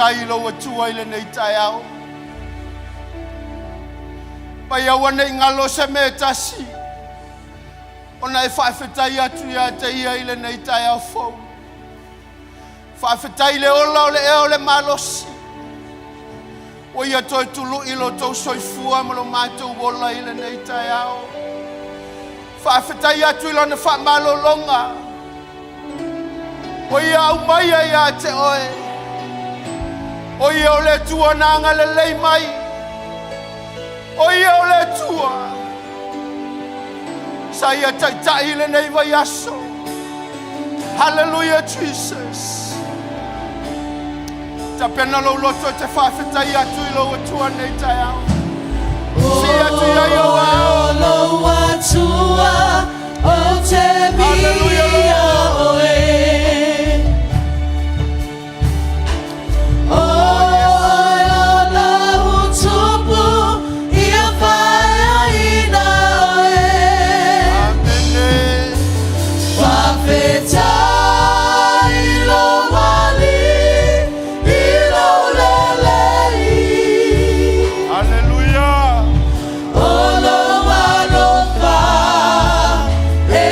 Faafetai i lou Atua i lenei taeao. Pai aua ne i galo se mea e tasi, ona e faafetai atu ia te ia i lenei taeao fou. Faafetai i le ola o le ea o le malosi, ua ia toe tului lo outou soifua ma lo matou ola i lenei taeao. Faafetai atu i Lana faamalologa, ua ia aumaia ia te oe. O ia o le Atua na agalelei mai. O ia o le Atua sa ia taitai i lenei vaiaso. Hallelujah, Jesus. Tapena lou loto e te faafetai atu i lou Atua nei taeao. Si atu ia i ou ao. Lou Atua o te Hallelujah, mia Lord. Oe. O la utupu ia faeaina oe. Amene. Faafetai lou Alii i lou lelei. Hallelujah. O lou alofa e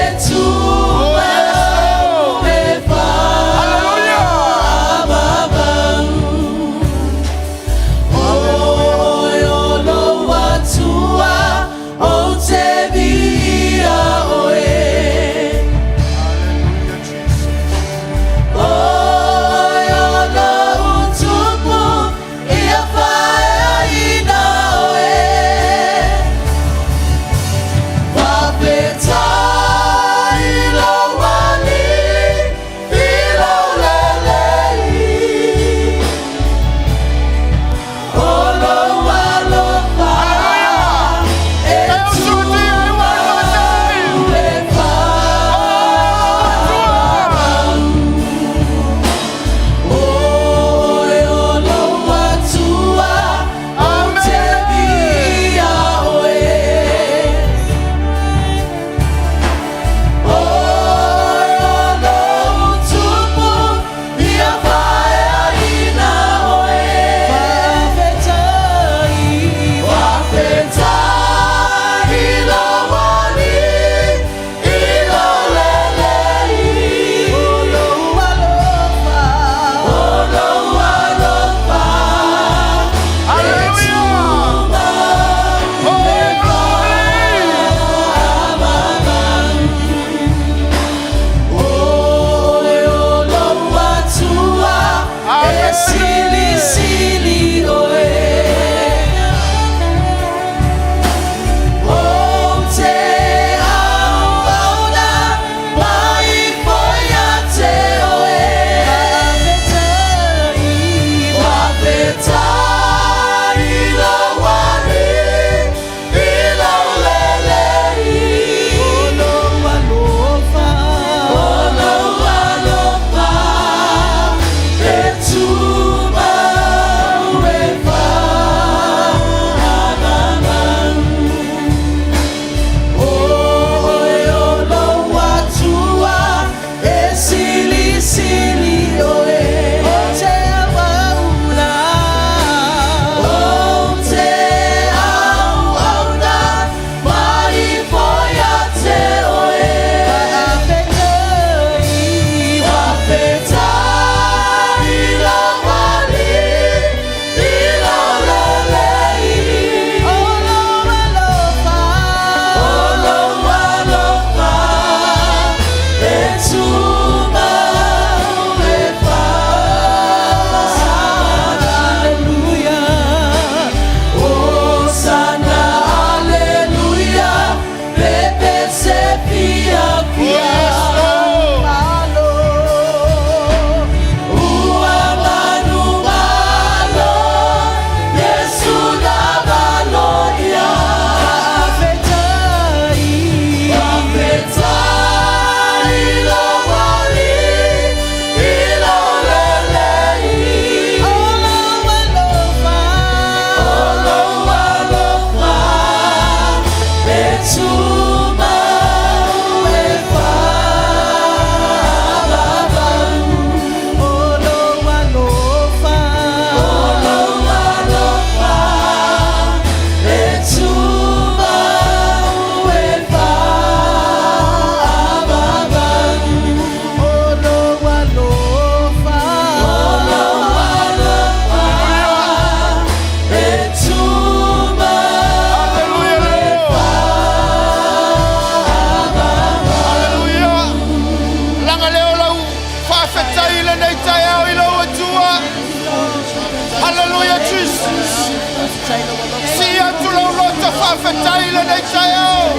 Faafetai i lenei taeao.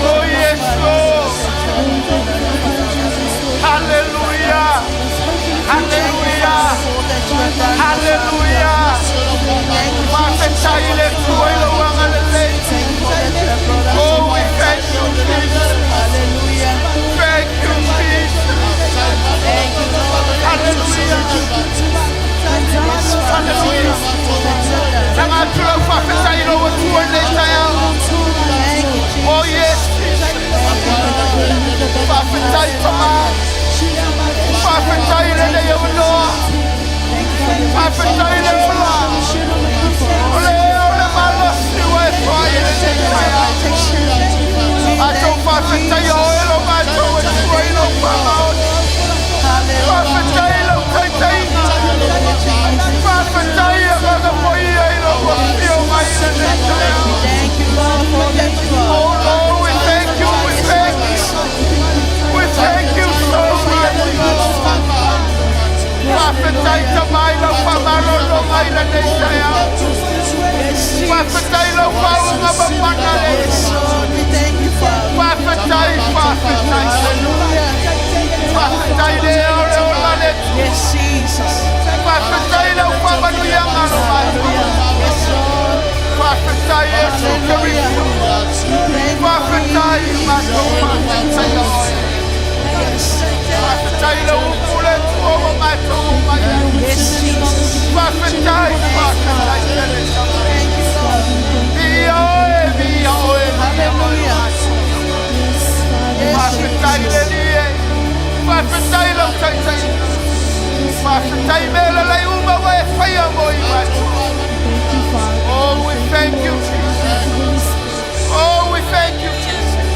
O Iesu. Haleluia. Haleluia. Haleluia. Faafetai i le Atua i lou agalelei. Oh, we thank you, Jesus. Thank you, Jesus. Hallelujah. Hallelujah. Tagatu lau faafetai i lou Atua i lenei taeao. Oh, yes, Jesus. Faafetai Tama. Faafetai i lenei avanoa. Faafetai le ola. O le ea o le malosi ua e foai i lenei taeao. Matou faafetai o oe lo matou Atua i lou faamaoni. Faafetai i lau taitaiga. Faafetai Agaga Paia i lou afio mai i lenei taeao. Oh Lord, we thank you, we thank you. We thank you so much. Faafetai Tama i lau faamalologa i lenei taeao. Faafetai lau faauuga mamana le. Faafetai, faafetai. Faafetai le ea o le ola le Atua. Yes, Jesus. Faafetai lau faamanuiaga lo matou. Faafetai Iesu Keriso. Faafetai matou faafetai oe. Faafetai lau upu le Atua ua matou omai ai. Yes, Jesus. Faafetai, faafetai tele Tama. Viia oe, viia oe, viia oe. Faafetai le Alii e. Faafetai lau taitaiga. Faafetai mea lelei uma ua e faia mo i matou. Oh, we thank you, Jesus. Oh, we thank you, Jesus.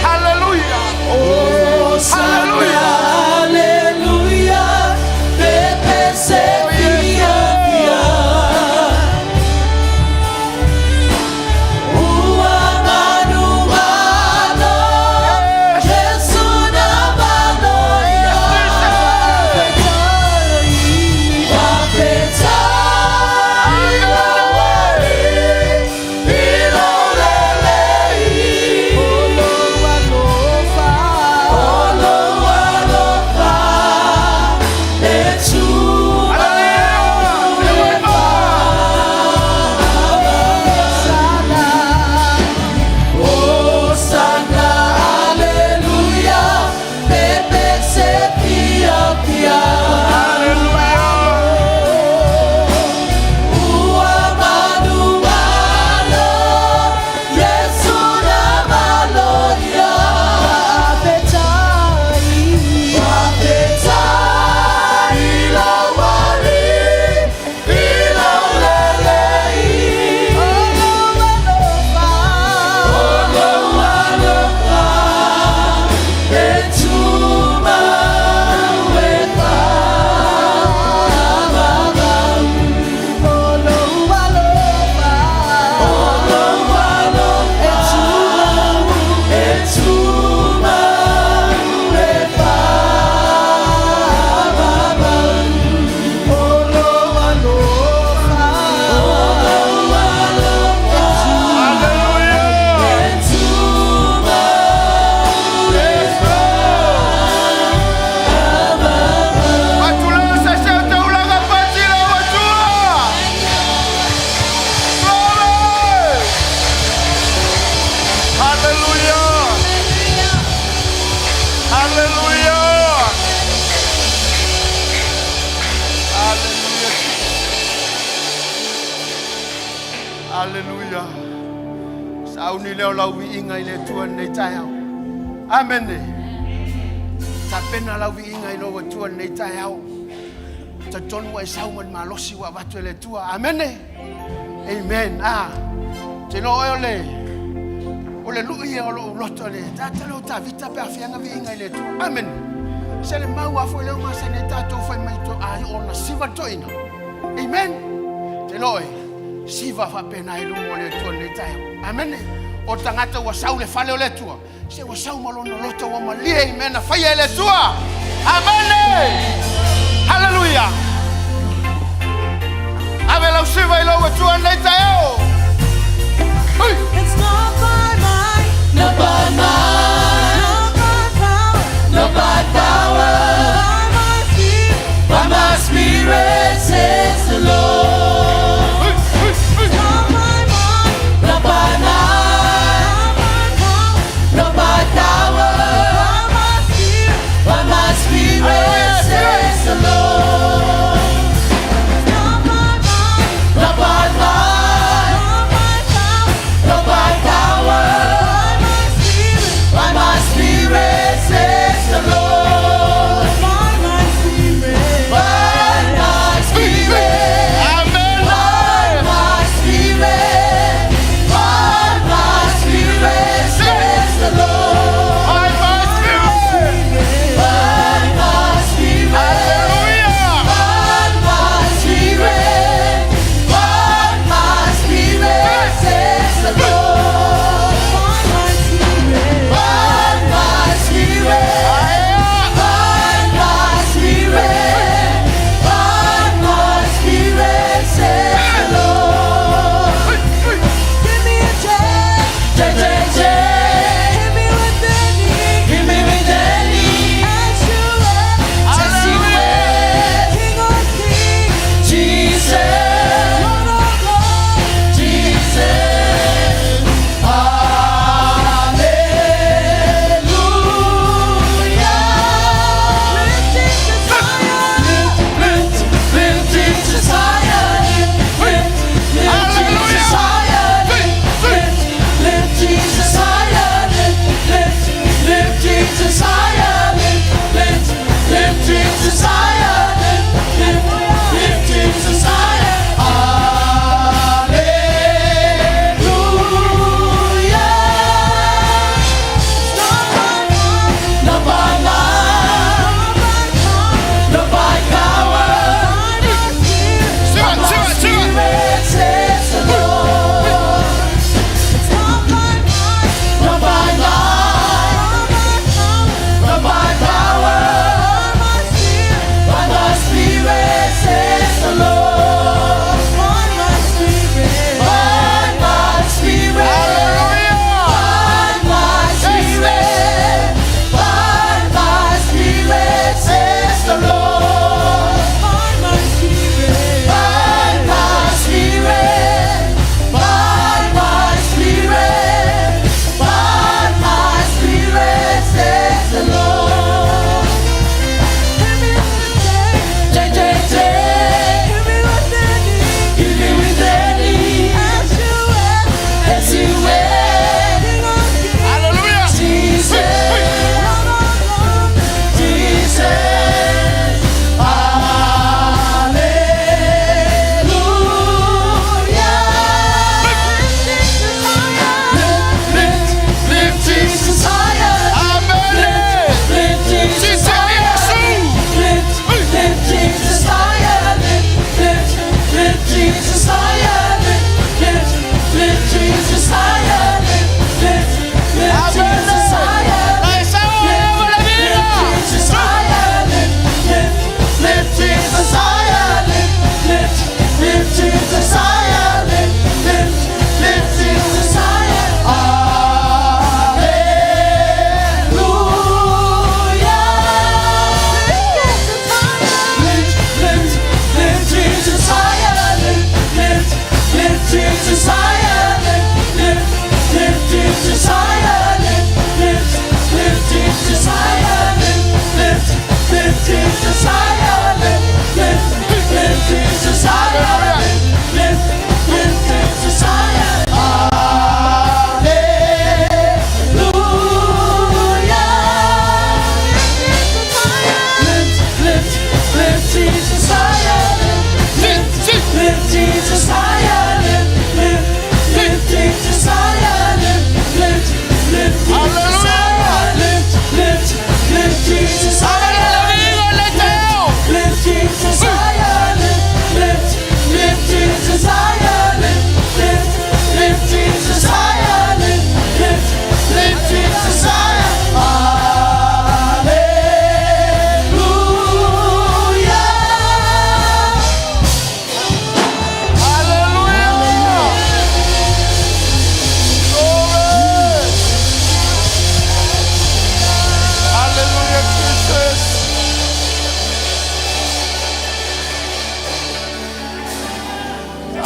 Hallelujah. Hallelujah. Hallelujah. Pepe se fia fia. Ua manumalo. Jesu na maloya. Faafetai i lou Alii i lou lelei. O lou alofa. O lou alofa. E tumau e faavavau. Hosanna, Hallelujah, pepe se fia fia. Ua manumalo, Jesu na maloya. Faafetai, faafetai i lou Alii i lou lelei. O lou alofa, o lou alofa, e tumau e faavavau. O lou alofa, o lou alofa, e tumau e faavavau. O lou alofa, o lou alofa, Hallelujah. e tumau e Matula se se taulaga pati la Atua. Glory. Hallelujah. Hallelujah. Hallelujah. Hallelujah. Sauni leo lau viiga i le Atua lenei taeao. Amen. Tapena lau viiga i lou Atua lenei taeao. Talitonu ua e sau ma le malosi ua avatu e le Atua. Amen. Amen. Ah. Te iloa oe o le lui ia o lou loto le tata leo Tavita pe afianga viiga i le Atua. Amen. Se le mau a foi leo masani ai tatou fai mai to ai ona siva toina. Amen. Te iloa oe siva faapena i luga o le Atua lenei taeao. Amen. O tagata ua sau le fale o le Atua. Se ua sau ma lona loto ua malie i mea na faia e le Atua. Amen. Hallelujah. Ave lau siva i lou Atua. Atua nei taeao. Hei! It's not by might, not by might, not by power, not by power, by my spirit, by my spirit, says the Lord. Hei, hei, hei. Not by might, not by might, not by power, not by power, by my spirit, by my spirit, says the Lord. Not by might, not by might,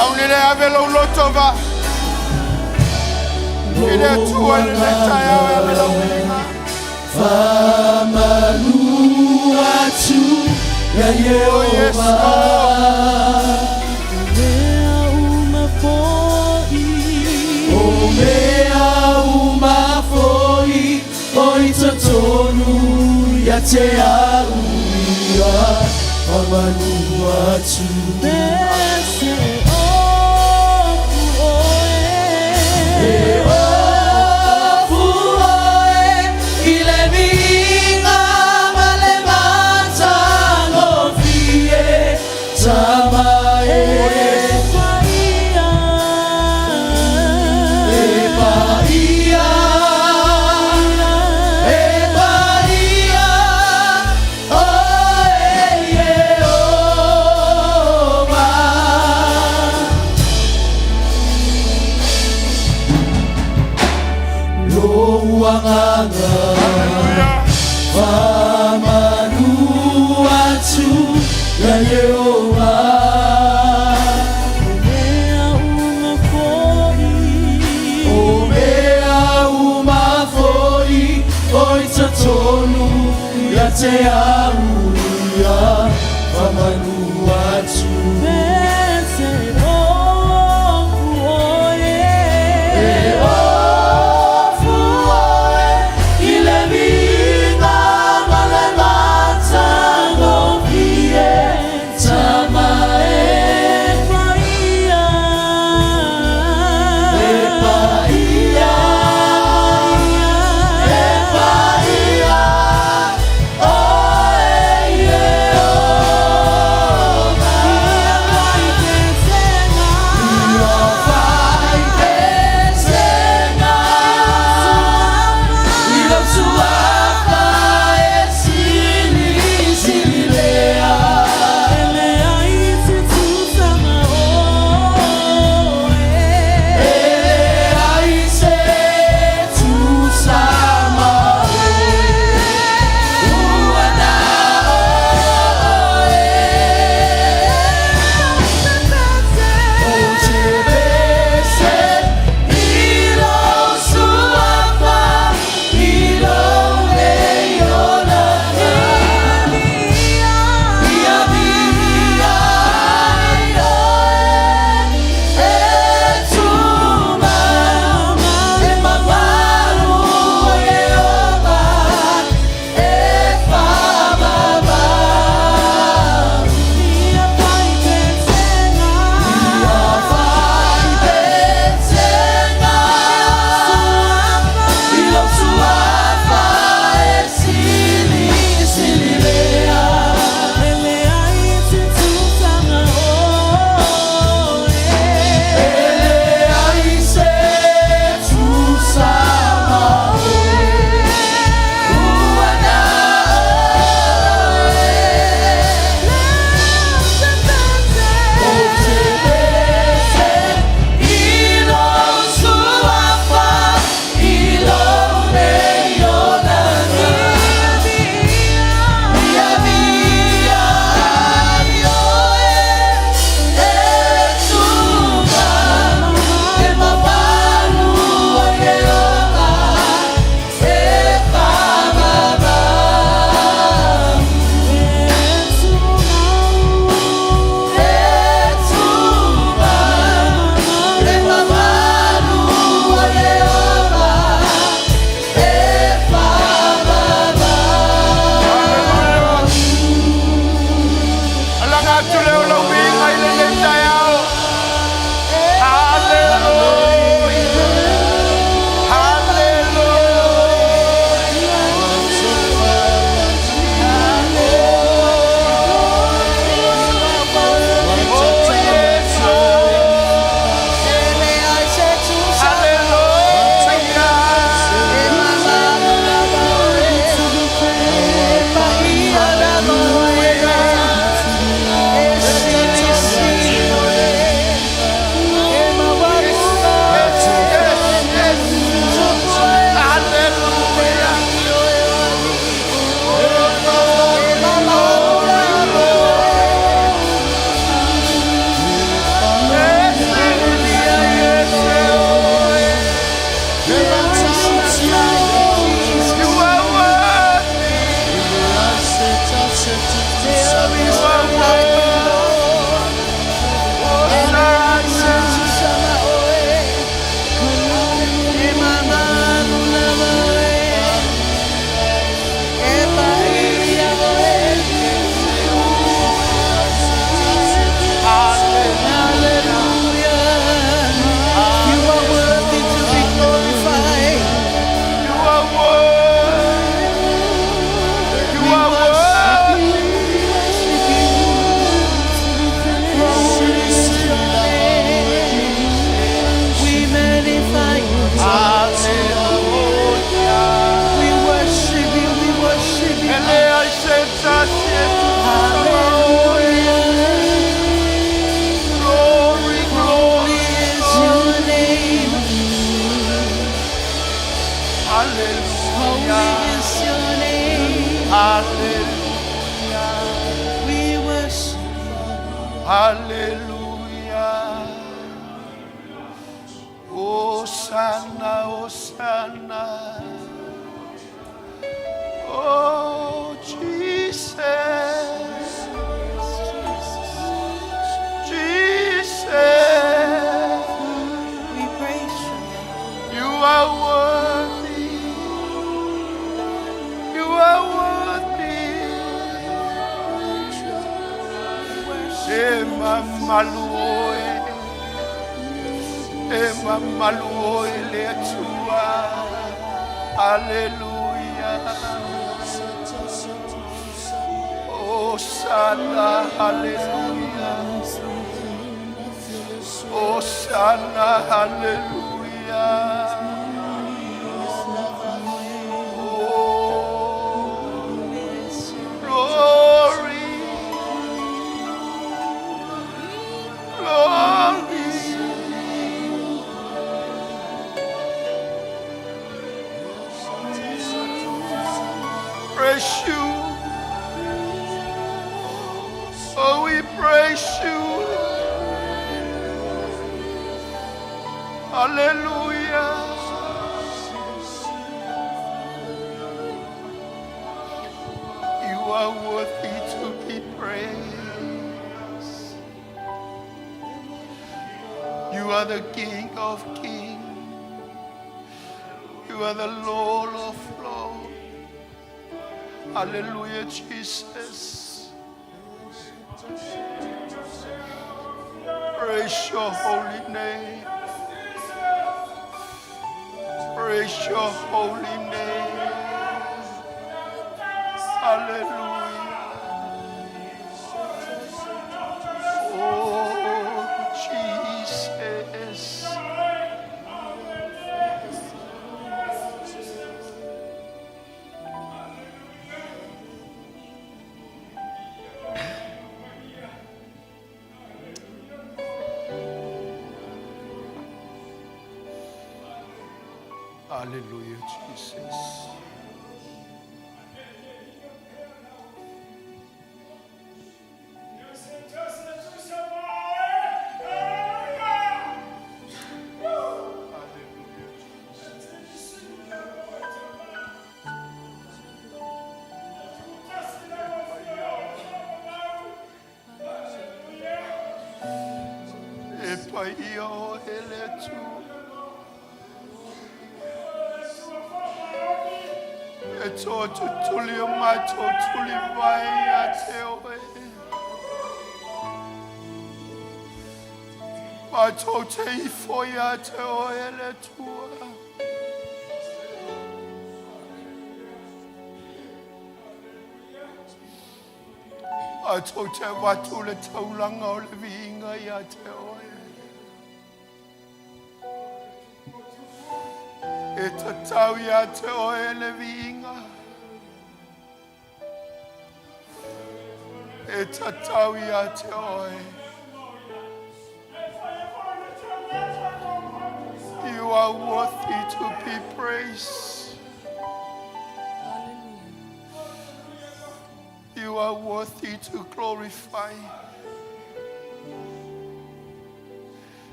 Aune le ave lou loto va. I le Atua i lenei taeao e ave lau viiga. Famanu atu ia Oh, yes, Ieova. O O mea uma foi o i totonu ia te au ia famanu atu. E ofu oe i le viiga ma le matagofie tama e. E paia, e paia, oe Ieova. Lou agaga famanu atu ia Ieova. O mea uma foi o i totonu ia te au ia famanu atu. E ofu oe i le viiga ma le matagofie tama e. E paia, e paia, oe Ieova. Ia faaeteetega i lou suafa e silisili lea. E leai se tusa ma oe, ua na oe. Ou te pese i lou suafa i lou nei olaga. Ia viia ai oe e tumau, e mamalu o Ieova e faamamalu. Ia faaeteetega i lou suafa e silisili lea. E leai se tusa ma oe, ua na oe. Ou te pese i lou suafa i lou nei olaga. Ia viia ai oe e tumau, e mamalu o Ieova e faamamalu. E tumau, e mamalu o Ieova e faamamalu. Alaga atu lea o lau viiga i lenei taeao. Hallelujah. Hallelujah. Oh, yes, Lord. Hallelujah. Hallelujah. Hosanna, Hosanna. Oh, Jesus. Jesus. We praise you. You are worthy. You are worthy. E mamalu oe. E mamalu oe le Atua. Hallelujah. Hosanna, hallelujah. Hosanna, hallelujah. Oh, glory, glory. Praise you. Oh, we praise you. Hallelujah. You are worthy to be praised. You are the King of kings. You are the Lord of lords. Hallelujah, Jesus. Praise your holy name. Praise your holy name. Hallelujah. Oh, Jesus. Hallelujah, Jesus. Hallelujah, Jesus. E paia o ele tu. E tō tutuli o mai tō tuli mai a te oe. Mai tō te ifo ia te oe le tua. Mai tō te watu le taulanga o le viinga ia te oe. E tatau ia te oe le viinga. E tatau ia te oe. You are worthy to be praised. You are worthy to glorify.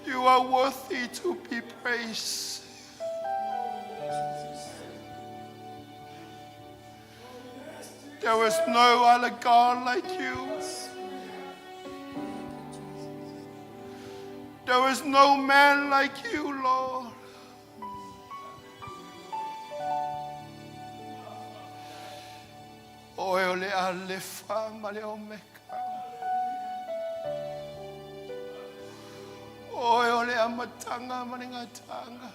You are worthy to be praised. There is no other God like you. There is no man like you, Lord. Oe o le Alefa ma le Omeka. Oe o le Amatanga ma le Gataaga.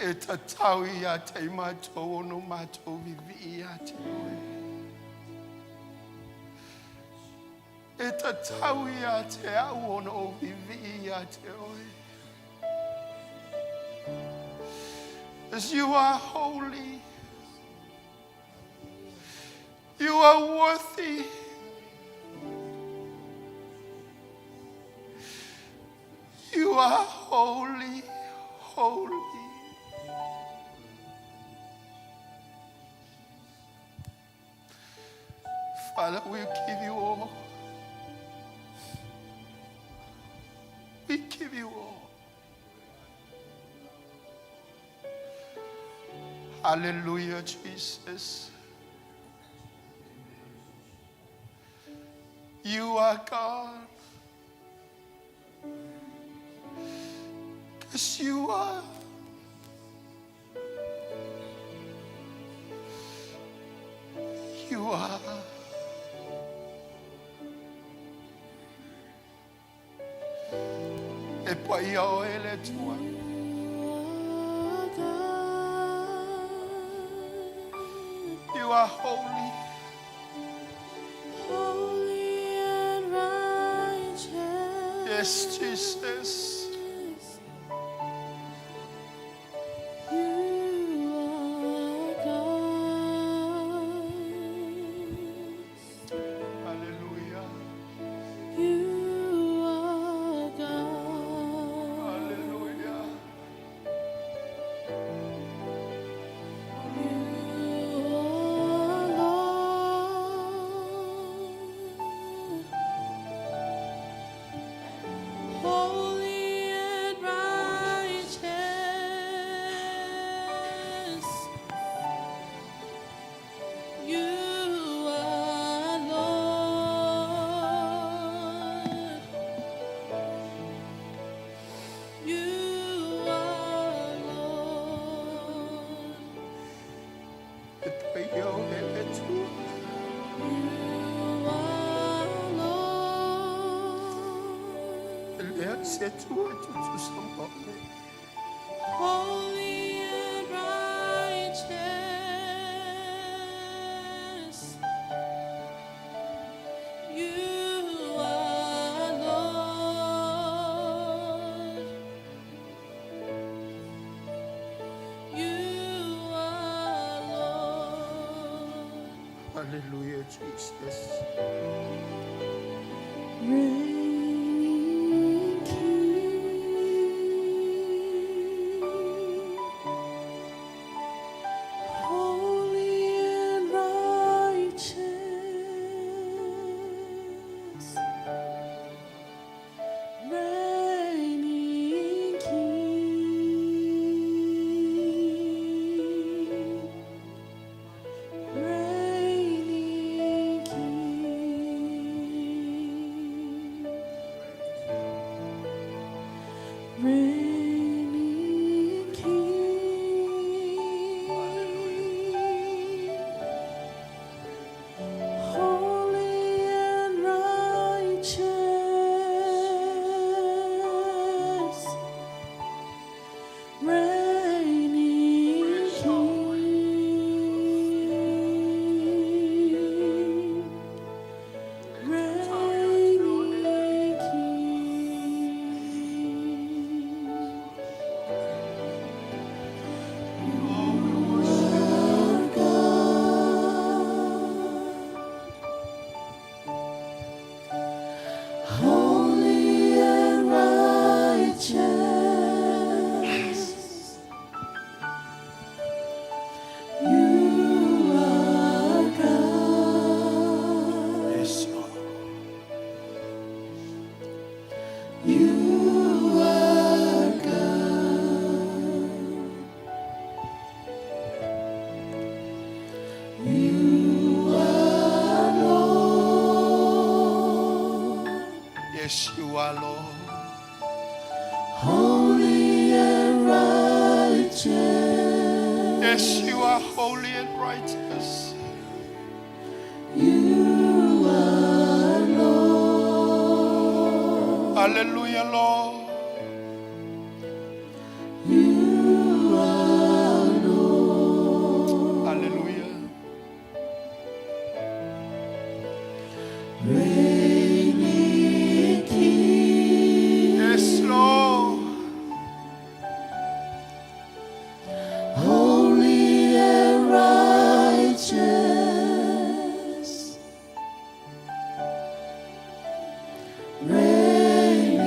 E tatau ia te mātou ono mātou vivi ia te oe. E tatau ia te au ono o vivi ia te oe. As you are holy, you are worthy. You are holy, holy. Father, we give you all. We give you all. Hallelujah, Jesus. You are God. Because you are. You are. E paia oe le Atua. You are holy. Holy and righteous. Yes, Jesus. You are God. Hallelujah. You are God. Hallelujah. You are Lord. Holy and righteous. You are Lord. You are Lord. E paia oe le Atua. You are Lord. E leai se Atua e tutusa ma oe. Holy and righteous. You are Lord. You are Lord. Hallelujah, Jesus. Reigning King, holy and righteous, reigning King, reigning King, reigning King, holy and righteous, reigning King, reigning King. You are God, holy and righteous. You are God. Yes, Lord. You are God. You are Lord. Yes, you are Lord. Holy and righteous. Yes, you are holy and righteous. You are Lord. Hallelujah, Lord. You are Lord. Hallelujah. Reigning King. Yes, Lord. Holy and righteous, reigning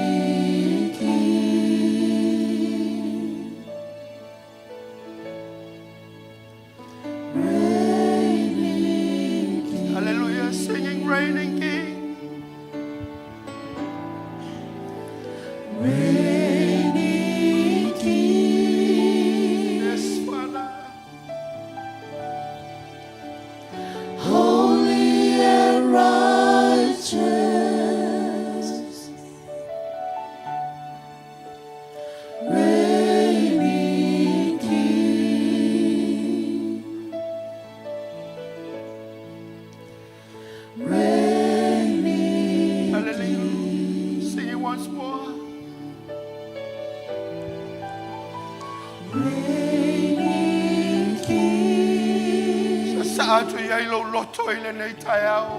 Saa atu i ai lou loto i lenei taeao.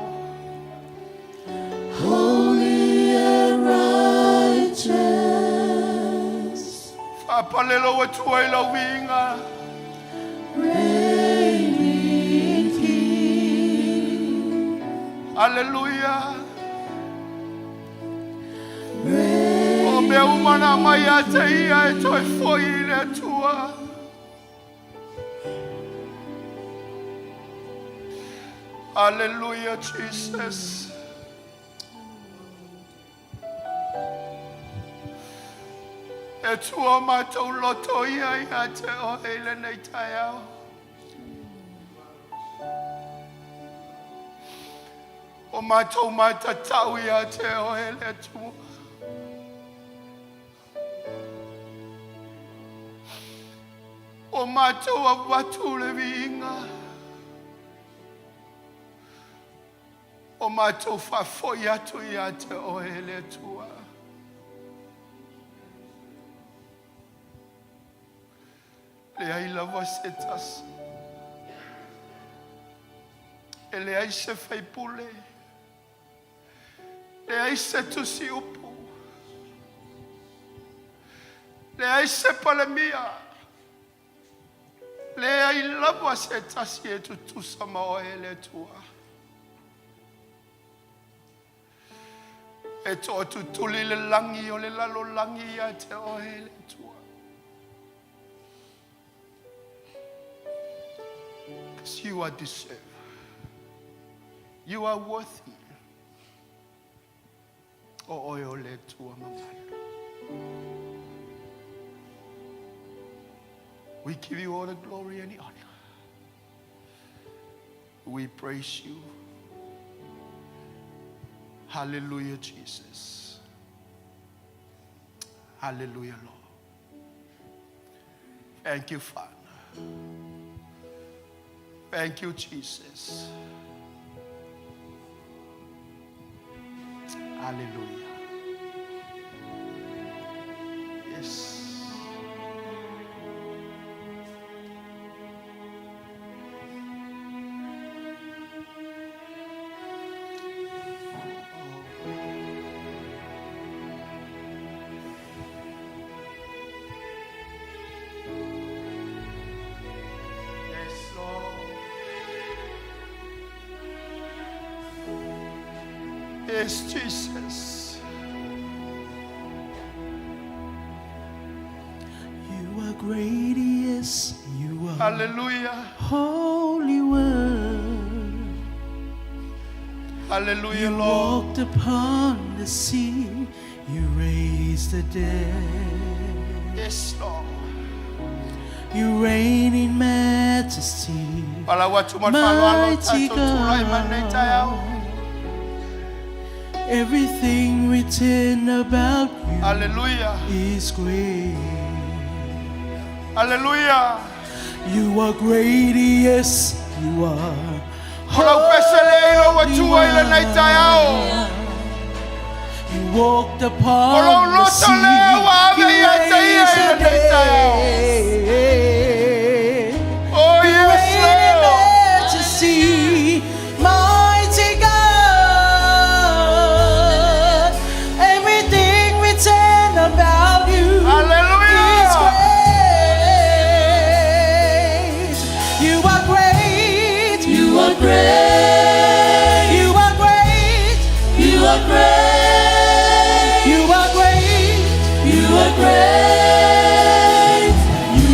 Holy and righteous. Faapale lou Atua i lau viiga. Reigning King. Aleluia. O mea uma na aumai ia te ia e toe foi i le Atua. Hallelujah, Jesus. E tua matou loto ia ia te oe i lenei taeao. O matou matatau ia te oe le Atua. O matou avatu le viiga. O matou faafoi atu ia te oe le Atua. Leai lava se tasi. E leai se faipule. Leai se tusi upu. Leai se palemia. Leai lava se tasi e tutusa ma oe le Atua. E toatutuli le lagi o le lalolagi ia te oe le Atua. Because you are deserved. You are worthy. O oe o le Atua mamalu. We give you all the glory and the honor. We praise you. Hallelujah, Jesus. Hallelujah, Lord. Thank you, Father. Thank you, Jesus. Hallelujah. Yes. Yes, Lord. Yes, Jesus. You are great, yes, you are Hallelujah. holy one. Hallelujah, You Lord. walked upon the sea, you raised the dead. Yes, Lord. You reign in majesty, Palau atu ma le faaaloalo mighty tatou tulai mai lenei taeao. God. Everything written about you Hallelujah. is great. Hallelujah. You are great, yes, you are O lau pese lea i lou Atua i lenei taeao. You walked upon O lou the loto sea. lea ua ave You ia te ia i raised the lenei taeao. dead. Oh, yes, Reign in Lord. majesty, mighty God. Everything written about you is Hallelujah. great. You are great. You are great. You are great. You are great. You are great. You are great. You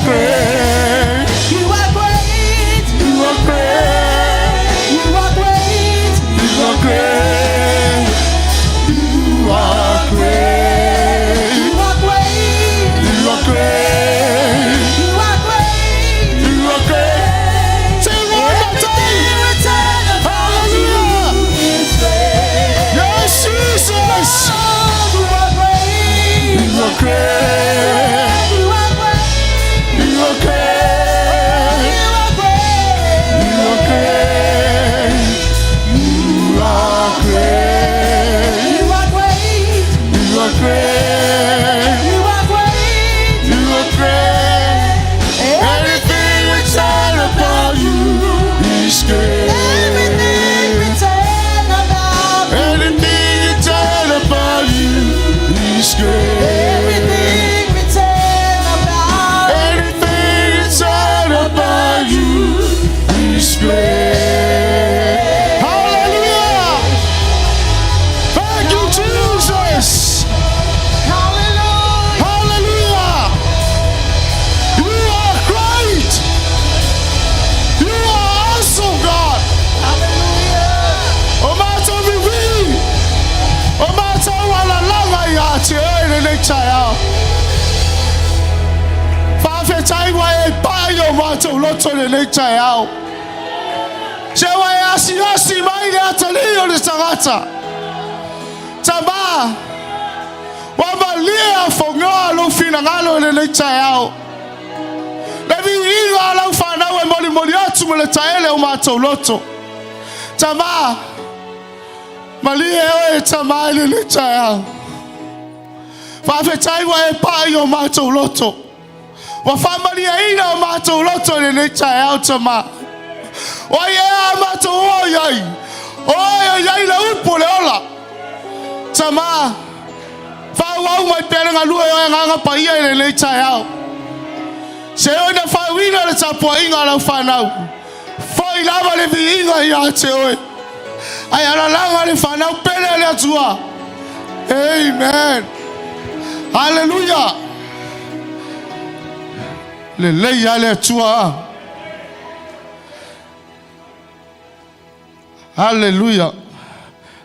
great. You are great. You are great. You are great. You are great. You are great. You are great. You are great. You are great. You are great. Say it one more time. Everything written about you is great. Yes, Jesus. You are great. You are great. You are great. You are great. You are great. You are great. You are great. You are great. You are great. You are great. You are great. Everything written about you is great. Everything written about you. Everything written about you is great. Everything written about Everything written about you is great. Hallelujah! Thank you, Jesus. Hallelujah. Hallelujah! You are great. You are awesome, God. Hallelujah. O matou vivi. O matou alalaga ia te oe lenei taeao. Faafetai ua e pai o matou loto lenei taeao. Se ua e asiasi mai le atalii o le tagata. Tamā, ua malie afogoa lou finagalo lenei taeao. Le viiga a lau fanau e molimoli atu ma le taele o matou loto. Tamā, malie oe tamā i lenei taeao. Faafetai ua e pai o matou loto. Ua faamalieina o matou loto i lenei taeao tamā. O ai ea a matou o i ai. O oe o i ai le upu o le ola. Tamā, faaauau mai pea le galue o Agaga Paia i lenei taeao. Se oe na faauina le tapuaiga a lau fanau. Foi lava le viiga ia te oe. Ae alalaga le fanau pele a le Atua. Amen. Hallelujah. Lelei a le Atua. Hallelujah.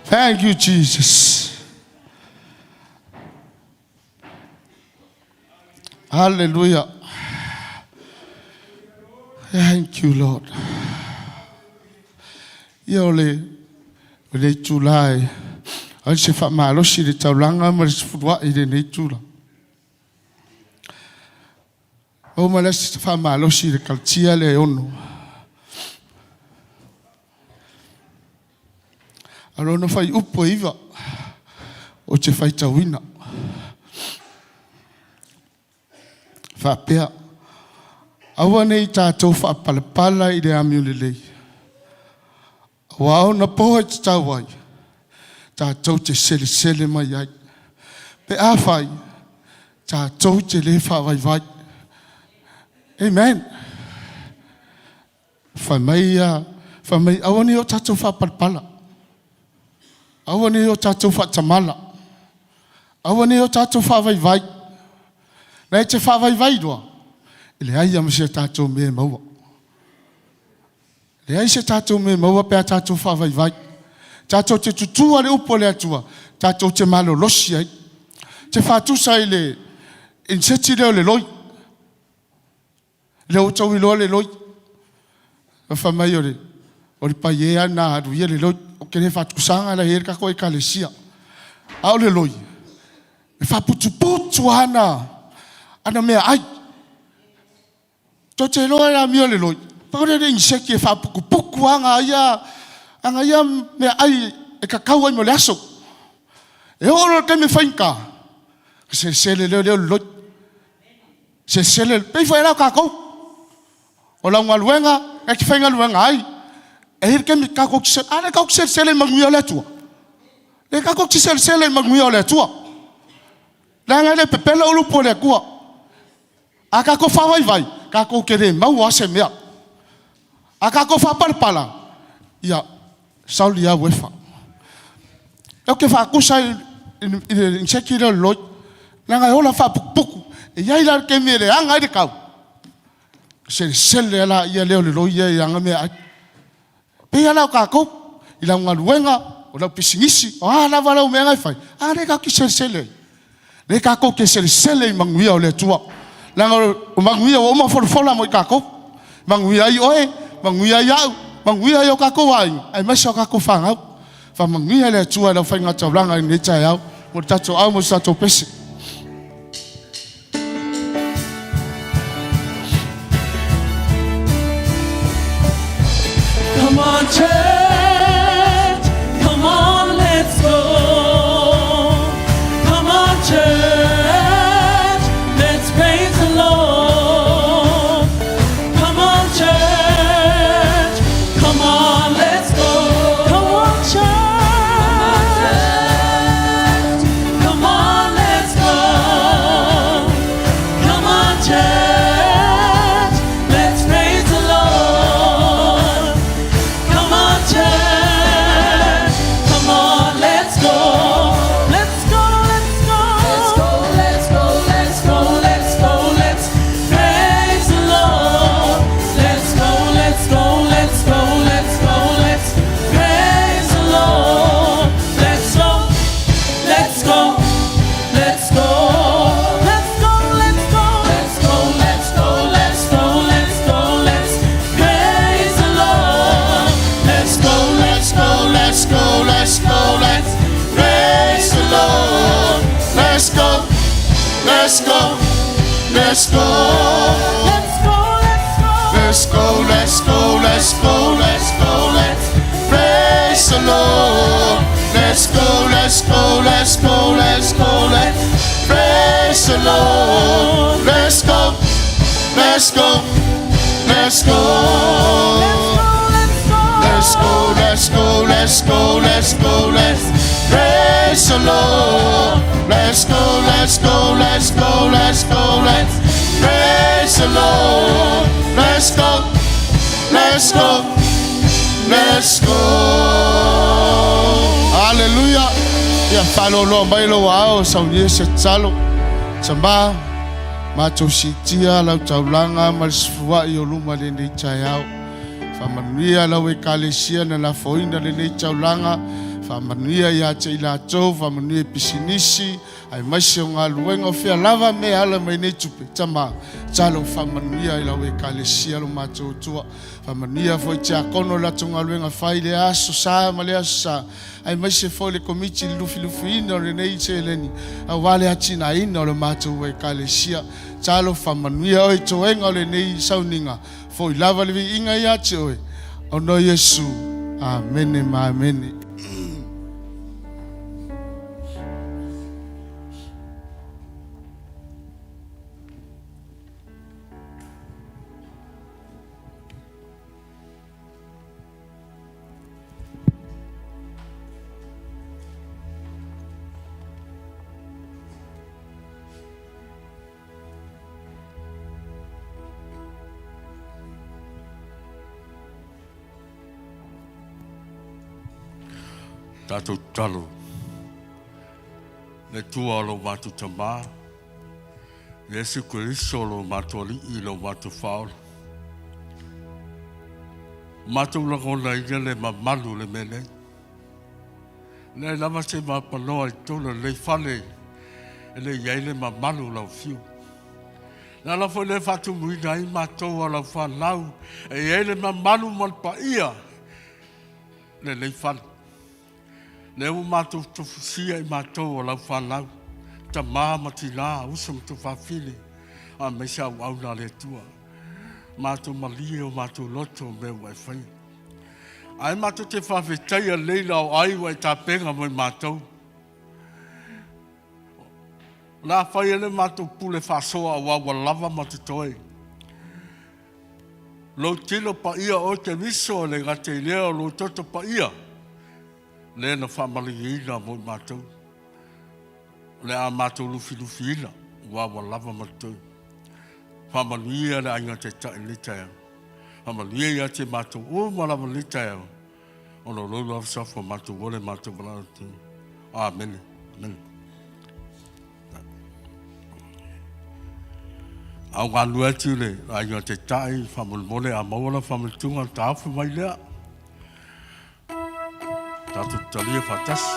Thank you, Jesus. Hallelujah. Thank you, Lord. Ia o le itulā e ai se faamalosi le taulaga ma le sefuluaʻi lenei itula. O ma le se faamalosi le Kalatia le 6. A lona fuaiupu e 9 ou te faitauina. Faapea, aua nei tatou faapalapala i le amio lelei. Auā ona po e tatau ai, tatou te selesele mai ai. Pe afai, tatou te le faavaivai. Amen. Fai mai ia, fai mai aua nei o tatou faapalapala. Aua nei o tatou faatamala. Aua nei o tatou faavaivai. Na e te faavaivai loa, e leai a ma se tatou mea e maua. Leai se tatou mea e maua pe a tatou faavaivai. Tatou te tutua le upu o le Atua, tatou te malolosi ai. Te faatusa i le iniseti lea o le loi. Le o tau iloa le loi. Fa mai o le paie ana alu ia le loi. O ke le faatusaga la e le kako ekalesia. A o le loi, e faaputuputu ana ana mea ai. To te loa la mio le loi. Pa o le iniseti e faapukupuku aga ia aga ia mea ai e kakau ai mo le aso. E oo loa le taimi e faigata, selesele lea lea o le loi. Selesele, pei foi la o tatou. O lau galuega, e te faigaluega ai. E i le taimi tatou te a le tatou te selesele i manuia o le Atua. Le tatou te selesele i manuia o le Atua. Leaga e le pepelo upu o le Atua. A tatou faavaivai, tatou te le maua se mea. A tatou faapalapala, ia, saoli au e fa. E o ke faatusa i le iniseti lea o le loi. Leaga e ola faaputuputu. E i ai la le taimi e leaga ai le kau. Selesele laia lea o le loia i ana meaai. Pei lava la o tatou, i lau galuega, o lau pisinisi, o a lava lau mea na e fai, a lea tatou te selesele ai. Lea tatou te selesele i manuia o le Atua. Leaga o manuia ua uma ona folafola mo i tatou. Manuia ai oe, manuia ai au, manuia ai o tatou aiga, aemaise o tatou fanau. Faamanuia le Atua i lau faigataulaga i lenei taeao, mo le tatou au mo se tatou pese. Come on, church. Come on, let's go. Come on, church. Let's praise the Lord. Come on, church. Come on, let's go. Come on, church. Come on, let's go. Come on, church. Let's praise the Lord. Come on, church. Come on, let's go. Let's go, let's go. Let's go, let's go, let's go, let's go, let's praise the Lord. Let's go, let's go, let's go, let's go, let's praise the Lord. Let's go, let's go, let's go. Let's go, let's go, let's go, let's go, let's go, let's go, let's praise the Lord. Let's go, Let's go, let's go, let's go, let's praise the Lord. Let's go, let's go, let's go. let's go, let's go. Let's go, let's go, let's go, let's go, let's praise the Lord. Let's go, let's go, let's go, let's go, let's praise the Lord. Let's go, let's go, let's go. Let's go, Let's go, let's go, let's go, let's go, let's praise the Lord. Let's go, let's go, let's go, let's go, let's praise the Lord. Let's go, let's go, let's go. Hallelujah. Ia faaloloa mai lou ao saunia se tatalo. Tama, matou siitia lau taulaga ma le sefuai o luma i lenei taeao. Faamanuia lau Ekalesia na lafoina lenei taulaga, faamanuia ia te i latou, faamanuia i pisinisi, aemaise o galuega, o fea lava mea e ala mai nei tupe. Tama, talo faamanuia i lau Ekalesia lo matou Atua. Faamanuia foi i tiakono i latou galuega fai i lea aso sa ma lea aso sa, aemaise foi le komiti i le lufilufiina o lenei seleni, aua le atinaeina o le matou Ekalesia. Talo faamanuia oe i toega o lenei sauniga, foi lava le viiga ia te oe, ona o Iesu. Amene ma amene. Tatou tatalo. Le Atua o lo matou Tamā, Iesu Keriso lo matou Alii, lo matou Faaola. Matou lagonaina le mamalu o le mea nei. Leai lava se mapanoa i totonu o lenei fale e le i ai le mamalu o lau afio. Le ala foi lea e faatumuina ai matou a lau fanau e i ai le mamalu ma le paia lenei fale. Lea ua matou tofusia i matou o lau fanau, tama ma tina, uso ma tuafafine, aemaise auauna a le Atua. Matou malie o matou loto o mea ua e faia. Ae matou te faafetaia lelei la o ai ua e tapena mo i matou. O le a fai ai le matou pule faasoa aua ua lava ma totoe. Lou tino paia oe Keriso e le gata i lea o lou toto paia, lea na faamalieina mo i matou. O le a matou lufilufiina aua ua lava ma totoe. Faamanuia le Aiga Taitai i lenei taeao. Faamanuia ia te matou uma lava i lenei taeao, ona o lou lava safo matou ola e matou valaau atu. Amene. Amene. A ou galulue atu i le aiga Taitai, faamolemole a maua lau faamalituga ona taofi mai lea. Tatou talia faatasi.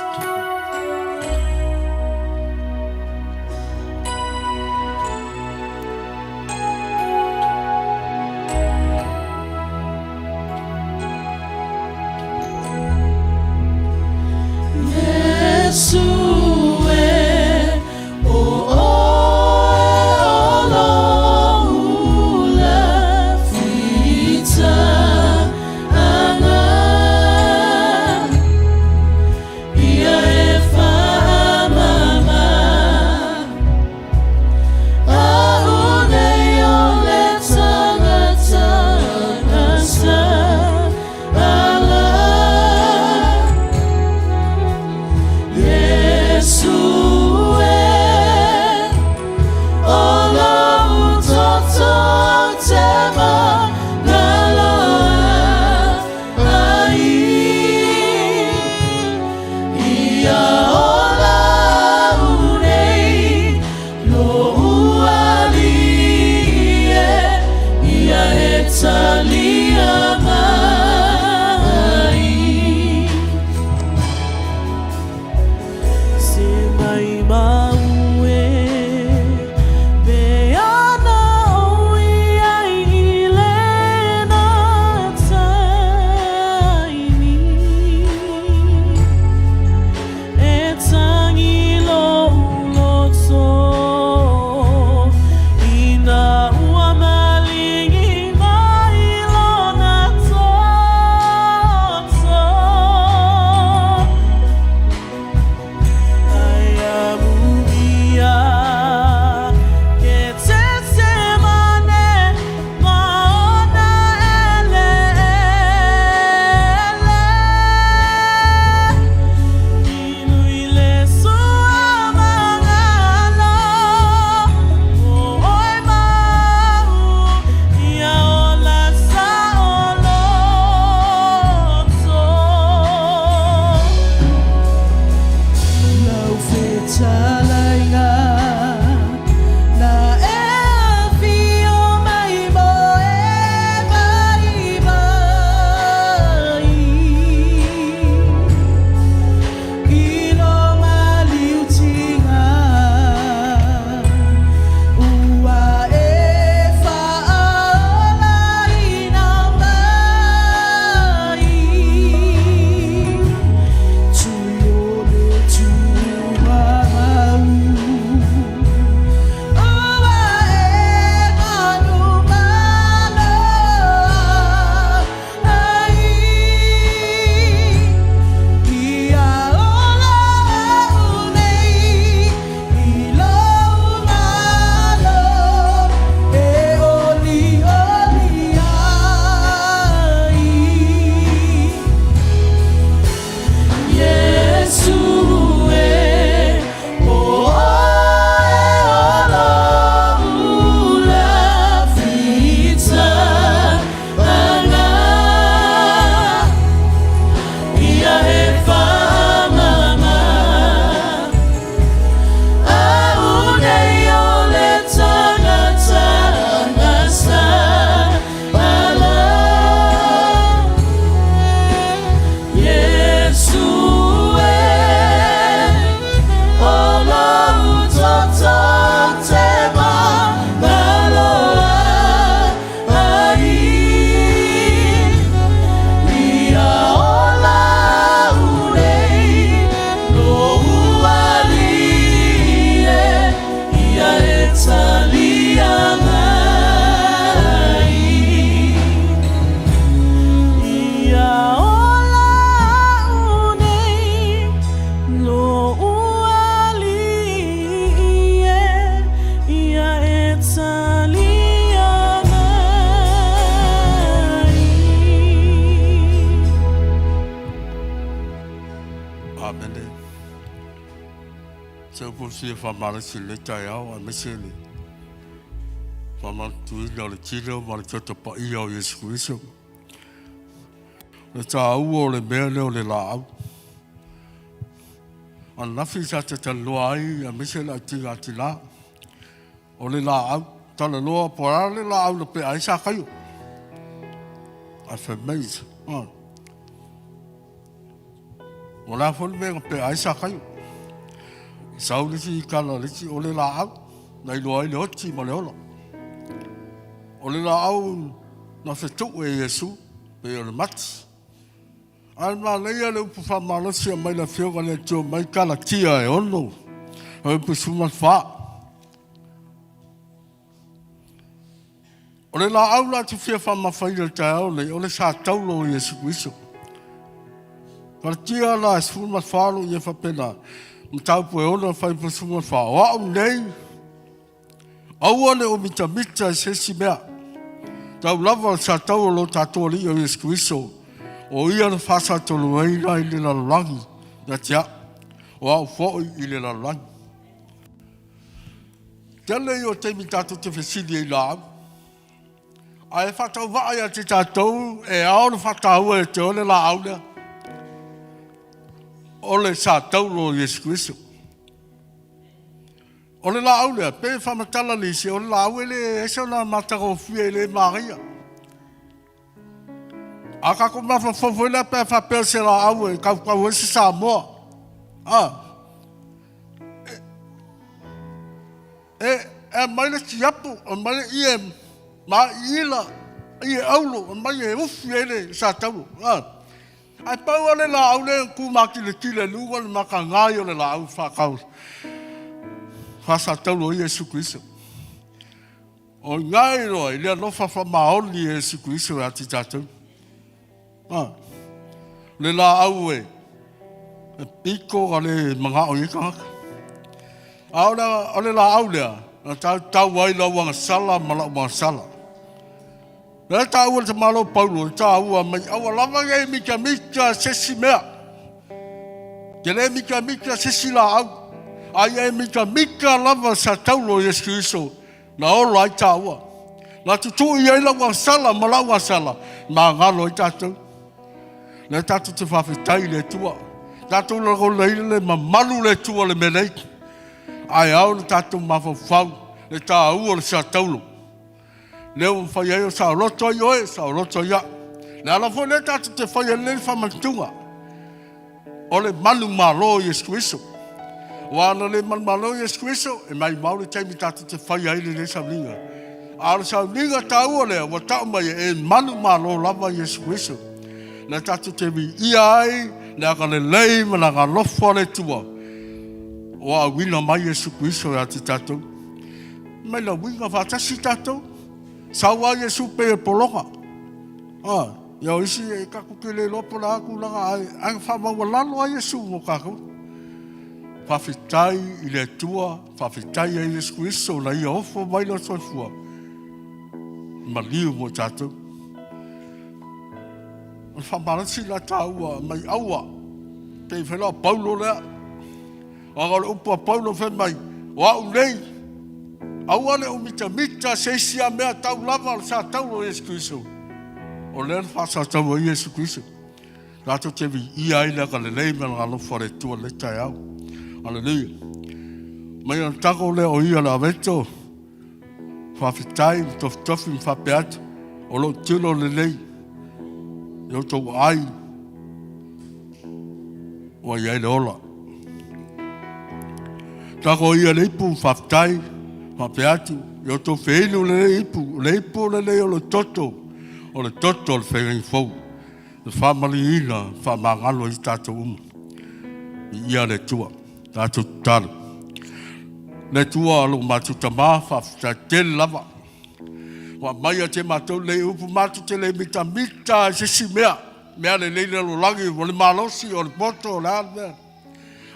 Amene. Se upu fia whamarasi le taeao, aemaise le whamanatuina o le tino ma le toto paia o Iesu Keriso. Le tāua o le mea lea o le laau. Ananafi sa tatalanoa ai aemaise le autiga a tina o le laau. talanoa po o le a le laau na pea ai Sakaio. Ae fai mai, O le a foi le mea na pea ai Sakaio? Sau le isi tala a le isi, o le laau na iloa ai le oti ma le ola. O le laau na fetu'u e Iesu, pei o le mati. Ae manaia le upu faamalosi e aumai le Afioga i le Atua mai Kalatia e 6, fuaiupu 14. O le laau la te fia faamafaina i le taeao lenei, o le satauro o Iesu Keriso. Kalatia la e 14 o lo o i ai faapena, mataupu e 6 fuaiupu 14, o au nei, Aua ne i ou mitamita i se isi mea. Tau lava o le sataua o lo tatou Alii o Iesu Keriso, o Ia na faasatoluaina i le lalolagi ia te au, o au foi i le lalolagi. Tele ia o taimi tatou te fesili ai i laau, ae faatauvaa ia te tatou e ao ona faataua ia te oe le laau lea, o le satauro o Iesu Keriso. O le laau lea, pei e faamatala nisi, o le laau e le ese ona matagofie e le manaia. A tatou mafaufau foi lea pe a faapea o se laau e tautau ai se Samoa, a, e, e aumai le tiapo, aumai le ie ma'iila, ie auro, aumai e ufi ai le satauro, a. Ae pau lava le laau lea e tu matiletile i luga o le matagai o le laau faatau faasatauro o Iesu Keriso. O i ina e iloa ai le alofa faamaoni o Iesu Keriso ia te tatou. A, le laau e pito na le manao i ai tagata. A o le laau lea, na tautau ai lau agasala ma lau agasala. Lea taua le tamaloa o Paulo, e taua mai aua lava nei mitamita se isi mea. Te le mitamita se isi laau, a ia e mitamita lava sa taulo o Iesu Keriso na ola ai taua. Na tutui ai lau agasala ma lau agasala, magalo ai tatou. Lea tatou te faafetai i le Atua. Tatou lagonaina le mamalu o le Atua i le mea nei. Ae ao ona tatou mafaufau le taua o le sataulo. Lea ua mafai ai o saoloto ai oe, saoloto ai au. Le ala foi lea tatou te fai ai lenei faamanatuga, o le manumalo o Iesu Keriso. Aua ana le manumalo Iesu Keriso, e maimau le taimi tatou te faia ai lenei sauniga. A o le sauniga taua lea ua tau mai e manumalo lava Iesu Keriso. Lea tatou te viia ai le agalelei ma le agalofa o le Atua ua auina mai Iesu Keriso ia te tatou. Mai lauiga faatasi tatou. Sau a Iesu pei e pologa. Ah, ia o isi e tatou te le iloa po o le a tulaga ae ae faamaualalo a Iesu mo tatou. Faafetai i le Atua, faafetai ia Iesu Keriso na ia ofo mai lona soifua maliu mo tatou. O le faamalosi la taua mai aua pei foi la o Paulo lea. Aua o le upu a Paulo fai mai, o au nei, aua ne i ou mitamita se isi a mea tau lava o le satauro o Iesu Keriso. O lea na faasatauro ai Iesu Keriso. Tatou te viia ai le agalelei ma le alofa o le Atua i lenei taeao. Aleluia. Mai ona tago lea o ia le aveto, faafetai ma tofitofi ma faapea atu, o lou tino lenei, i outou aai, ua i ai le ola. Tago ia le ipu, faafetai, faapea atu, i outou feinu lenei ipu, o le ipu lenei o le toto, o le toto o le feagaiga fou, e faamaliina, faamagalo ai tatou uma. Viia le Atua, tatou tatalo. Le Atua lo matou Tama, faafetai tele lava. Ua aumai ia te matou lenei upu, matou te le mitamita i se isi mea. Mea lelei le lalolagi, o le malosi, o le poto, o le a le mea.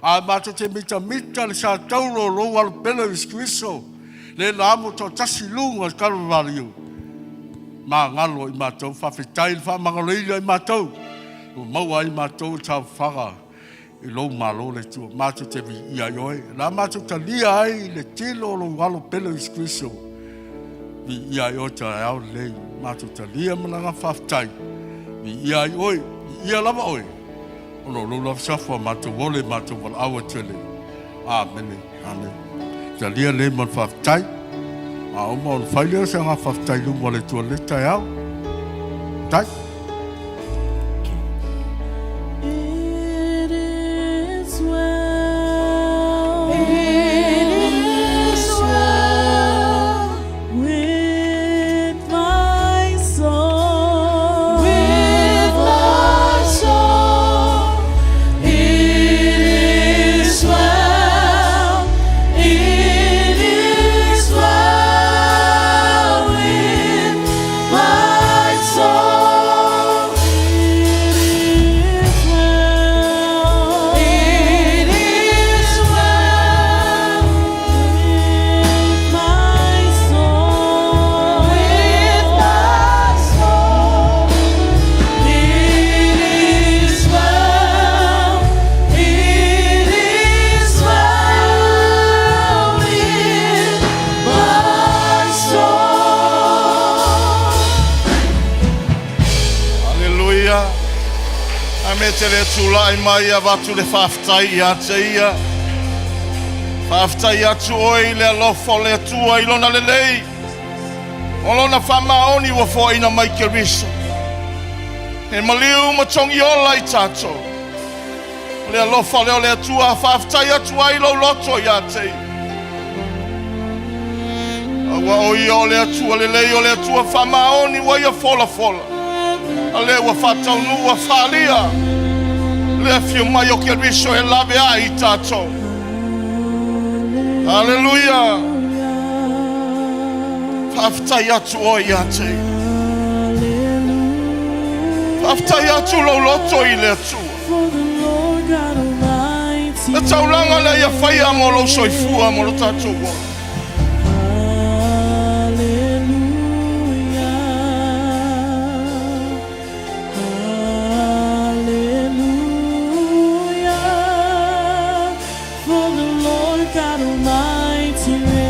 A matou te mitamita le satauro o lou Alo pele o Iesu Keriso, le na amo toatasi i luga o le Kalevariu, magalo i matou, faafetai le faamagaloina i matou, ua maua ai matou le saofaga i lou malo le Atua. Matou te viia ai oe. La matou talia ai le tino o lou Alo pele o Iesu Keriso. Viia ai oe taeao lenei. Matou talia ma le agaga faafetai. Viia ai oe. Viia lava oe. Ona o lou lava safo a matou ole matou valaau atu e le. Amene. Amene. Talia lenei ma le faafetai. A uma ona fai lea o se agaga faafetai i luma o le Atua i lenei taeao. Tai. It is well. It is well with my soul. With my soul. It is well. It is well with my soul. It is well. It is well with my soul. With my soul. It is well. It is well with my soul. Aleluia. A me te le tūlai mai avatu le faafetai ia te ia. Faafetai atu oe i le alofa o le Atua i lona lelei. O lona faamaoni ua foaina mai Keriso. E maliu ma togi ola i tatou. O le alofa lea o le Atua faafetai atu ai lou loto ia te ia. Aua o ia o le Atua lelei o le Atua faamaoni ua ia folafola. A lea ua faataunuu ua faalia. Le afio mai o Keriso e lave ai i tatou. Aleluia. Faafetai atu oe ia te ia. Faafetai atu lou loto i le Atua. For the Lord God Almighty. Le taulaga lea ia faia mo lou soifua mo lo tatou ola. Hallelujah. Hallelujah. For the Lord God Almighty reigns.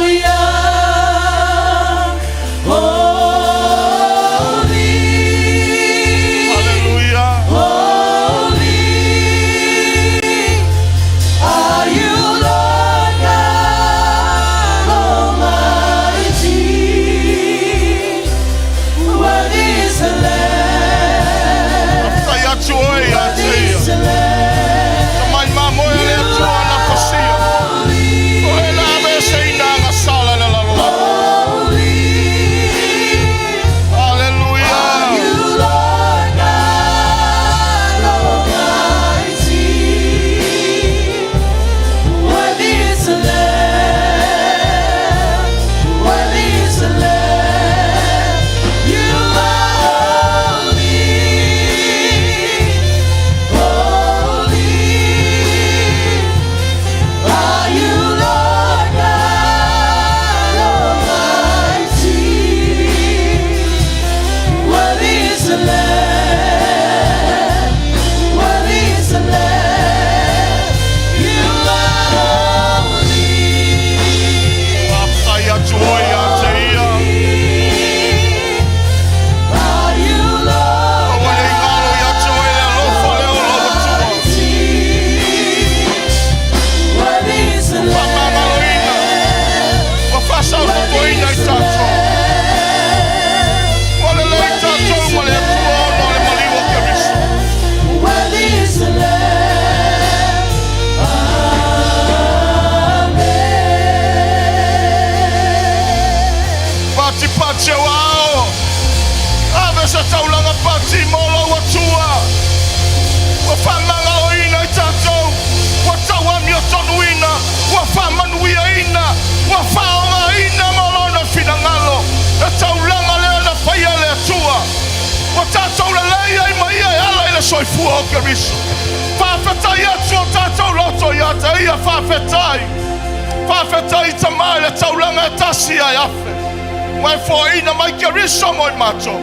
Hallelujah. Holy. Aleluia. Holy are you, Lord God Almighty. Worthy is the Lamb. Faafetai atu oe ia te Worthy ia. is the Lamb. Ta mai mamoe le Atua na fasia. O e la ave se ina nga sala le lalo. Holy Aleluia. you, Lord God Almighty. Worthy is the Lamb. Worthy is the Lamb. You are holy. Holy are you, Lord God Almighty. Worthy is the Lamb. Worthy is the Lamb. You are holy. Faafetai atu oe ia te ia. Are you, Lord Aua nei galo ia te oe le alofa lea o lau Atua. Almighty? Worthy is the Lamb. Faamagaloina. Ua faasautotoina i tatou. Ua lelei tatou ma le Atua ona o le maliu o Keriso. Worthy is the Lamb. Amen. Patipati au ao. Ave se taulaga pati mo lau Atua. Ua faamagaloina i tatou. Ua tauamiotonuina. Ua faamanuiaina. Ua faaaogaina mo lona finagalo. E taulaga lea na faia le Atua. Ua tatou lelei ai ma ia e ala i le soifua o Keriso. Faafetai atu o tatou loto ia te ia faafetai. Faafetai tamā i le taulaga e tasi ai afe. Ua e foaina mai Keriso mo i matou.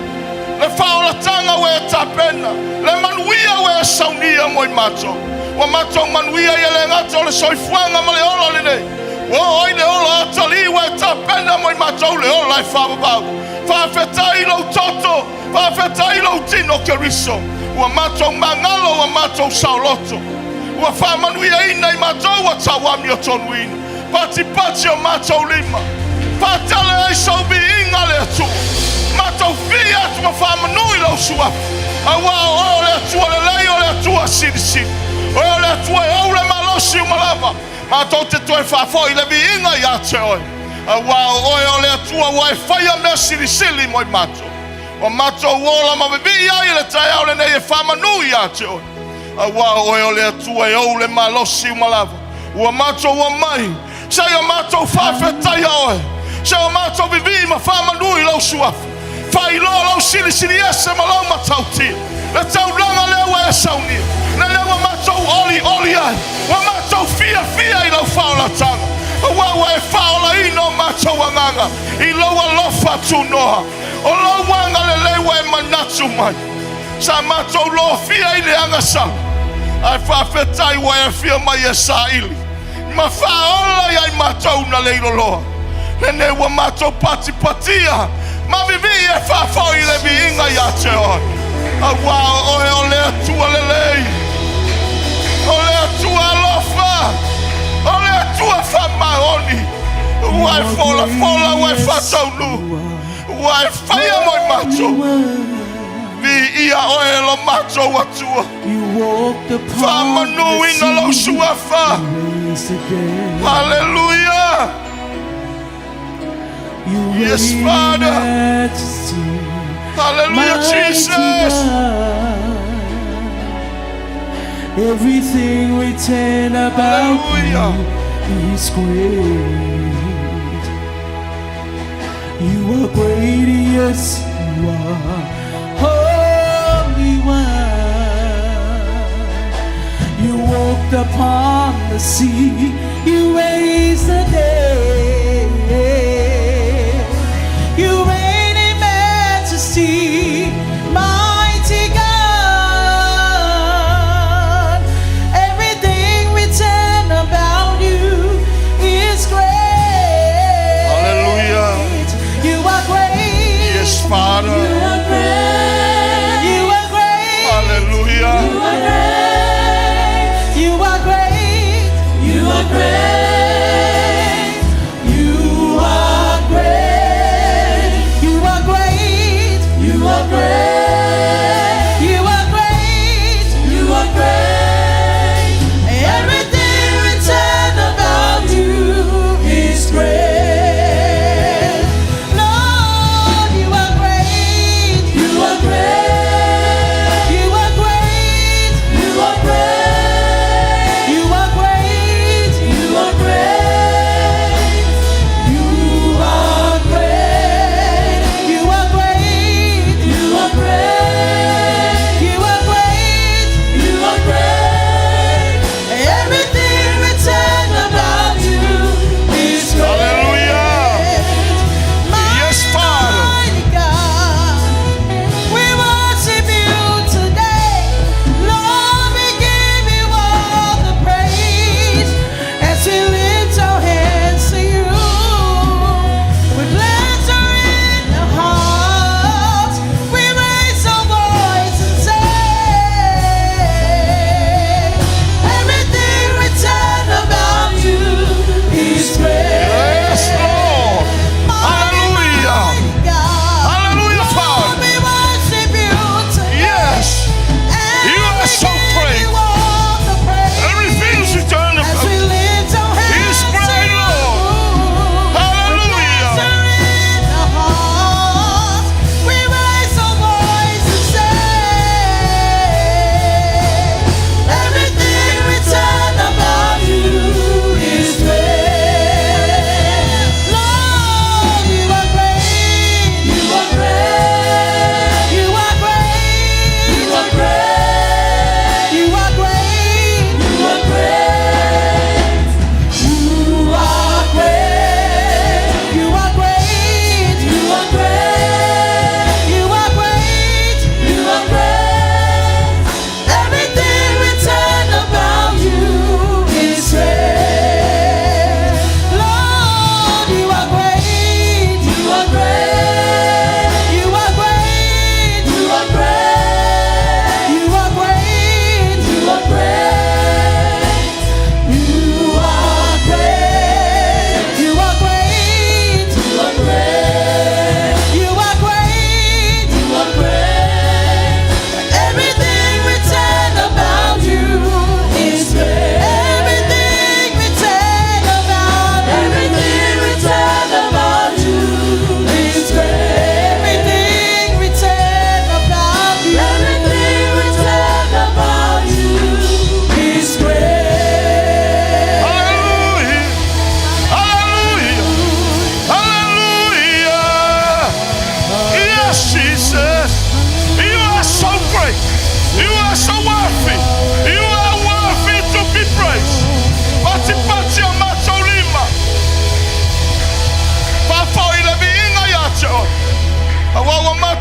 Le faaolataga ua e tapena. Le manuia ua e saunia mo i matou. Ua matou manuia ia le gata o le soifuaga ma le ola lenei. Ua oo ai le ola atalii ua e tapena mo i matou le ola e faavavau. Faafetai i lou toto, faafetai i lou tino Keriso, ua matou magalo ua matou saoloto, ua faamanuiaina i matou ua tauamiotonuina, patipati o matou lima, faatale ai sou viiga le Atua, matou fia atu ma faamanu i lou suafa, auā o oe o le Atua lelei, o le Atua silisili, oe o le Atua e ou le malosi uma lava. Matou te toe faafoi le viiga ia te oe, auā o oe o le Atua ua e faia mea silisili mo i matou. Ua matou ola ma vivii ai i le taeao lenei e faamanu ia te oe, auā o oe o le Atua e ou le malosi uma lava. Ua matou omai, seia matou faafetaia oe, seia matou vivii ma faamanu i lou suafa, faailoa lou silisiliese ma lou matautia, le taulaga lea ua e saunia, le lea ua matou olioli ai, ua matou fiafia i lau faaolataga, aua ua e faaolaina o matou agaga i lou alofa tunoa, o lou agalelei ua e manatu mai. Sa matou lofia i le agasala, ae faafetai ua e afio mai e saili ma faaola ia i matou na leiloloa. Lenei ua matou patipatia ma vivii e faafoi le viiga ia te oe, auā o oe o le Atua lelei, o le Atua alofa, o le Atua faamaoni. Ua e folafola, ua e faataunuu, ua e faia mo i matou. Viia oe e lo matou Atua, faamanuina lou suafa. Haleluia! Yes, Father. Hallelujah, Jesus. Everything written about Hallelujah. you is great. You are great, yes, you are holy one. You walked upon the sea, you raised the dead. You reign in majesty, mighty God. Everything written about you is great. Hallelujah. You are great. Yes, Father. You are great. You are great. Hallelujah. You are great. You are great. You are great. You are great. You are great. You are great. You are great. You are great. Everything written about you is great. Lord, you are great.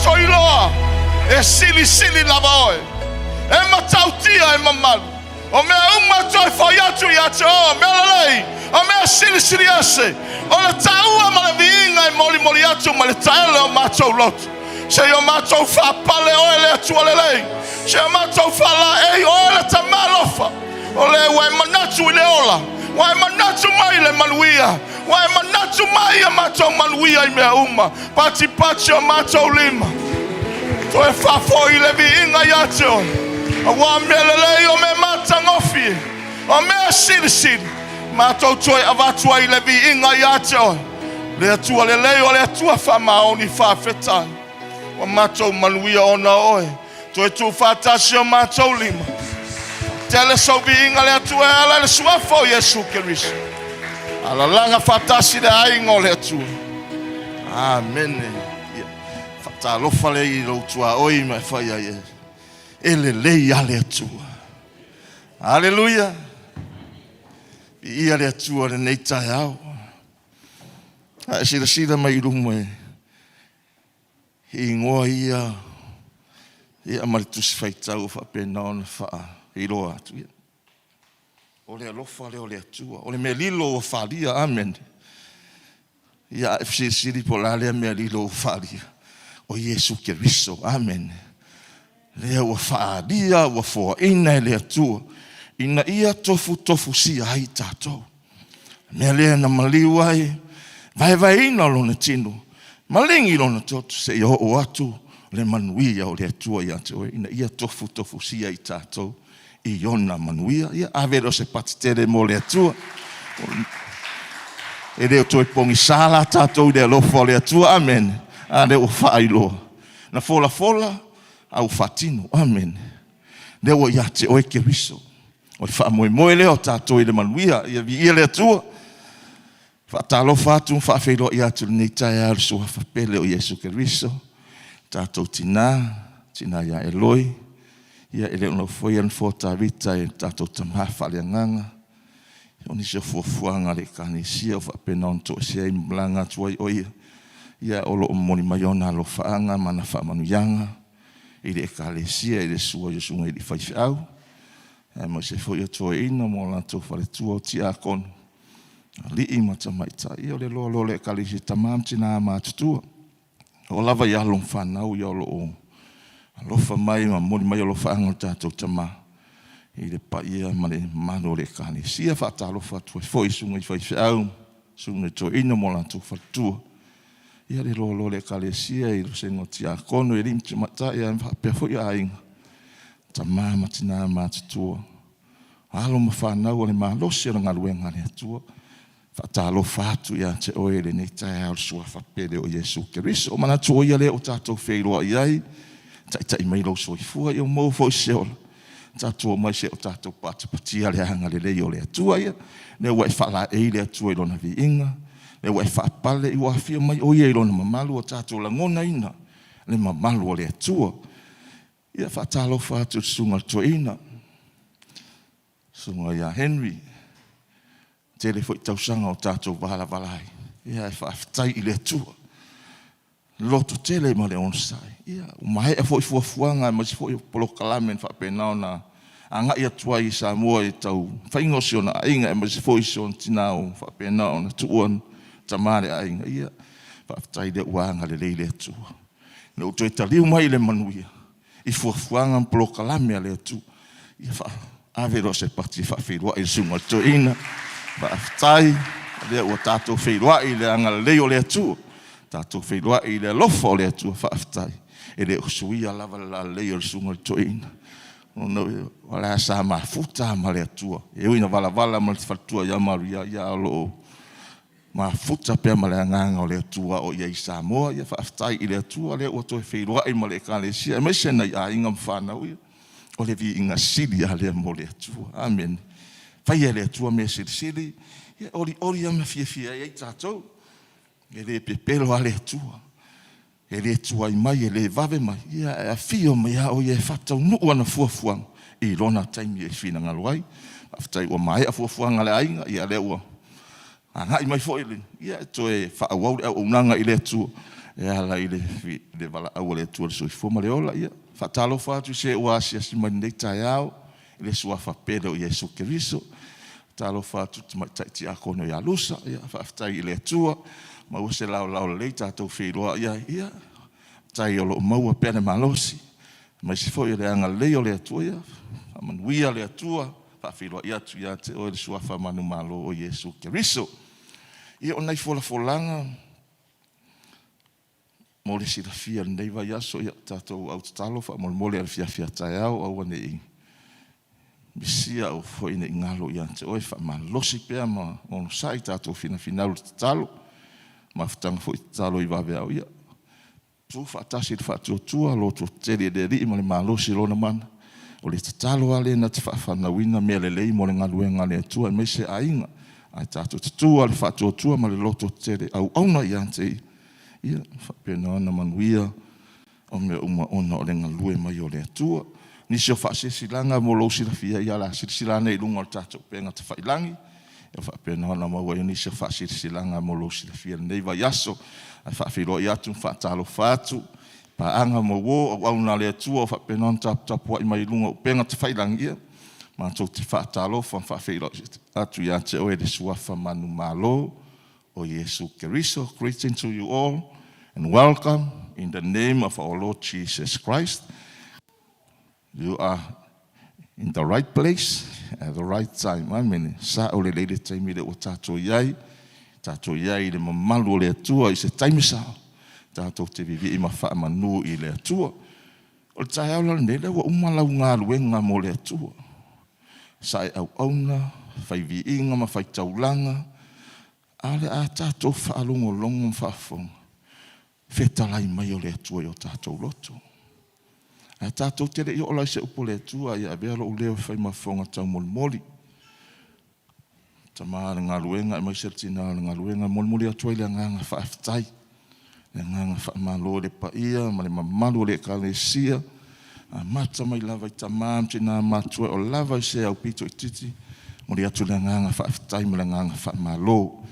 matou iloa, e silisili lava oe. E matautia e mamalu. O mea uma e toe foi atu ia te oe, o mea lelei, o mea silisili ese, o le taua ma le viiga e molimoli atu mai le taele o matou loto. Seia matou faapale oe le Atua lelei, seia matou faalaei oe le Tama alofa, o le ua e manatu i le ola, ua e manatu mai i le manuia, ua e manatu mai ia matou manuia i mea uma, patipati o matou lima, toe faafoi le viiga ia te oe, auā mea lelei o mea matagofie, o mea silisili, matou toe avatu ai le viiga ia te oe, le Atua lelei, o le Atua faamaoni, faafetai. Ua matou manuia ona o oe, toe tuufaatasi o matou lima. Tele sou viiga le Atua e ala i le suafa o Iesu Keriso. Alalaga faatasi le aiga o le Atua. Amene. Ia, faatalofa lea i lou tuaoi ma e fai ai e, e lelei a le Atua. Aleluia. Viia le Atua lenei taeao. A e silasila mai i luma e igoa ia ia ma le tusi faitau o faapena ona faailoa atu ia. O le alofa lea o le Atua, o le mea lilo ua falia, amen. Ia a e fesilisili po o le a lea mea lilo ua falia, o Iesu Keriso, amen. Lea ua faalia, ua foaina e le Atua, ina ia tofutofusia ai tatou. Mea lea na maliu ai, vaevaeina lona tino, maligi lona toto seia oo atu le manuia o le Atua ia te oe, ina ia tofutofusia i tatou i ona manuia. Ia ave lea o se pati tele mo le Atua. E le o toe pogisa la tatou i le alofa o le Atua, amene. A lea ua faailoa. Na folafola, a ua faatino, amene. Lea ua ia te oe Keriso. O le faamoemoe lea o tatou i le manuia. Ia viia le Atua. Faatalofa atu ma faafeiloai atu i lenei taeao i le Suafa pele o Iesu Keriso, tatou tina, tina ia Eloi, ia e le o nofoia le nofoa o Tavita e tatou tama faaleagaga, o nisi o fuafuaga a le Ekalesia o faapena ona toesea ai ma malaga atu ai o ia, ia o lo o momoli mai ona alofaaga ma ana faamanuiaga i le Ekalesia i le susu ai o susuga i alii faifeau, aemaise foi o toeaiina ma o latou faletua o tiakono, alii ma tamaitai. Ia o le loaloa o le Ekalesia, tama ma tina matutua. O lava i alo ma fanau ia o lo o alofa mai ma momoli mai alofaaga o le tatou tama i le paia ma le mamalu o le Ekalesia. Faatalofa atu ai foi i susuga i faifeau, susuga i toeaina ma o latou faletua. Ia le loaloa o le Ekalesia i le vasega o tiakono, i alii ma tamaitai ae faapea foi aiga, tama ma tina matutua, alo ma fanau o le malosi o le galuega a le Atua. Faatalofa atu ia te oe i lenei taeao i le Suafa pele o Iesu Keriso. O manatu o ia lea ua tatou feiloai ai, taitai mai lou soifua, ia maua foi se ola. Tatou omai se o tatou patipatia le agalelei o le Atua ia. Lea ua e faalaei le Atua i Lona viiga, lea ua e faapale, ua afio mai o Ia i Lona mamalu, ua tatou lagonaina le mamalu o le Atua. Ia faatalofa atu i le susuga i le toeaina, susuga ia Henry, tele foi tausaga o tatou valavala ai, ia ae faafetai i le Atua. Loto tele ma le onosai. Ia, ua maea foi fuafuaga aemaise foi o polokalame na faapena ona agai atu ai i Samoa i tau faiga o si ona aiga aemaise foi si ona tina ua faapena ona tuua tama le aiga. Ia, faafetai lea ua agalelei le Atua. Ina ua toe taliu mai i le manuia i fuafuaga ma polokalame a le Atua. Ia ave loa se pati e faafeiloai i le susuga i le toeaina. Faafetai, lea ua tatou feiloai i le agalelei o le Atua, tatou feiloai i le alofa o le Atua, faafetai. E le o suia lava le lalelei o le susuga i le toeaina. Ona o la sa mafuta ma le Atua. E ui ina valavala ma le faletua ia Maria, ia o lo o mafuta pea ma le Agaga o le Atua o i ai i Samoa. Ia faafetai i le Atua lea ua toe feiloai ma le Ekalesia, aemaise nai aiga ma fanau, ia o le viiga sili lava lea mo le Atua. Amene. Faia e le Atua mea silisili, ia olioli lava ma fiafia ai tatou. E le pepelo lava le Atua. E le tuai mai, e le vave mai, ia ae afio mai lava o ia e faataunuu ana fuafuaga i lona taimi e finagalo ai. Faafetai ua maea fuafuaga a le aiga, ia lea ua agai mai foi le, ia e toe faaauau le auaunaga i le Atua. E ala i le, le valaau a le Atua i le soifua ma le ola. Ia, faatalofa atu i se ua asiasi mai lenei taeao i le suafa pele o Iesu Keriso. Talofa atu i le tamaitai tiakono ia Lusa. Ia, faafetai i le Atua, maua se laolao lelei tatou feiloai ai. Ia, faafetai o lo o maua pea le malosi, aemaise foi o le agalelei o le Atua. Ia, faamanuia le Atua, faafeiloai atu ia te oe le suafa manumalo o Iesu Keriso. Ia, o nai folafolaga mo le silafia i lenei vaiaso, ia tatou au tatalo faamolemole i le afiafi a taeao, aua ne i misia aua foi ne i galo ia te oe, faamalosi pea ma onosai tatou finafinau i le tatalo, mafutaga foi tatalo i vaveao, ia tu faatasi i le faatuatua, lototetele i le Alii ma le malosi o Lona mana. O le tatalo lava lea na te faafanauina mea lelei mo le galuega a le Atua aemaise aiga. Ae tatou tutu lava i le faatuatua ma le lototetele, auauna ia te Ia, ia faapena ona manuia o mea uma ona o le galue mai o le Atua. Nisi o faasilasilaga mo lou silafia, ia o le a silasila ane i luga o le tatou upega tafailagi, ia faapena ona maua ai nisi o faasilasilaga mo lou silafia i lenei vaiaso. Ae faafeiloai atu ma faatalofa atu i paaga ma uo, auauna a le Atua o faapena ona taputapuai mai i luga o upega tafailagi, ia matou te faatalofa ma faafeiloai atu ia te oe i le suafa manumalo o Iesu Keriso. Greeting to you all and welcome in the name of our Lord Jesus Christ. You are in the right place at the right time. Amene. Sa'o lelei le taimi lea ua tatou i ai. Tatou i ai i le mamalu o le Atua i se taimi sao. Tatou te vivii ma faamanu i le Atua. O le taeao la lenei, lea ua uma lau galuega mo le Atua. Sa e auauna, fai viiga ma fai taulaga, a o le a tatou faalogologo ma faafofoga, fetalai mai o le Atua i o tatou loto. Ae tatou te le i oo la i se upu a le Atua, ia avea lou leo e fai ma fofoga taumolimoli. Tama o le galuega aemaise le tina o le galuega, e molimoli atu ai le agaga faafetai, le agaga faamalo i le paia ma le mamalu o le Ekalesia, amata mai lava i tama ma tina matutua e oo lava i se aupito itiiti. Momoli atu le agaga faafetai ma le agaga faamalo.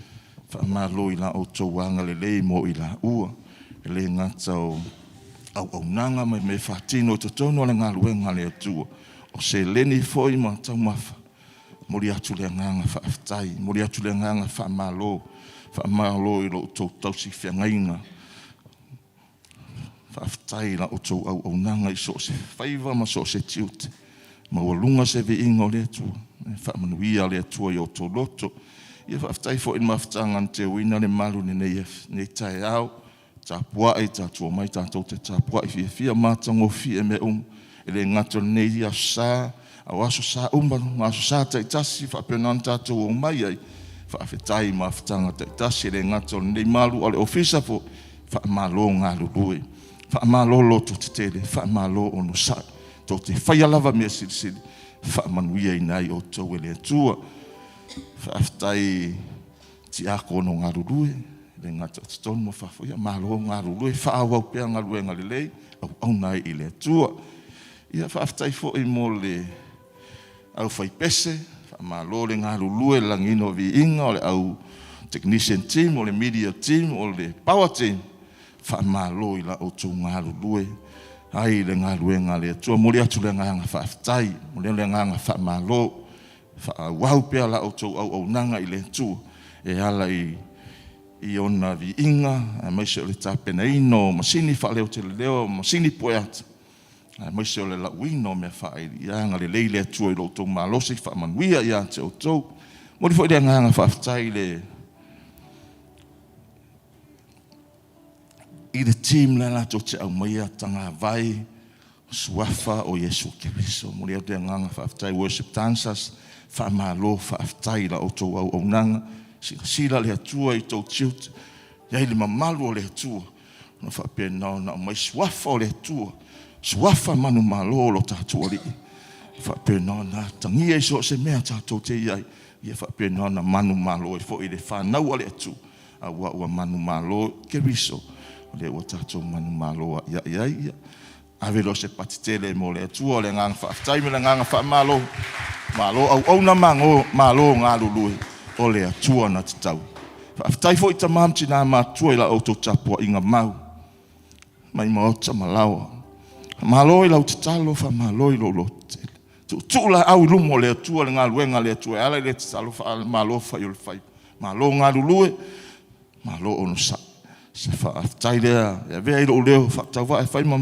Faamalo i la outou agalelei mo i laua, e le gata o auaunaga ma mea faatino i totonu o le galuega a le Atua, o seleni foi ma taumafa. Momoli atu le agaga faafetai, momoli atu le agaga faamalo, faamalo i lo outou tausi feagaiga. Faafetai i la outou auaunaga i so o se faiva ma so o se tiute. Maualuga se viiga o le Atua, e faamanuia le Atua i o outou loto. Ia faafetai foi i le mafutaga na teuina le malu i lenei taeao, tapuai, tatua mai tatou te tapuai fiafia ma matagofie mea uma. E le gata o lenei Aso Sa, a o Aso Sa uma ma Aso Sa taitasi faapena ona tatou omai ai, faafetai i mafutaga taitasi. E le gata o lenei malu a o le Ofisa foi, faamalo galulue, faamalo lototetele, faamalo onosai. Tou te faia lava mea silisili, faamanuiaina ai outou e le Atua. Faafetai tiakono galulue, le gata o totonu ma fafo, ia malo galulue, faaauau pea galuega lelei, auauna ai i le Atua. Ia faafetai foi mo le aufaipese, faamalo le galulue, le lagiina o viiga, o le au technician team, o le media team, o le power team, faamalo i la outou galulue ai i le galuega a le Atua. Momoli atu le agaga faafetai, momoli le agaga faamalo, faaauau pea la outou auaunaga i le Atua e ala i ona viiga, aemaise o le tapenaina o masini faaleoteleleo, masini pueata, aemaise o le lauina o mea faaili. Ia agalelei le Atua i lo outou malosi, faamanuia ia te outou. Momoli foi le agaga faafetai i le team lea latou te aumaia tagavai suafa o Iesu Keriso. Momoli atu le agaga faafetai, worship dancers, faamalo faafetai i la outou auaunaga. Silasila le Atua i tou tiute, i ai le mamalu o le Atua na faapena ona aumai suafa o le Atua, suafa manumalo o lo tatou Alii, faapena ona atagia i so o se mea tatou te i ai, ia faapena ona manumalo ai foi le fanau a le Atua, aua ua manumalo Keriso, o lea ua tatou manumalo ai ai. Ia ave loa se pati tele mo le Atua, o le agaga faafetai ma le agaga faamalo. Malo auauna, malo galulue, o le Atua na te tau. Faafetai foi i tama ma tina matutua i la outou tapuaiga mau. mai maota ma laoa. Faamalo i lau tatalo, faamalo i lou lototele. Tuutuu laau i luma o le Atua le galuega a le Atua e ala i le tatalo faamalo fai o le faiva. Malo galulue, malo onosai. Se faafetai lea e avea ai lou leo faatauvaa e fai ma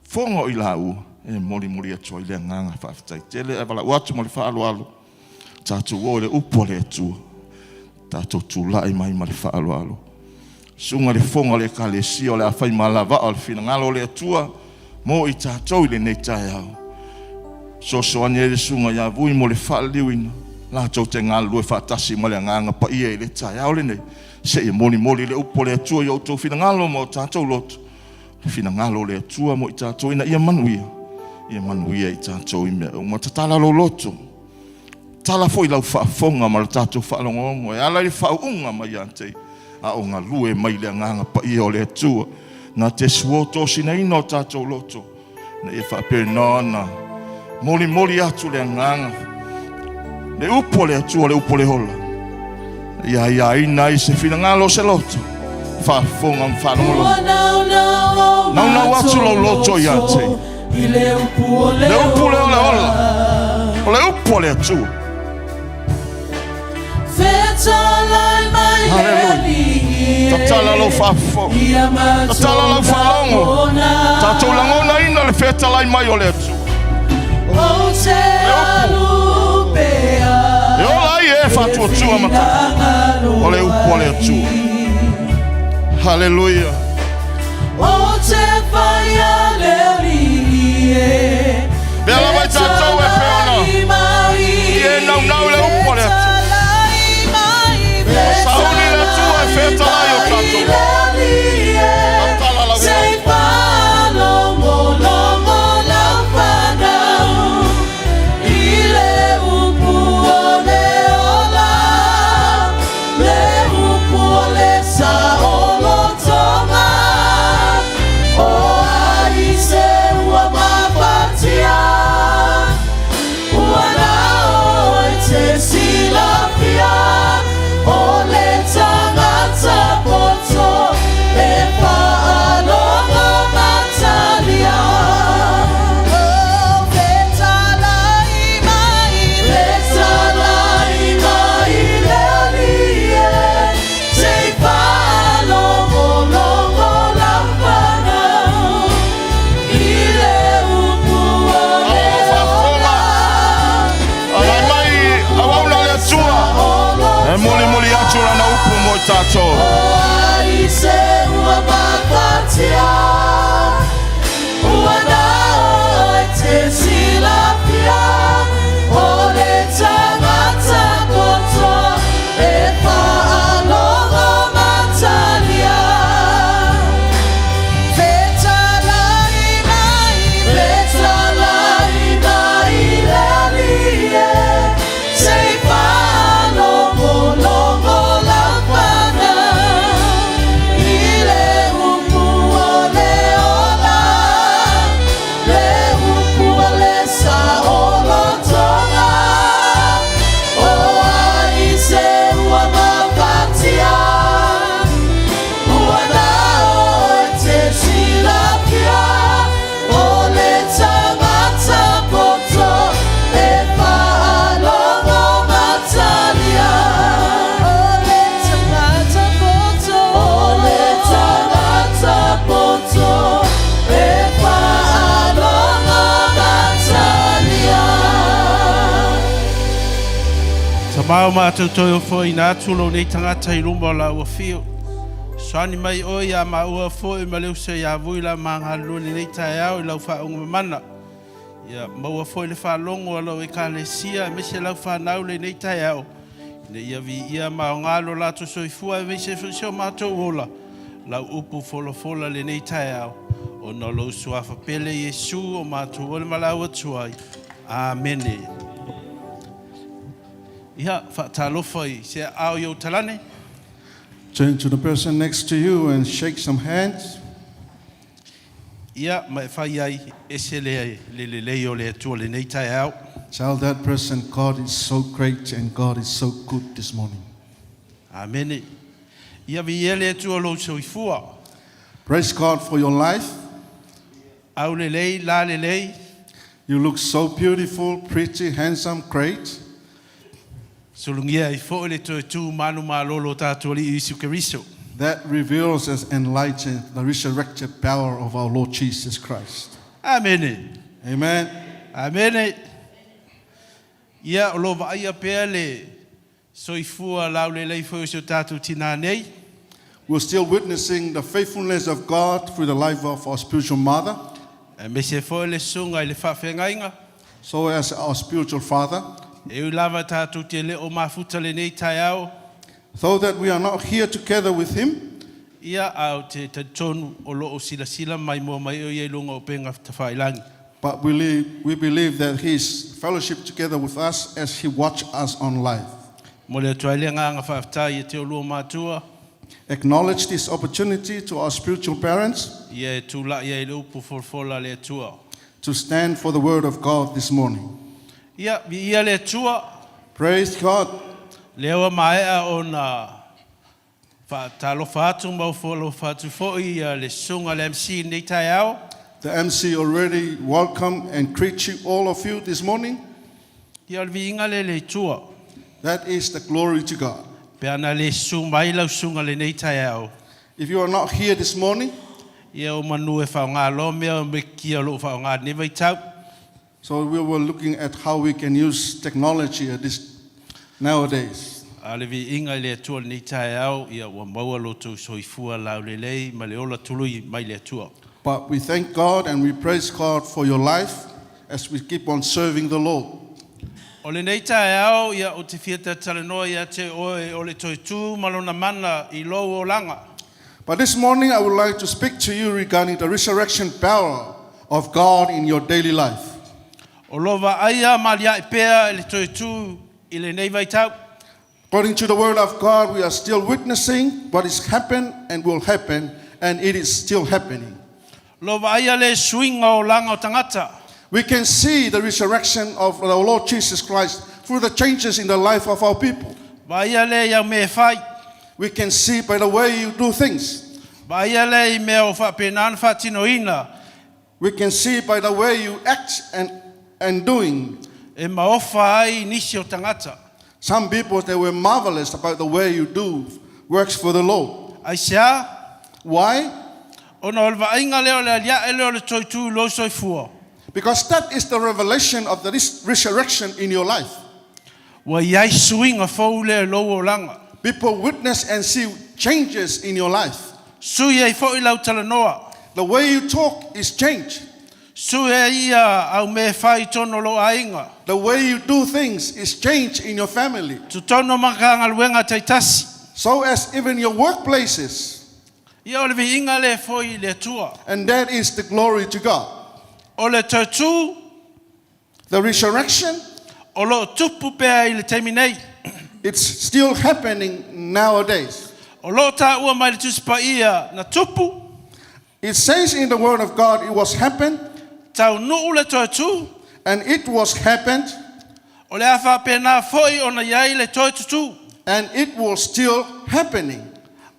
fofoga o i laua e molimoli atu ai le agaga faafetai tele. Ae valaau atu ma le faaaloalo, tatou o i le upu a le Atua, tatou tulai mai ma le faaaloalo. Susuga i le Fofoga o le Ekalesia o le a fai ma alavaa o le finagalo o le Atua mo i tatou i lenei taeao. Fesoasoani ai le Susuga ia Vui mo le faaliliuina, latou te galulue faatasi ma le Agaga Paia i le taeao lenei, seia molimoli le upu a le Atua i o outou finagalo ma o tatou loto, le finagalo o le Atua mo i tatou ina ia manuia, ia manuia i tatou i mea uma. Tatala lou loto, tatala foi lau faafofoga ma le tatou faalogologo e ala i le faauuga mai ia te ia, a o galue mai le Agaga Paia o le Atua, na te suotosinaina o tatou loto, ina ia faapena ona molimoli atu le agaga, le upu a le Atua, le upu o le ola, ia aiaina ai se finagalo o se loto, faafofoga ma faalogologo. Naunau atu lou loto ia te ia. Le upu lea o le ola, o le upu a le Atua. Haleluia. Tatala lou faafofoga. Tatala lau faalogo. Tatou lagonaina le fetalai mai o le Atua. Le upu. E ola ai e faatuatua ma tatou. O le upu a le Atua. Haleluia. Mea lava i tatou e pei ona i e naunau i le upu a le Atua. Ua sauni le Atua e fetalai o tatou. Tatala lau Faafofoga, alai mai auauna le Atua e molimoli atu lana upu mo i tatou. Tamao matou toe ofoina atu lou nei tagata i luma o lau afio. Soani mai oe ia maua foi ma le uso ia Vui la ma galulue lenei taeao i lau faauuga mamana. Ia maua foi le faalogo a lau ekalesia aemaise lau fanau lenei taeao, ina ia viia ma aoga lo latou soifua aemaise foi si o matou ola, lau upu folafola lenei taeao, ona o lou suafa pele Iesu o matou ole ma lau atu ai. Amene. Ia, faatalofa i se aao i ou talane. Turn to the person next to you and shake some hands. Ia, ma e fai ai ese le le lelei o le Atua lenei taeao. Tell that person God is so great and God is so good this morning. Amene. Ia viia le Atua lou soifua. Praise God for your life. Aulelei, lalelei. You look so beautiful, pretty, handsome, great. Sulugia ai fo'i le toe tu manumalolo o tatou Alii Iesu Keriso. That reveals and enlightens the resurrected power of our Lord Jesus Christ. Amene. Amen. Amene. Ia, o lo o vaaia pea le soifua laulelei foi o si o tatou tinā nei. We're still witnessing the faithfulness of God through the life of our spiritual mother, Aemaise foi le susuga i le faafeagaiga. so as our spiritual father. E ui lava tatou te le o mafuta lenei taeao. Though that we are not here together with him, Ia, ae ou te talitonu o lo o silasila maimoa mai o ia i luga o upega tafailagi. But we, we believe that he is fellowship together with us as he watch us on live. Momoli atu ai le agaga faafetai ia te oulua matua. Acknowledge this opportunity to our spiritual parents Ia e tulai ai i le upu folafola a le Atua. to stand for the word of God this morning. Ia, viia le Atua. Praise God. Lea ua maea ona faatalofa atu ma ofo alofa atu foi le susuga i le MC i lenei taeao. The MC already welcome and greet you all of you this morning. Ia o le viiga lea i le Atua. That is the glory to God. Pe ana le susu mai lau susuga i lenei taeao. If you are not here this morning, Ia o manu e faaaoga loa mea o mekia o lo o faaaoga i lenei vaitau. So we were looking at how we can use technology at this nowadays. A o le viiga i le Atua i lenei taeao, ia ua maua lo outou soifua laulelei ma le ola tului mai le Atua. But we thank God and we praise God for your life as we keep on serving the Lord. O lenei taeao, ia, ou te fia talatalanoa ia te oe o le toe tu ma lona mana i lou olaga. But this morning I would like to speak to you regarding the resurrection power of God in your daily life. O lo vaaia maalia'i pea e le toe tu i lenei vaitau. According to the word of God, we are still witnessing what is happened and will happen, and it is still happening. Lo vaaia le suiga o olaga o tagata. We can see the resurrection of the Lord Jesus Christ through the changes in the life of our people. Vaaia lea i au mea e fai. We can see by the way you do things. Vaaia lea i mea o faapena ona faatinoina. We can see by the way you act and, and doing. E maofa ai nisi o tagata. Some people, they were marvelous about the way you do works for the Lord. Aisea? Why? Ona o le vaaiga lea o le aliae lea o le toe tu i lou soifua. Because that is the revelation of the resurrection in your life. Ua i ai suiga fou lea i lou olaga. People witness and see changes in your life. Sui ai foi lau talanoa. The way you talk is changed. Sui ai ia au mea e fai i totonu o lou aiga. The way you do things is changed in your family. Totonu o Matagaluega taitasi. So as even your workplaces. Ia o le viiga lea e foi i le Atua. And that is the glory to God. O le toe tu. The resurrection. O lo o tupu pea i le taimi nei. It's still happening nowadays. O lo o taua mai le Tusi Paia na tupu. It says in the word of God it was happened. Taunuu le toe tu. And it was happened. O le a faapena foi ona i ai le toe tutū. And it was still happening.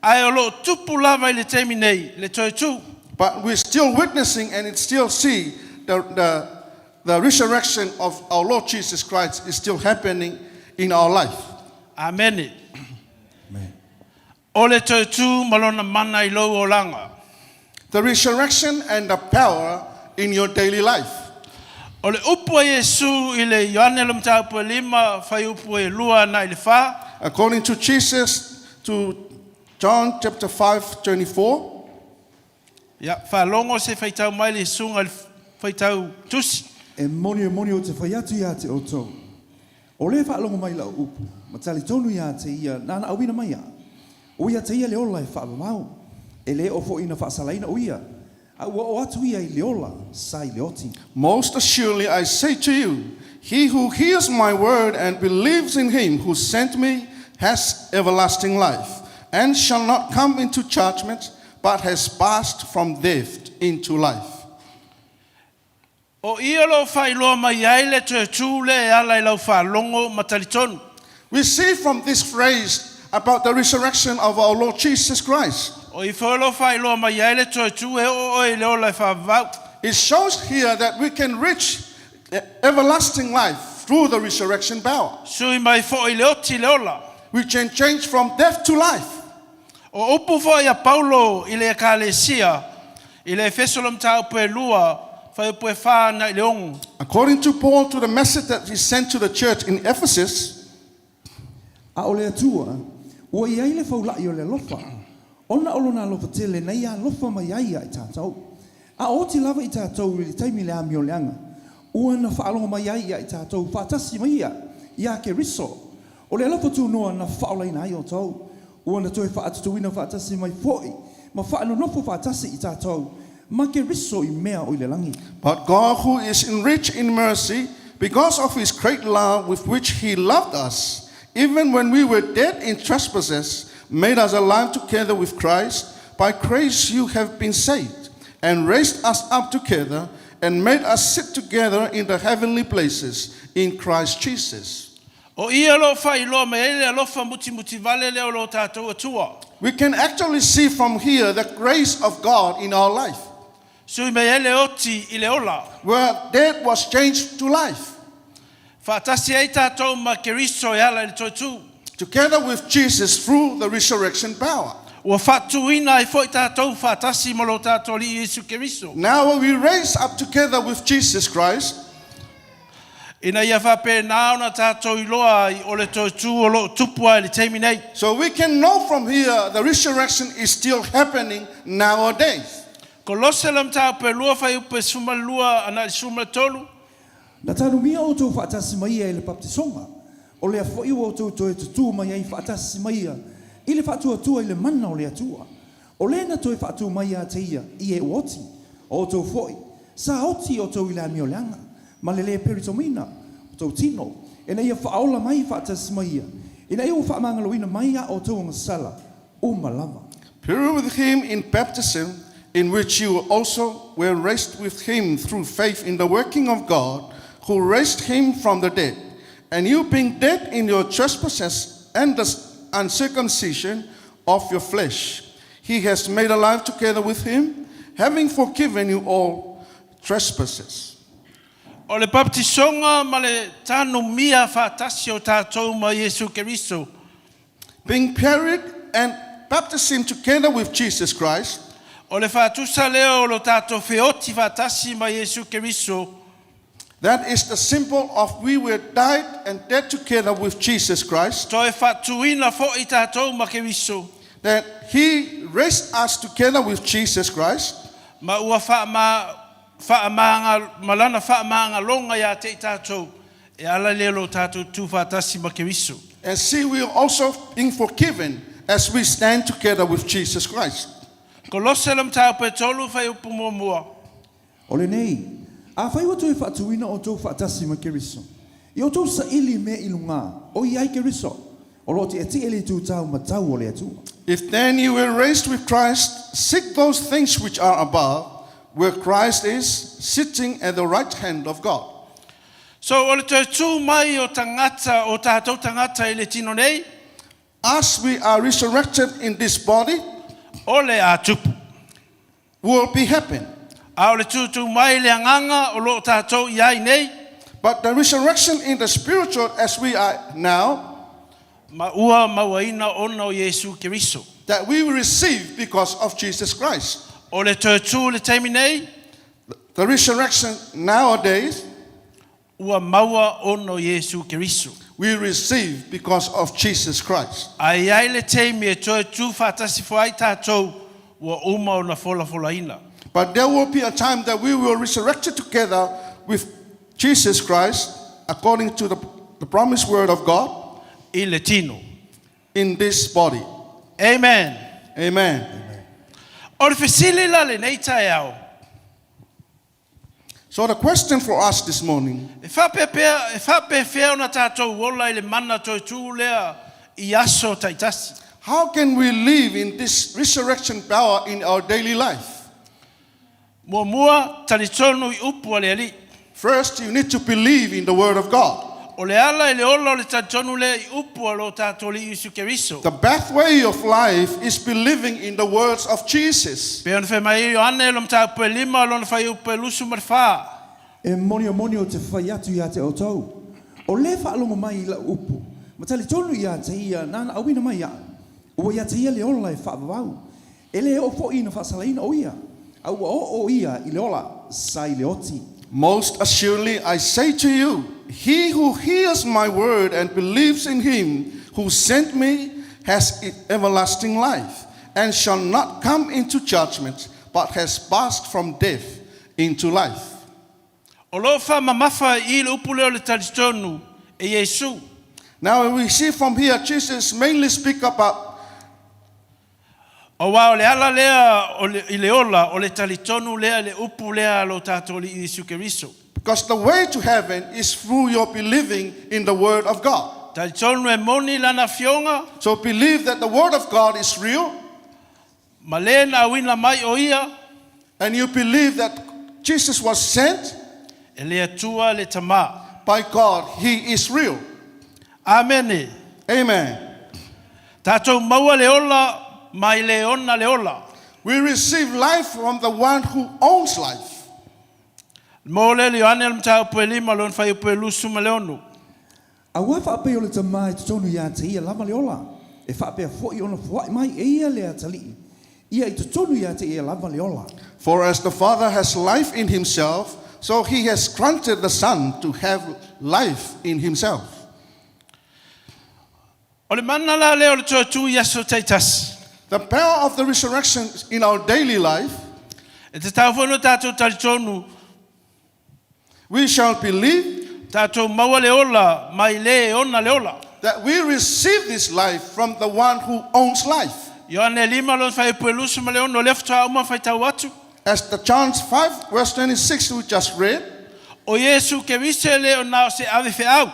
Ae o lo o tupu lava i le taimi nei le toe tu. But we're still witnessing and it still see the, the, the resurrection of our Lord Jesus Christ is still happening in our life. Amene. O le toe tu ma lona mana i lou olaga. The resurrection and the power in your daily life. O le upu a Iesu i le Ioane le mataupu e lima, fuaiupu e lua agai i le fa. According to Jesus to John chapter 5, 24. Ia, faalogo se faitau mai le susuga i le faitau tusi. E moni e moni ou te fai atu ia te outou, o le faalogo mai i lau upu, ma talitonu ia te ia nāna auina mai au, o ia te ia le ola e faavavau, e le oo foi ina faasalaina o ia, a ua oo atu ia i le ola sa i le oti. Most assuredly I say to you, he who hears my word and believes in him who sent me has everlasting life, and shall not come into judgment, but has passed from death into life. O i o lo o faailoa mai ai le toe tu lea e ala i lau faalogo ma talitonu. We see from this phrase about the resurrection of our Lord Jesus Christ. O i foi o lo o faailoa mai ai le toe tu e oo oe i le ola e faavavau. It shows here that we can reach everlasting life through the resurrection power. Sui mai fo'i le oti le ola. We can change from death to life. O upu fo'i a Paulo i le ekalesia, i le Efeso le mataupu e 2, fuaiupu e 4 agai i le 6. According to Paul, to the message that he sent to the church in Ephesus, A o le Atua, ua i ai le faula'i o le alofa, ona o Lona alofa tele na Ia alofa mai ai ia i tatou. A o oti lava i tatou i le taimi le amioleaga, ua na faalogo mai ai ia i tatou faatasi ma Ia, iā Keriso. O le alofa tunoa na faaolaina ai outou, ua na toe faatutuina faatasi mai fo'i ma faanonofo faatasi i tatou ma Keriso i mea o i le lagi. But God, who is rich in mercy, because of his great love with which he loved us, even when we were dead in trespasses, made us alive together with Christ. By grace you have been saved, and raised us up together, and made us sit together in the heavenly places in Christ Jesus. O ia o lo o faailoa mai ai le alofa mutimutivale lea o lo tatou Atua. We can actually see from here the grace of God in our life, Sui mai ai le oti i le ola. where death was changed to life. Faatasi ai tatou ma Keriso e ala i le toe tū. Together with Jesus through the resurrection power. Ua faatuina ai fo'i tatou faatasi ma lo tatou Alii Iesu Keriso. Now we raise up together with Jesus Christ, Ina ia faapena ona tatou iloa ai o le toe tū o lo o tupu lava i le taimi nei. So we can know from here the resurrection is still happening nowadays. Kolose le mataupu e 2 fuaiupu e 12 agai i le 13. Na tanumia outou faatasi ma ia i le papatisoga, o lea foi ua outou toe tutū mai ai faatasi ma ia i le faatuatua i le mana o le Atua. O le na toe faatū mai ia te ia i e ua oti, o outou foi, sa oti outou i le amioleaga, ma le lē peritōmina o tou tino, ina ia faaola mai faatasi ma ia, ina ia ua faamagaloina mai a outou agasala uma lava. Buried with him in baptism, in which you also were raised with him through faith in the working of God, who raised him from the dead. And you being dead in your trespasses and the uncircumcision of your flesh, he has made alive together with him, having forgiven you all trespasses. O le papatisoga ma le tanumia faatasi o tatou ma Iesu Keriso. Being buried and baptism together with Jesus Christ, O le faatusa lea o lo tatou feoti faatasi ma Iesu Keriso. That is the symbol of we were died and dead together with Jesus Christ. Toe faatuina fo'i tatou ma Keriso. That he raised us together with Jesus Christ. Ma ua faama, faamāga, ma Lana faamagaloga ia te i tatou, e ala lea lo tatou tu faatasi ma Keriso. And see, we are also being forgiven as we stand together with Jesus Christ. Kolose le mataupu e 3 fuaiupu 1. O lenei, afai ua toe faatuina outou faatasi ma Keriso, ia outou saili i mea i lugā, o i ai Keriso, o lo o tietie i le itu tau matau o le Atua. If then you were raised with Christ, seek those things which are above, where Christ is, sitting at the right hand of God. So o le toe tū mai o tagata, o tatou tagata i le tino nei. As we are resurrected in this body, O le a tupu. Will be happen. A o le tūtū mai i le agaga o lo o tatou i ai nei. But the resurrection in the spiritual as we are now, Ma ua mauaina ona o Iesu Keriso. That we will receive because of Jesus Christ. O le toe tū i le taimi nei. The resurrection nowadays, Ua maua ona o Iesu Keriso. We receive because of Jesus Christ. A i ai le taimi e toe tū faatasi fo'i ai tatou, ua uma ona folafolaina. But there will be a time that we will resurrected together with Jesus Christ according to the promised word of God. I le tino. In this body. Amen. Amen. O le fesili la lenei taeao. So the question for us this morning. E faapea, e faapefea ona tatou ola i le mana toe tū lea i aso taitasi? How can we live in this resurrection power in our daily life? Muamua, talitonu i upu a le Alii. First, you need to believe in the word of God. O le ala i le ola o le talitonu lea i upu a lo tātou Alii Iesu Keriso. The pathway of life is believing in the words of Jesus. Pei ona fai mai ai Ioane i le mataupu e 5 lona fuaiupu e 24. E moni o moni ou te fai atu ia te outou, o le faalogo mai i la'u upu, ma talitonu ia te ia nāna auina mai iaʻu, ua ia te ia le ola e faavavau, e lē oo foʻi ina faasalaina ʻo ia, a ua oo ia i le ola sa i le oti. Most assuredly I say to you, he who hears my word and believes in him who sent me has everlasting life, and shall not come into judgment, but has passed from death into life. O lo o faamamafa i i le upu lea o le talitonu e Iesu. Now we see from here Jesus mainly speak about Aua o le ala lea o le, i le ola, o le talitonu lea i le upu lea a lo tātou Alii Iesu Keriso. Because the way to heaven is through your believing in the word of God. Talitonu e moni lana afioga. So believe that the word of God is real. Ma le na auina mai o ia. And you believe that Jesus was sent. E le Atua le Tama. By God, he is real. Amene. Amen. Tatou maua le ola mai le ona le ola. We receive life from the one who owns life. Mo le Ioane le mataupu e 5 lona fuaiupu e 26. Auā faapei o le Tamā i totonu iā te ia lava le ola, e faapea foʻi ona foaʻi mai e ia le Atalii ia i totonu iā te ia lava le ola. For as the Father has life in himself, so he has granted the Son to have life in himself. O le mana la lea o le toe tū i aso taitasi. The power of the resurrection in our daily life. E tatau foi ona tatou talitonu. We shall believe. Tatou maua le ola mai le e ona le ola. That we receive this life from the one who owns life. Ioane 5 lona fuaiupu e 26, o lea faatoa uma faitau atu. As the John 5 verse 26 we just read. O Iesu Keriso e le o na o se ave feau.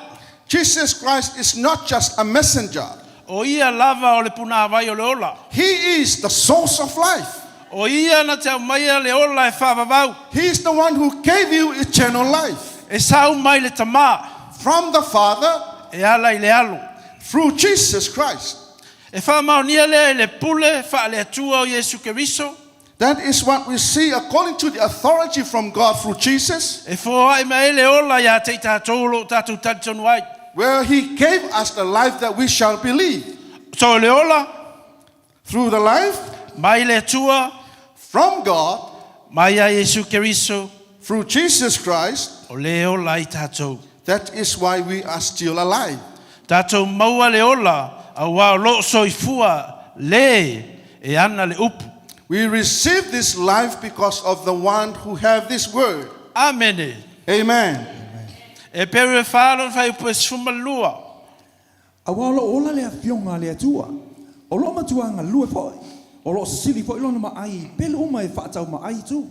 Jesus Christ is not just a messenger. O ia lava o le punāwai o le ola. He is the source of life. O ia na te aumaia le ola e faavavau. He is the one who gave you eternal life. E sau mai le Tamā. From the Father. E ala i le Alo. Through Jesus Christ. E faamaonia lea i le pule faale-Atua o Iesu Keriso. That is what we see according to the authority from God through Jesus. E foai mai ai le ola ia te i tātou o lo o tātou talitonu ai. Where he gave us the life that we shall believe. So le ola. Through the life. Mai le Atua. From God. Mai ia Iesu Keriso. Through Jesus Christ. O le ola ai tātou. That is why we are still alive. Tātou maua le ola, auā o lo o soifua le e ana le upu. We receive this life because of the one who have this word. Amene. Amen. Eperu e whā lona fuaiupu e 12. Auā o loʻu ola le Afioga a le Atua, o loʻu Matua galue foʻi, o loʻo sili foʻi lona maʻai i pelu uma e faataumaʻai tu,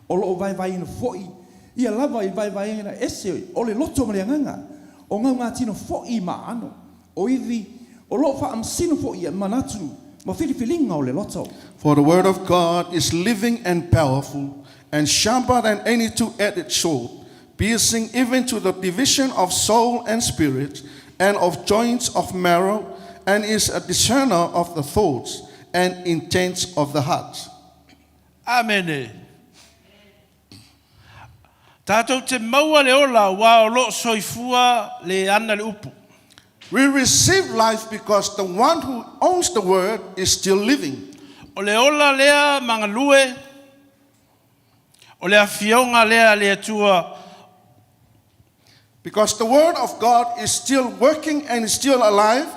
o loʻo vaevaeina foʻi ia lava i vaevaeina ese o le loto ma le agaga, o gaugatino foʻi ma aano, o ivi, o loʻo faamasino foʻi ia manatu ma filifiliga o le loto. For the word of God is living and powerful, and sharper than any two-edged sword, piercing even to the division of soul and spirit, and of joints of marrow, and is a discerner of the thoughts and intents of the heart. Amene. Tātou te maua le ola auā o loʻo soifua le ana le upu. We receive life because the one who owns the word is still living. O le ola lea ma galue, o le Afioga lea a le Atua. Because the word of God is still working and is still alive.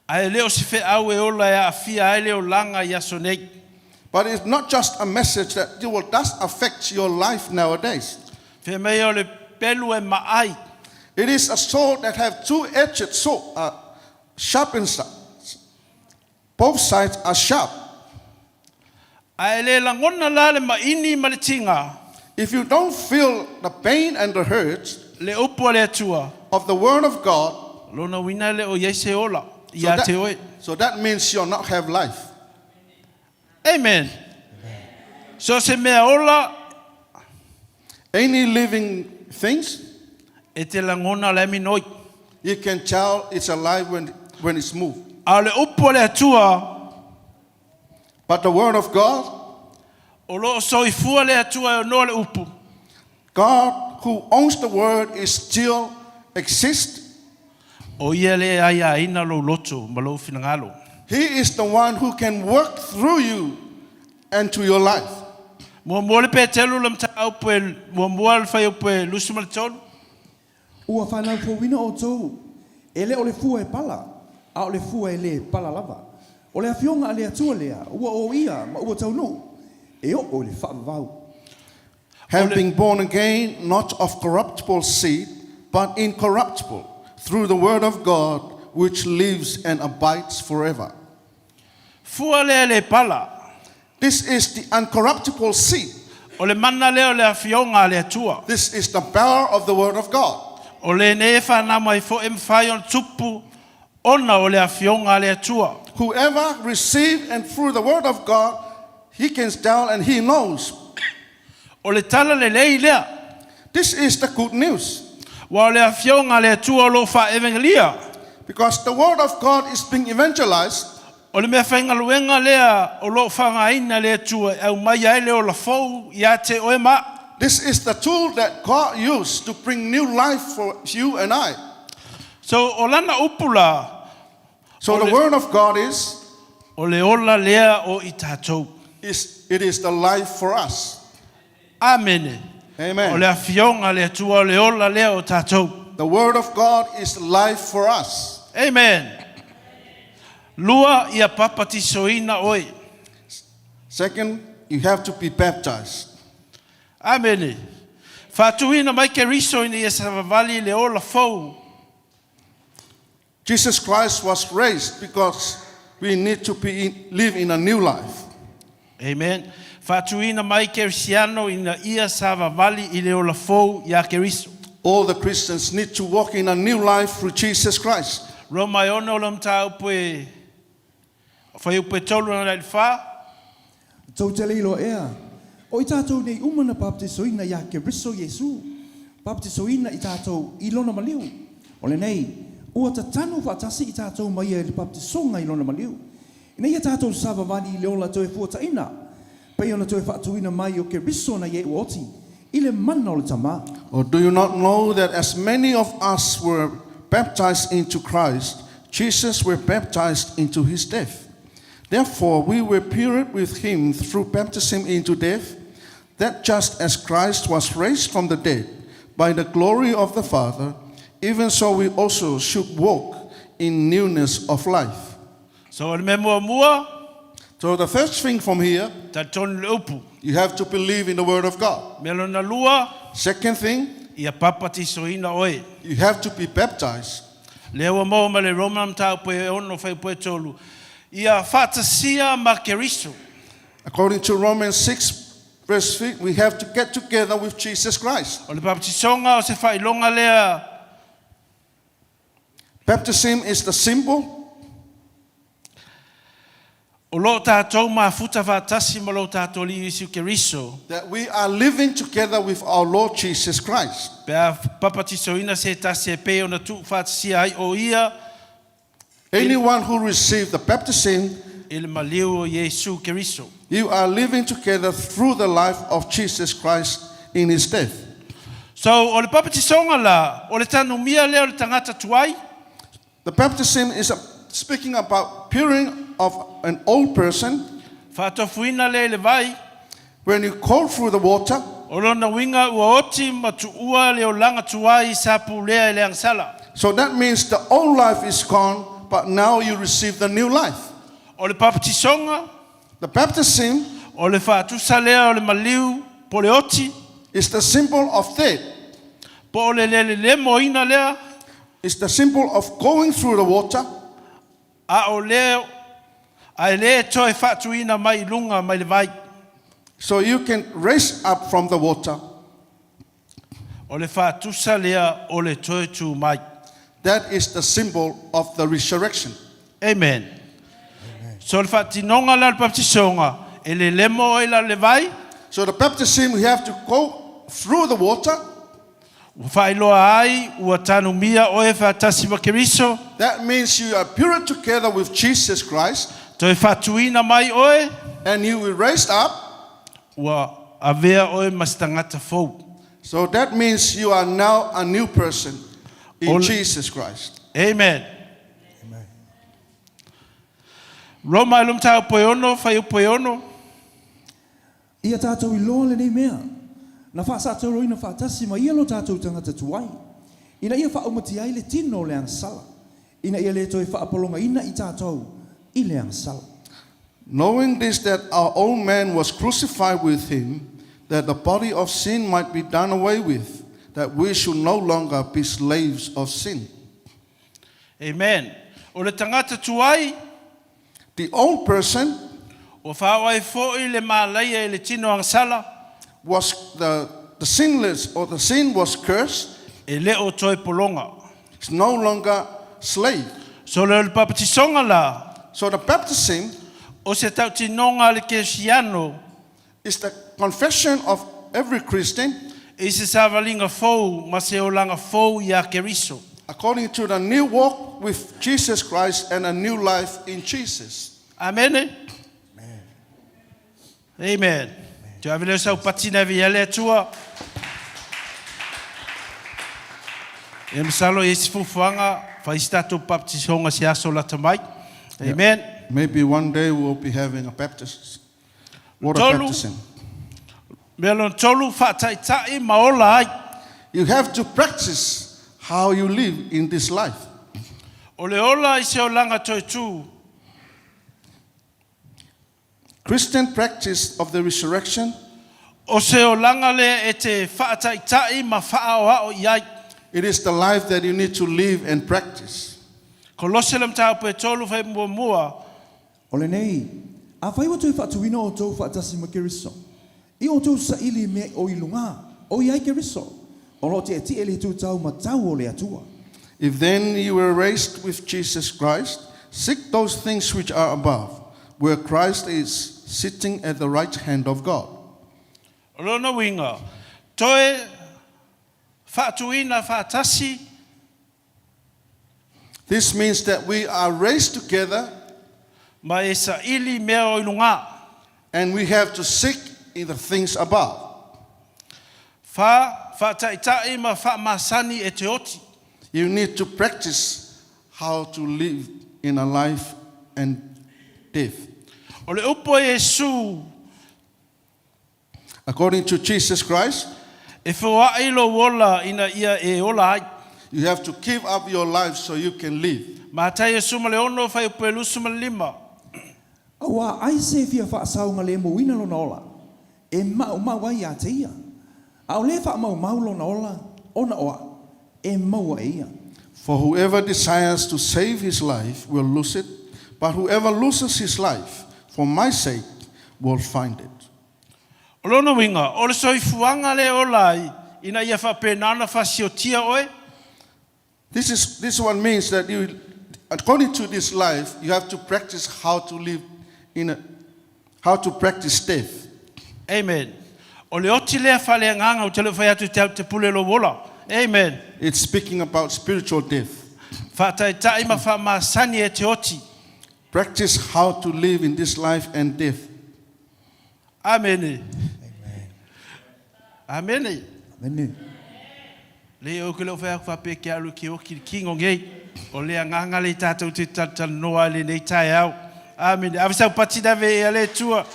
Ae le o se feau e ola e aafia ai le olaga i aso nei. But it's not just a message that will does affect your life nowadays. Fai mai o le pelu e maai. It is a sword that have two-edged sword, sharpened sides. Both sides are sharp. A e le lagona la le maini ma le tiga. If you don't feel the pain and the hurt. Le upu a le Atua. Of the word of God. Lona uiga e le o i ai se ola ia te oe. So that means you'll not have life. Amen. So se mea ola. Any living things. E te lagona la e minoi. You can tell it's alive when it's moved. A o le upu a le Atua. But the word of God. O lo o soifua le Atua e onoa le upu. God who owns the word is still exist. O ia lea e aiaina lou loto ma lou finagalo. He is the one who can work through you and to your life. Muamua le Petelu le mataupu e muamua le fuaiupu e 23. Ua fanau fouina outou, e le o le fua e pala, a o le fua e le pala lava. O le Afioga a le Atua lea, ua oia ma ua taunuu, e oo i le faavavau. Have been born again, not of corruptible seed, but incorruptible, through the word of God, which lives and abides forever. Fua lea e le pala. This is the uncorruptible seed. O le mana lea o le Afioga a le Atua. This is the power of the word of God. O lenei e fanau mai foi e mafai ona tupu ona o le Afioga a le Atua. Whoever receive and through the word of God, he can tell and he knows. O le tala lelei lea. This is the good news. Ua o le Afioga a le Atua o lo o faaevegelia. Because the word of God is being evangelized. O le meafaigaluega lea o lo o faaaogaina e le Atua e aumaia ai le ola fou ia te oe ma a'u. This is the tool that God used to bring new life for you and I. So o lana upu la, So the word of God is. O le ola lea o i tatou. Is it is the life for us. Amene. Amen. O le Afioga a le Atua o le ola lea o tatou. The word of God is life for us. Amen. Lua, ia papatisoina oe. Second, you have to be baptized. Amene. Faatuina mai Keriso ina ia savavali i le ola fou. Jesus Christ was raised because we need to be in, live in a new life. Amen. Faatuina mai Kerisiano ina ia savavali i le ola fou iā Keriso. All the Christians need to walk in a new life through Jesus Christ. Roma e ono le mataupu e fuaiupu e tolu agai i le fa. Tou te le iloa ea, o i tatou nei uma na bapetisoina iā Keriso Iesu, bapetisoina i tatou i Lona maliu. O lenei, ua tatanu faatasi i tatou ma Ia i le bapetisoga i Lona maliu, ina ia tatou savavali i le ola toe fuataina, pei ona toe faatuina mai o Keriso na ia ua oti i le mana o le Tama. Or do you not know that as many of us were baptized into Christ, Jesus were baptized into his death? Therefore we were buried with him through baptism into death, that just as Christ was raised from the dead by the glory of the Father, even so we also should walk in newness of life. So o le mea muamua. So the first thing from here. Talitonu i le upu. You have to believe in the word of God. Mea lona lua. Second thing. Ia papatisoina oe. You have to be baptized. Lea ua maua mai le Roma mataupu e ono fuaiupu e tolu, ia faatasia ma Keriso. According to Romans 6 verse 3, we have to get together with Jesus Christ. O le papatisoga o se faailoga lea. Baptism is the symbol. O lo tatou mafuta faatasi ma lo tatou Alii Iesu Keriso. That we are living together with our Lord Jesus Christ. Pe a papatisoina se tasi e pei ona tuufaatasia ai o ia. Anyone who received the baptism. I le maliu o Iesu Keriso. You are living together through the life of Jesus Christ in his death. So, o le papatisoga la, o le tanumia lea o le tagata tuai. The baptism is speaking about peering of an old person. Faatofuina lea i le vai. When you call through the water. O lona uiga ua oti ma tuua le olaga tuai sa pulea e le agasala. So that means the old life is gone, but now you receive the new life. O le papatisoga. The baptism. O le faatusa lea o le maliu po o le oti. Is the symbol of death. Po o le lelemoina lea. Is the symbol of going through the water. A o le, a e le toe faatuina mai i luga mai le vai. So you can raise up from the water. O le faatusa lea o le toe tu mai. That is the symbol of the resurrection. Amen. So le faatinoga la o le baptisoga, e lelemo oe i lalo le vai. So the baptism, we have to go through the water. Ua faailoa ai ua tanumia oe faatasi ma Keriso. That means you are buried together with Jesus Christ. Toe faatuina mai oe. And you were raised up. Ua avea oe ma se tagata fou. So that means you are now a new person in Jesus Christ. Amen. Roma e le mataupu e ono, fuaiupu e ono. Ia tātou iloa lenei mea, na faasatauroina faatasi ma ia lo tātou tagata tuai, ina ia faaumatia ai le tino o le agasala, ina ia le toe faapologaina i tātou i le agasala. Knowing this that our old man was crucified with him, that the body of sin might be done away with, that we should no longer be slaves of sin. Amen. O le tagata tuai. The old person. Ua faaoo ai foi le malaia i le tino agasala. Was the the sinless or the sin was cursed. E le o toe pologa. It's no longer slave. So le o le papatisoga la. So the baptism. O se tautinoga a le kerisiano. Is the confession of every Christian. I se savaliga fou ma se olaga fou iā Keriso. According to the new walk with Jesus Christ and a new life in Jesus. Amene. Amen. Toe ave lea o sau pati na ave i ai le Atua. E masalo e i ai se fuafuaga fai se tatou baptisoga se aso lata mai. Amen. Maybe one day we'll be having a baptism, water Tolu, baptism. mea lona tolu, faataitai ma ola ai. You have to practice how you live in this life. O le ola i se olaga toetū. Christian practice of the resurrection. O se olaga lea e te faataitai ma faaoao i ai. It is the life that you need to live and practice. Kolose le mataupu e tolu fai muamua. O lenei, afai ua toe faatuina outou faatasi ma Keriso, i outou saili i mea o i luga, o i ai Keriso, o lo o tietie i le itu tau matau o le Atua. If then you were raised with Jesus Christ, seek those things which are above, where Christ is, sitting at the right hand of God. O lona uiga, toe faatuina faatasi. This means that we are raised together. Ma e saili mea o i luga. And we have to seek in the things above. Wha, faataitai ma faamasani e te oti. You need to practice how to live in a life and death. O le upu a Iesu. According to Jesus Christ. E foai lou ola ina ia e ola ai. You have to give up your life so you can live. Mataia 16 fuaiupu e 25. Auā ai se fia faasaogalemuina lona ola, e maumau ai ia te ia. A o le faamaumau lona ola, ona o a'u, e maua e ia. For whoever desires to save his life will lose it, but whoever loses his life for my sake will find it. O lona uiga, o le soifuaga lea e ola ai, ina ia faapena ona faasiotia oe. This is this one means that you according to this life you have to practice how to live in a how to practice death. Amen. O le oti lea faaleagaga ou te le o fai atu te au te pule lou ola. Amen. It's speaking about spiritual death. Faataitai ma faamasani e te oti. Practice how to live in this life and death. Amene. Amene. Amene. Lei ou ke le o fai aku faapea ke alu ke oki le kingo ngei. O le agaga lea i tatou te talatalanoa ai lenei taeao. Amene. Ave sau pati na ave e a le Atua.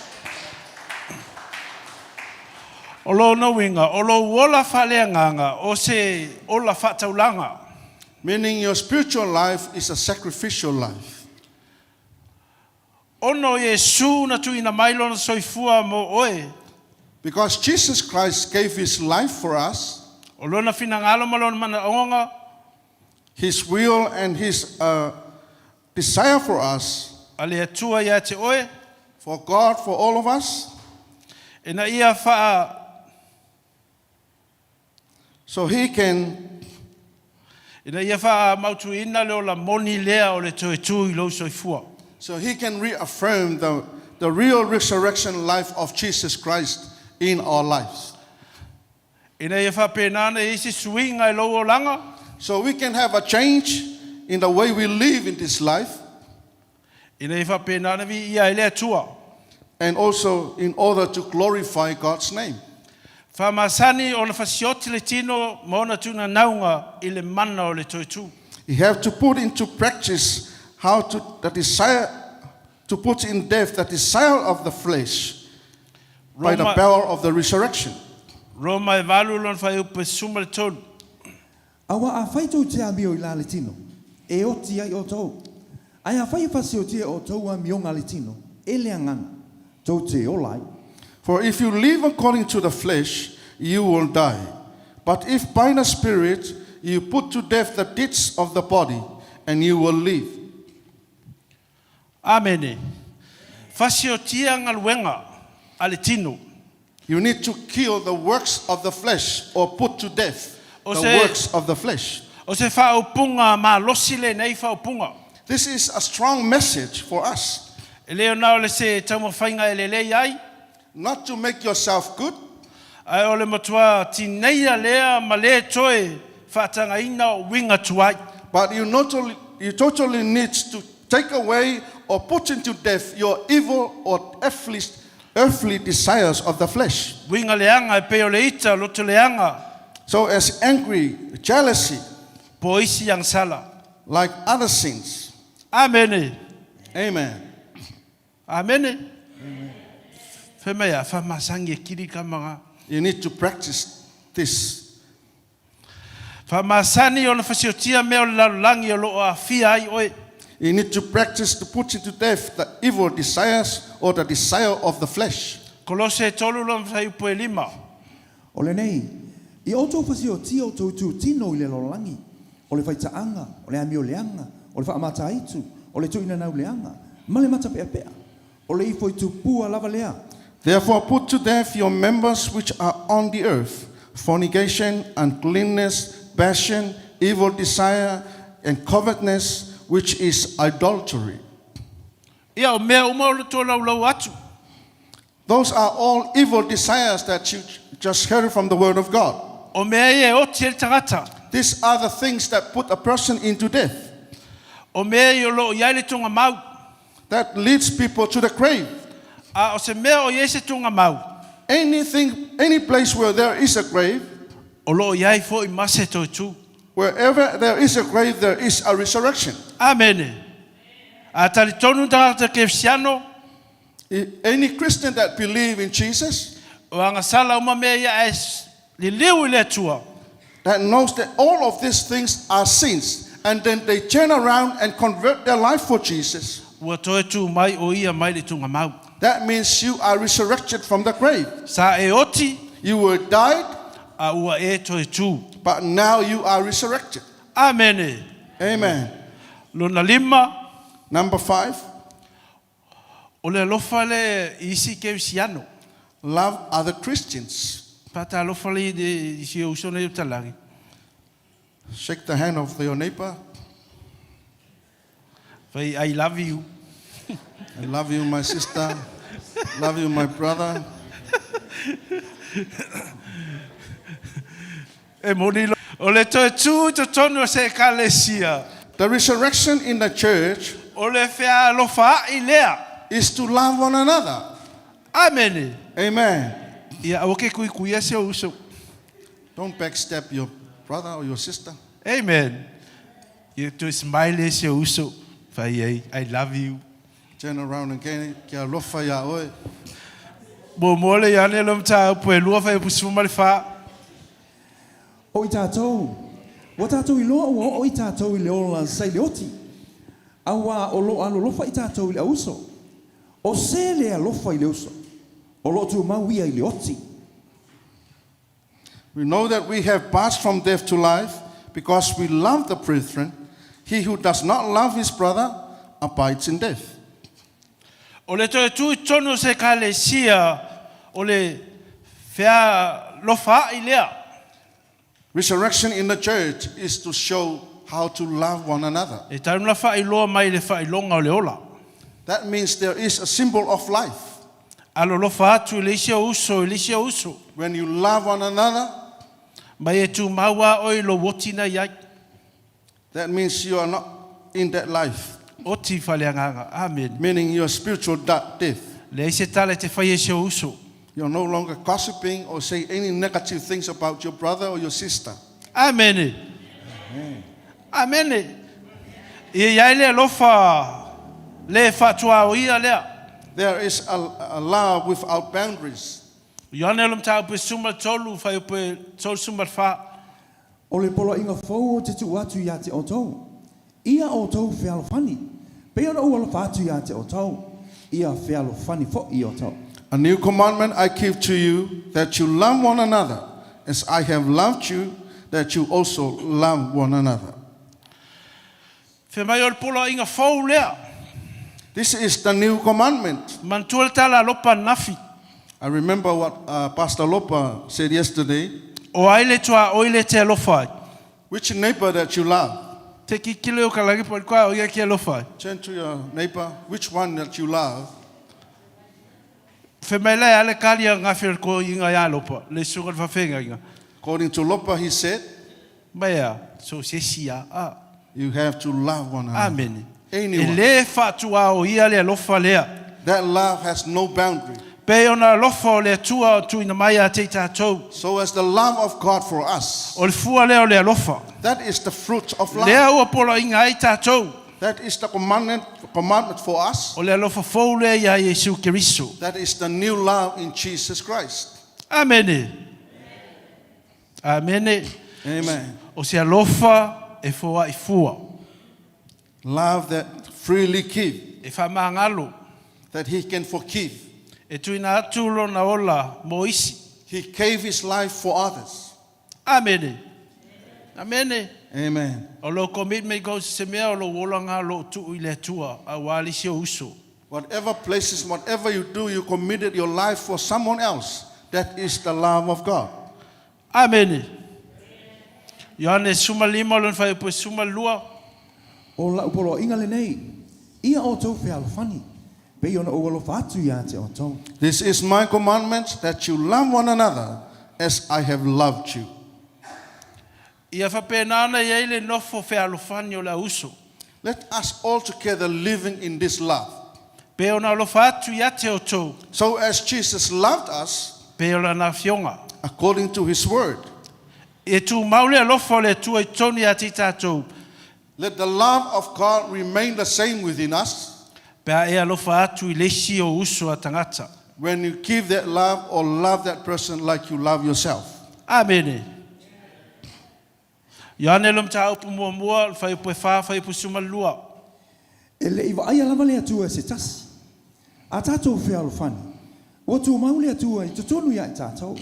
O lona uiga, o lou ola faaleagaga o se ola faataulaga. Meaning your spiritual life is a sacrificial life. Ona o Iesu na tuuina mai lona soifua mo oe. Because Jesus Christ gave his life for us. O lona finagalo ma lona manaoga. His will and his desire for us. A le Atua ia te oe. For God for all of us. Ina ia faa. So he can. Ina ia faamautuina le ola moni lea o le toe tū i lou soifua. So he can reaffirm the the real resurrection life of Jesus Christ in our lives. Ina ia faapena ona i ai se suiga i lou olaga. So we can have a change in the way we live in this life. Ina ia faapena ona viia ai le Atua. And also in order to glorify God's name. Faamasani ona fasioti le tino ma ona tuunanauga i le mana o le toe tu. You have to put into practice how to the desire to put in death the desire of the flesh by the Roma, power of the resurrection. Roma e valu lona fuaiupu e 13. Auā afai tou te amio i la le tino, e oti ai outou. Ae afai e fasiotia e outou amioga a le tino, e le agaga, tou te ola ai. For if you live according to the flesh, you will die. But if by the Spirit you put to death the deeds of the body, and you will live. Amene. Fasiotia galuega a le tino. You need to kill the works of the flesh or put to death O the se, works of the flesh. o se faaupuga malosi lenei faaupuga. This is a strong message for us. E le o na o le se taumafaiga e lelei ai, Not to make yourself good, ae o le matua tineia lea ma le toe faatagaina o uiga tuai. but you, not only, you totally need to take away or put into death your evil or earthly, earthly desires of the flesh. Uiga leaga e pei o le ita, loto leaga, So as angry, jealousy, po o isi agasala. like other sins. Amene. Amen. Amene. Fai mai a faamasani e kili kamaga. You need to practice this. Faamasani ona fasiotia mea o le lalolagi o loo aafia ai oe. You need to practice to put into death the evil desires or the desire of the flesh. Kolose e tolu lona fuaiupu e lima. O lenei, ia outou fasiotia outou itutino i le lalolagi, o le faitaaga, o le amio leaga, o le faamataitu, o le tuuinanau leaga, ma le matapeapea, o le ifo i tupua lava lea. Therefore, put to death your members which are on the earth fornication, uncleanness, passion, evil desire, and covetousness, which is idolatry. Ia, o mea uma o le tolaulau atu. Those are all evil desires that you just heard from the Word of God. O mea ia e oti ai le tagata. These are the things that put a person into death, O mea ia o loo i ai le tugamau. that leads people to the grave. A o se mea o i ai se tugamau. Anything, any place where there is a grave, O loo i ai foi ma se toe tu. wherever there is a grave, there is a resurrection. Amene. A talitonu tagata kerisiano. Any Christian that believe in Jesus, O agasala uma mea ia ae liliu i le Atua. that knows that all of these things are sins, and then they turn around and convert their life for Jesus, Ua toe tu mai o ia mai le tugamau. that means you are resurrected from the grave. Sa e oti. You were died, A ua e toe tu. but now you are resurrected. Amene. Amen. Lona lima. Number 5. O le alofa le i isi kerisiano. Love other Christians. Faatalofa le i si ou uso nei o talagi. Shake the hand of your neighbor. Fai I love you. I love you, my sister. Love you, my brother. E moni lo. O le toe tu i totonu o se ekalesia. The resurrection in the church O le fealofaai lea. is to love one another. Amene. Amen. Ia aua ke kuikuia si ou uso. Don't backstab your brother or your sister. Amen. Ia toe smile si ou uso. Fai ai, I love you. Turn around again. Ke alofa ia oe. Muamua le Ioane lona mataupu e lua fuaiupu 14. O i tatou, ua tatou iloa ua oo i tatou i le ola sa i le oti, auā o lo o alolofa i tatou i le auso. O se le alofa i le uso, o lo o tumau ia i le oti. We know that we have passed from death to life because we love the brethren. He who does not love his brother abides in death. O le toe tu i totonu o se ekalesia, o le fealofaai lea. Resurrection in the church is to show how to love one another. E tatau ona faailoa mai le faailoga o le ola. That means there is a symbol of life. Alolofa atu i le isi ou uso i le isi ou uso. When you love one another, Mai e tumau lava oe i lou oti na i ai. That means you are not in that life, Oti faaleagaga. Amene. meaning your spiritual death. Leai se tala e te faia i si ou uso. You're no longer gossiping or say any negative things about your brother or your sister. Amene. Amene. Ia i ai le alofa le faatuaoia lea. There is a love without boundaries. Ioane le mataupu e 13 fuaiupu e 34. O le poloaiga fou ou te tuu atu ia te outou, ia outou fealofani, pei ona ou alofa atu ia te outou, ia fealofani foʻi outou. A new commandment I give to you, that you love one another, as I have loved you, that you also love one another. Fai mai o le poloaiga fou lea. This is the new commandment. Manatua le tala a Lopa ananafi. I remember what Pastor Lopa said yesterday. O ai le tuaoi le te alofa ai? Which neighbor that you love? Te kikilo i o ka lagi po o le kua o ia ke alofa ai. Turn to your neighbor, which one that you love? Fai mai la e ale kali a ngafi o le ko inga ia Lopa, le susuga le fafeagaiga. According to Lopa, he said, Mai a, so se isi a, a. You have to love one another. Amene. E Anyone. le faatuaoia le alofa lea. That love has no boundary. Pei ona alofa o le Atua o tuuina mai ia te i tatou. So as the love of God for us. O le fua lea o le alofa. That is the fruit of love. Lea ua poloaiga ai tatou. That is the commandment, commandment for us. O le alofa fou lea iā Iesu Keriso. That is the new love in Jesus Christ. Amene. Amene. Amen. O se alofa e foai fua. Love that freely give. E faamagalo. That he can forgive. E tuuina atu lona ola mo isi. He gave his life for others. Amene. Amene. Amen. O lou commitment i se mea o lou olaga o lo o tuu i le Atua aua le isi ou uso. Whatever places, whatever you do, you committed your life for someone else. That is the love of God. Amene. Ioane 15 lona fuaiupu e 12. O lau poloaiga lenei, ia outou fealofani, pei ona ou alofa atu ia te outou. This is my commandment, that you love one another as I have loved you. Ia faapena ona i ai le nofo fealofani o le auuso. Let us all together living in this love. Pei ona alofa atu ia te outou. So as Jesus loved us, Pei o lana afioga. According to his word. E tumau le alofa o le Atua i totonu ia te i tatou. Let the love of God remain the same within us. Pe a e alofa atu i le isi ou uso a tagata. When you give that love or love that person like you love yourself. Amene. Ioane le mataupu muamua, le fuaiupu e fa, fuaiupu 12. E le i vaaia lava le Atua e se tasi. A tatou fealofani, ua tumau le Atua i totonu ia i tatou.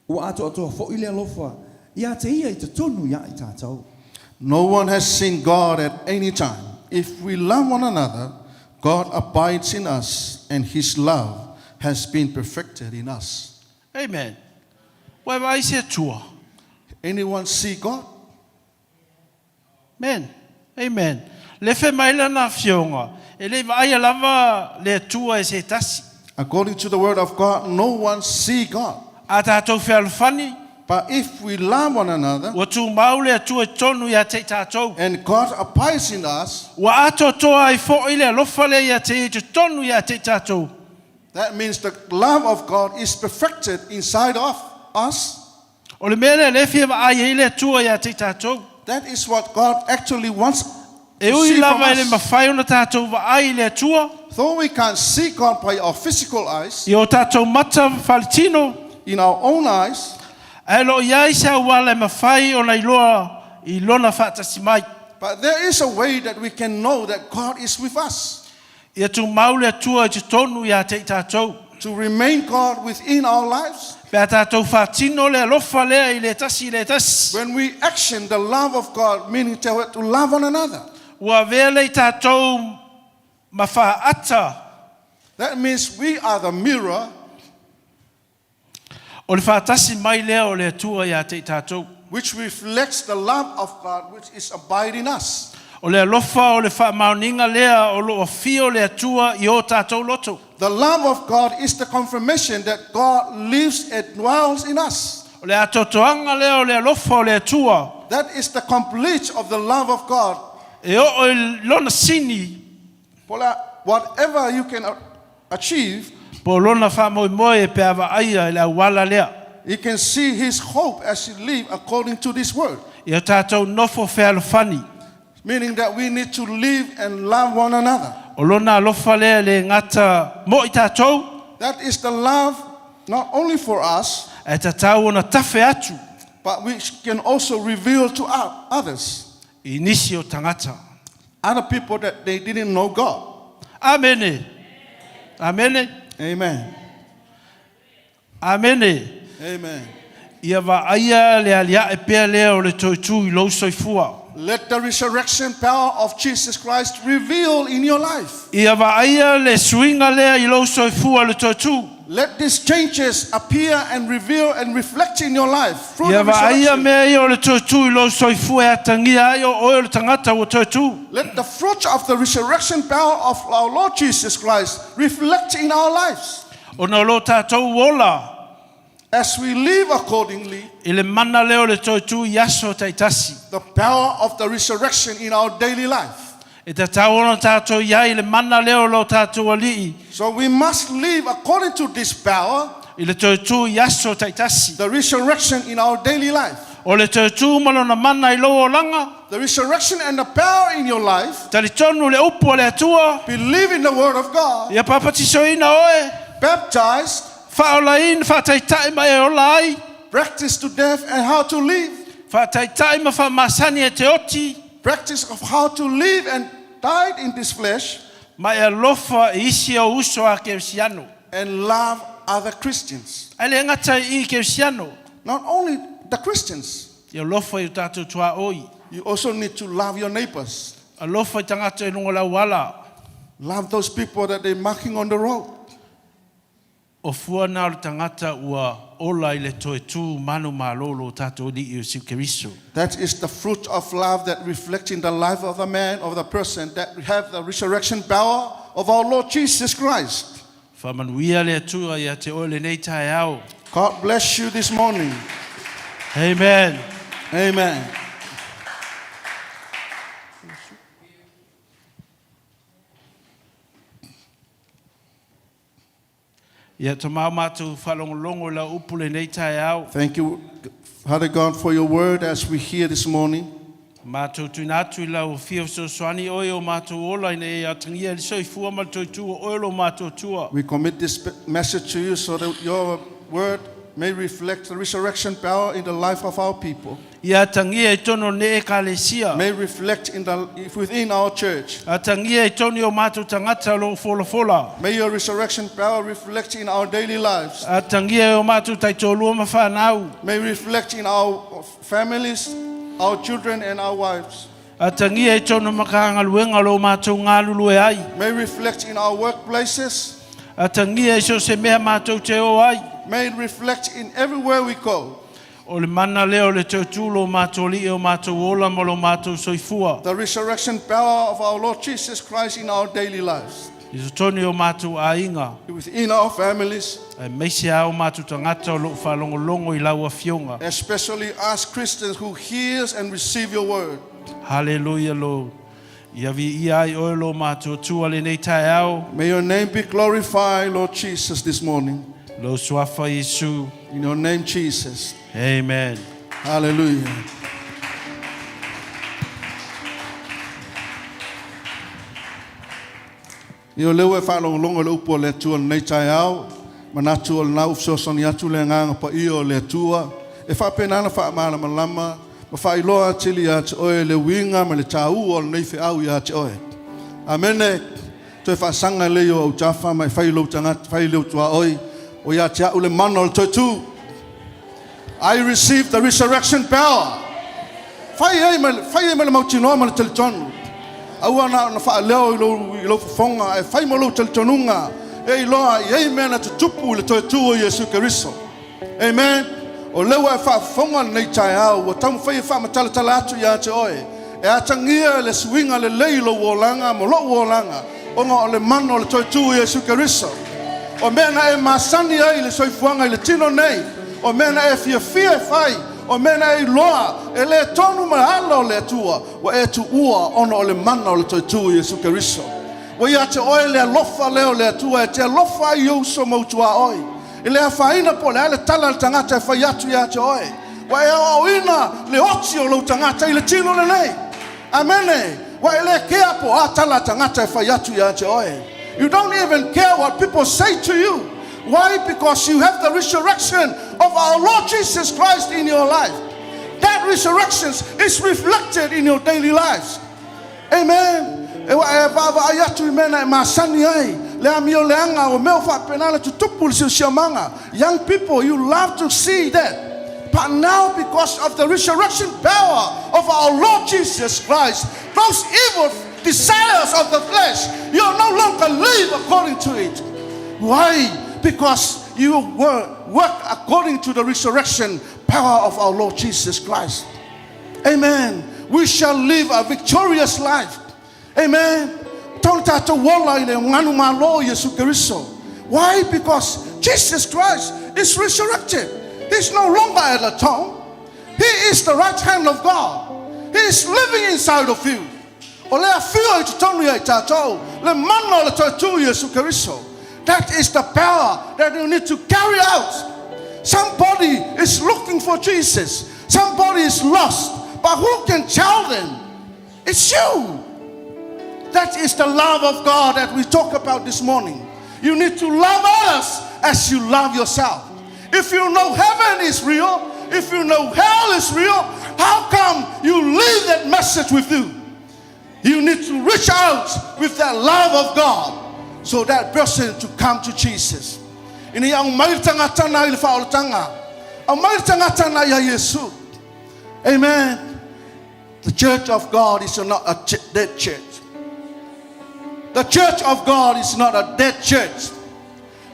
Ua atoatoa foʻi le alofa ia te ia i totonu ia i tatou. No one has seen God at any time. If we love one another, God abides in us, and his love has been perfected in us. Amen. Ua e vaai se Atua. Anyone see God? Amen. Amen. Le fai mai lana afioga, e le i vaaia lava le Atua e se tasi. According to the word of God, no one see God. A tatou fealofani. But if we love one another, Ua tumau le Atua i totonu ia te i tatou. And God abides in us. Ua atoatoa ai foʻi le alofa lea ia te ia i totonu ia te i tatou. That means the love of God is perfected inside of us. O le mea lea lea e fia vaai ai le Atua ia te i tatou. That is what God actually wants to E ui see from lava e le us. mafai ona tatou vaai i le Atua. Though we can't see God by our physical eyes, I o tatou mata faaletino. In our own eyes, Ae o lo o i ai se auala e mafai ona iloa i Lona faatasi mai. But there is a way that we can know that God is with us. Ia tumau le Atua i totonu ia te i tatou. To remain God within our lives. Pe a tatou faatino le alofa lea i le tasi i le tasi. When we action the love of God, meaning to, to love one another. Ua avea lea i tatou ma faata. That means we are the mirror. O le faatasi mai lea o le Atua ia te i tatou. Which reflects the love of God which is abide in us. O le alofa o le faamaoniga lea o lo o afio le Atua i o tatou loto. The love of God is the confirmation that God lives and dwells in us. O le atoatoaga lea o le alofa o le Atua. That is the complete of the love of God. E oo i lona sini. Whatever you can achieve. Po o lona faamoemoe pe a vaaia i le auala lea. You can see his hope as he live according to this word. Ia tatou nofo fealofani. Meaning that we need to live and love one another. O lona alofa lea e le gata mo i tatou. That is the love not only for us. Ae tatau ona tafe atu. But we can also reveal to others. I nisi o tagata. Other people that they didn't know God. Amene. Amene. Amen. Amene. Amen. Ia vaaia le aliae pea lea o le toetū i lou soifua. Let the resurrection power of Jesus Christ reveal in your life. Ia vaaia le suiga lea i lou soifua le toetū. Let these changes appear and reveal and reflect in your life through Ia the vaaia resurrection. mea ia o le toetū i lou soifua e atagia ai o oe o le tagata ua toetū. Let the fruit of the resurrection power of our Lord Jesus Christ reflect in our lives. Ona o lo tatou ola. As we live accordingly. I le mana lea o le toetū i aso taitasi. The power of the resurrection in our daily life. E tatau ona tatou i ai le mana lea o lo tatou Alii. So we must live according to this power. I le toetū i aso taitasi. The resurrection in our daily life. O le toetū ma lona mana i lou olaga. The resurrection and the power in your life. Talitonu le upu a le Atua. Believe in the word of God. Ia papatisoina oe. Baptized. Faaolaina, faataitai ma e ola ai. Practice to death and how to live. Faataitai ma faamasani e te oti. Practice of how to live and died in this flesh. Ma e alofa i isi ou uso a kerisiano. And love other Christians. Ae le gata i kerisiano. Not only the Christians. Ia alofa i o tatou tuaoi. You also need to love your neighbors. Alofa i tagata i luga o le auala. Love those people that they're marking on the road. O fua na o le tagata ua ola i le toetū manumalo lo tatou Alii Iesu Keriso. That is the fruit of love that reflects in the life of the man, of the person, that have the resurrection power of our Lord Jesus Christ. Faamanuia le Atua ia te oe lenei taeao. God bless you this morning. Amen. Amen. Ia tamao matou faalogologo i lau upu lenei taeao. Thank you, Father God, for your word as we hear this morning. Matou tuuina atu i lau Afio fesoasoani oe o matou ola ina ia atagia i le soifua ma le toetū o oe lo matou Atua. We commit this message to you so that your word may reflect the resurrection power in the life of our people. Ia atagia i totonu o lenei Ekalesia. May reflect in the, within our church. Atagia i totonu i o matou tagata o lo o folafola. May your resurrection power reflect in our daily lives. Atagia i o matou taitoalua ma fanau. May reflect in our families, our children and our wives. Atagia i totonu o Matagaluega o lo o matou galulue ai. May reflect in our workplaces. Atagia i so o se mea matou te o ai. May it reflect in everywhere we go. O le mana lea o le toetū lo matou Alii o matou ola ma lo matou soifua. The resurrection power of our Lord Jesus Christ in our daily lives. I totonu i o matou aiga. Within our families. Aemaise lava o matou tagata o lo o faalogologo i lau Afioga. Especially us Christians who hears and receive your word. Haleluia Lord. Ia viia ai oe lo matou Atua lenei taeao. May your name be glorified, Lord Jesus, this morning. Lou suafa Iesu. In your name, Jesus. Amen. Hallelujah. Ia o lea ua e faalogologo i le upu a le Atua i lenei taeao, manatu o lena ua fesoasoani atu le Agaga Paia o le Atua e faapena ona faamalamalama ma faailoa atili ia te oe le uiga ma le taua o lenei feau ia te oe. Amene. Toe faasaga lea i ou autafa ma e fai lou tagata, fai lou tuaoi, o ia te au le mana o le toetū. I received the resurrection power. Fai ai ma, fai ai ma le mautinoa ma le talitonu. Aua na ona faaleo i lou, i lou fofoga, ae fai ma lou talitonuga e iloa i ai mea na tutupu i le toetū o Iesu Keriso. Amen. O lea ua e faafofoga lenei taeao, ua taumafai e faamatalatala atu ia te oe, e atagia le suiga lelei i lou olaga ma lou olaga, ona o le mana o le toetū o Iesu Keriso. O mea na e masani ai i le soifuaga i le tino nei, O mea na e fiafia e fai, o mea na e iloa, e le tonu ma le ala o le Atua, ua e tuua ona o le mana o le toe tu o Iesu Keriso. Ua ia te oe le alofa lea o le Atua e te alofa ai i ou uso ma ou tuaoi. E le afaina po o le a le tala a le tagata e fai atu ia te oe. Ua e aoaoina le oti o lou tagata i le tino lenei. Amene. Ua e le kea po o a tala a tagata e fai atu ia te oe. You don't even care what people say to you. Why? Because you have the resurrection of our Lord Jesus Christ in your life. That resurrection is reflected in your daily lives. Amen. E ua e vaavaai atu i mea na e masani ai, le amio leaga, o mea o faapena ona tutupu i le siosiomaga. Young people, you love to see that. But now because of the resurrection power of our Lord Jesus Christ, those evil desires of the flesh, you no longer live according to it. Why? Because you were work according to the resurrection power of our Lord Jesus Christ. Amen. We shall live a victorious life. Amen. Tau tātou ola i le nganu malo Iesu Keriso. Why? Because Jesus Christ is resurrected. He's no longer at the tomb. He is the right hand of God. He is living inside of you. O le afio i totonu ia i tātou, le mana o le toe tu Iesu Keriso. That is the power that you need to carry out. Somebody is looking for Jesus. Somebody is lost. But who can tell them? It's you. That is the love of God that we talk about this morning. You need to love others as you love yourself. If you know heaven is real, if you know hell is real, how come you leave that message with you? You need to reach out with that love of God so that person to come to Jesus. Ina ia aumai le tagata na i le faaolataga. Aumai le tagata na ia Iesu. Amen. The church of God is not a dead church. The church of God is not a dead church.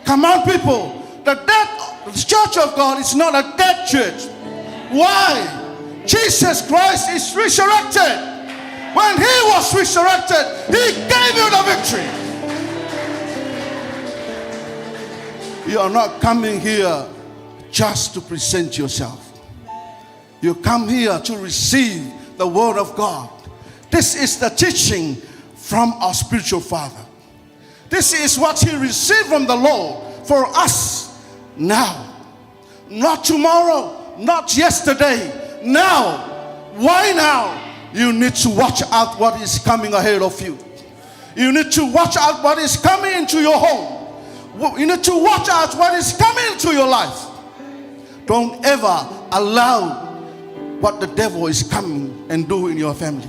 Come on, people. The dead the church of God is not a dead church. Why? Jesus Christ is resurrected. When he was resurrected, he gave you the victory. You are not coming here just to present yourself. You come here to receive the word of God. This is the teaching from our spiritual father. This is what he received from the Lord for us now. Not tomorrow, not yesterday. Now. Why now? You need to watch out what is coming ahead of you. You need to watch out what is coming into your home. You need to watch out what is coming into your life. Don't ever allow what the devil is coming and do in your family.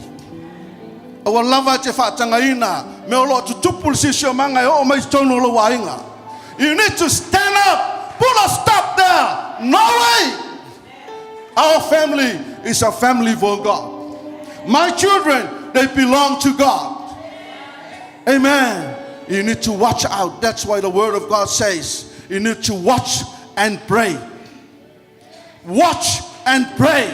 Ua lava e te faatagaina mea o lo o tutupu i le siosiomaga e oo mai i totonu o lou aiga. You need to stand up, put a stop there. No way! Our family is a family for God. My children, they belong to God. Amen. You need to watch out. That's why the word of God says you need to watch and pray. Watch and pray.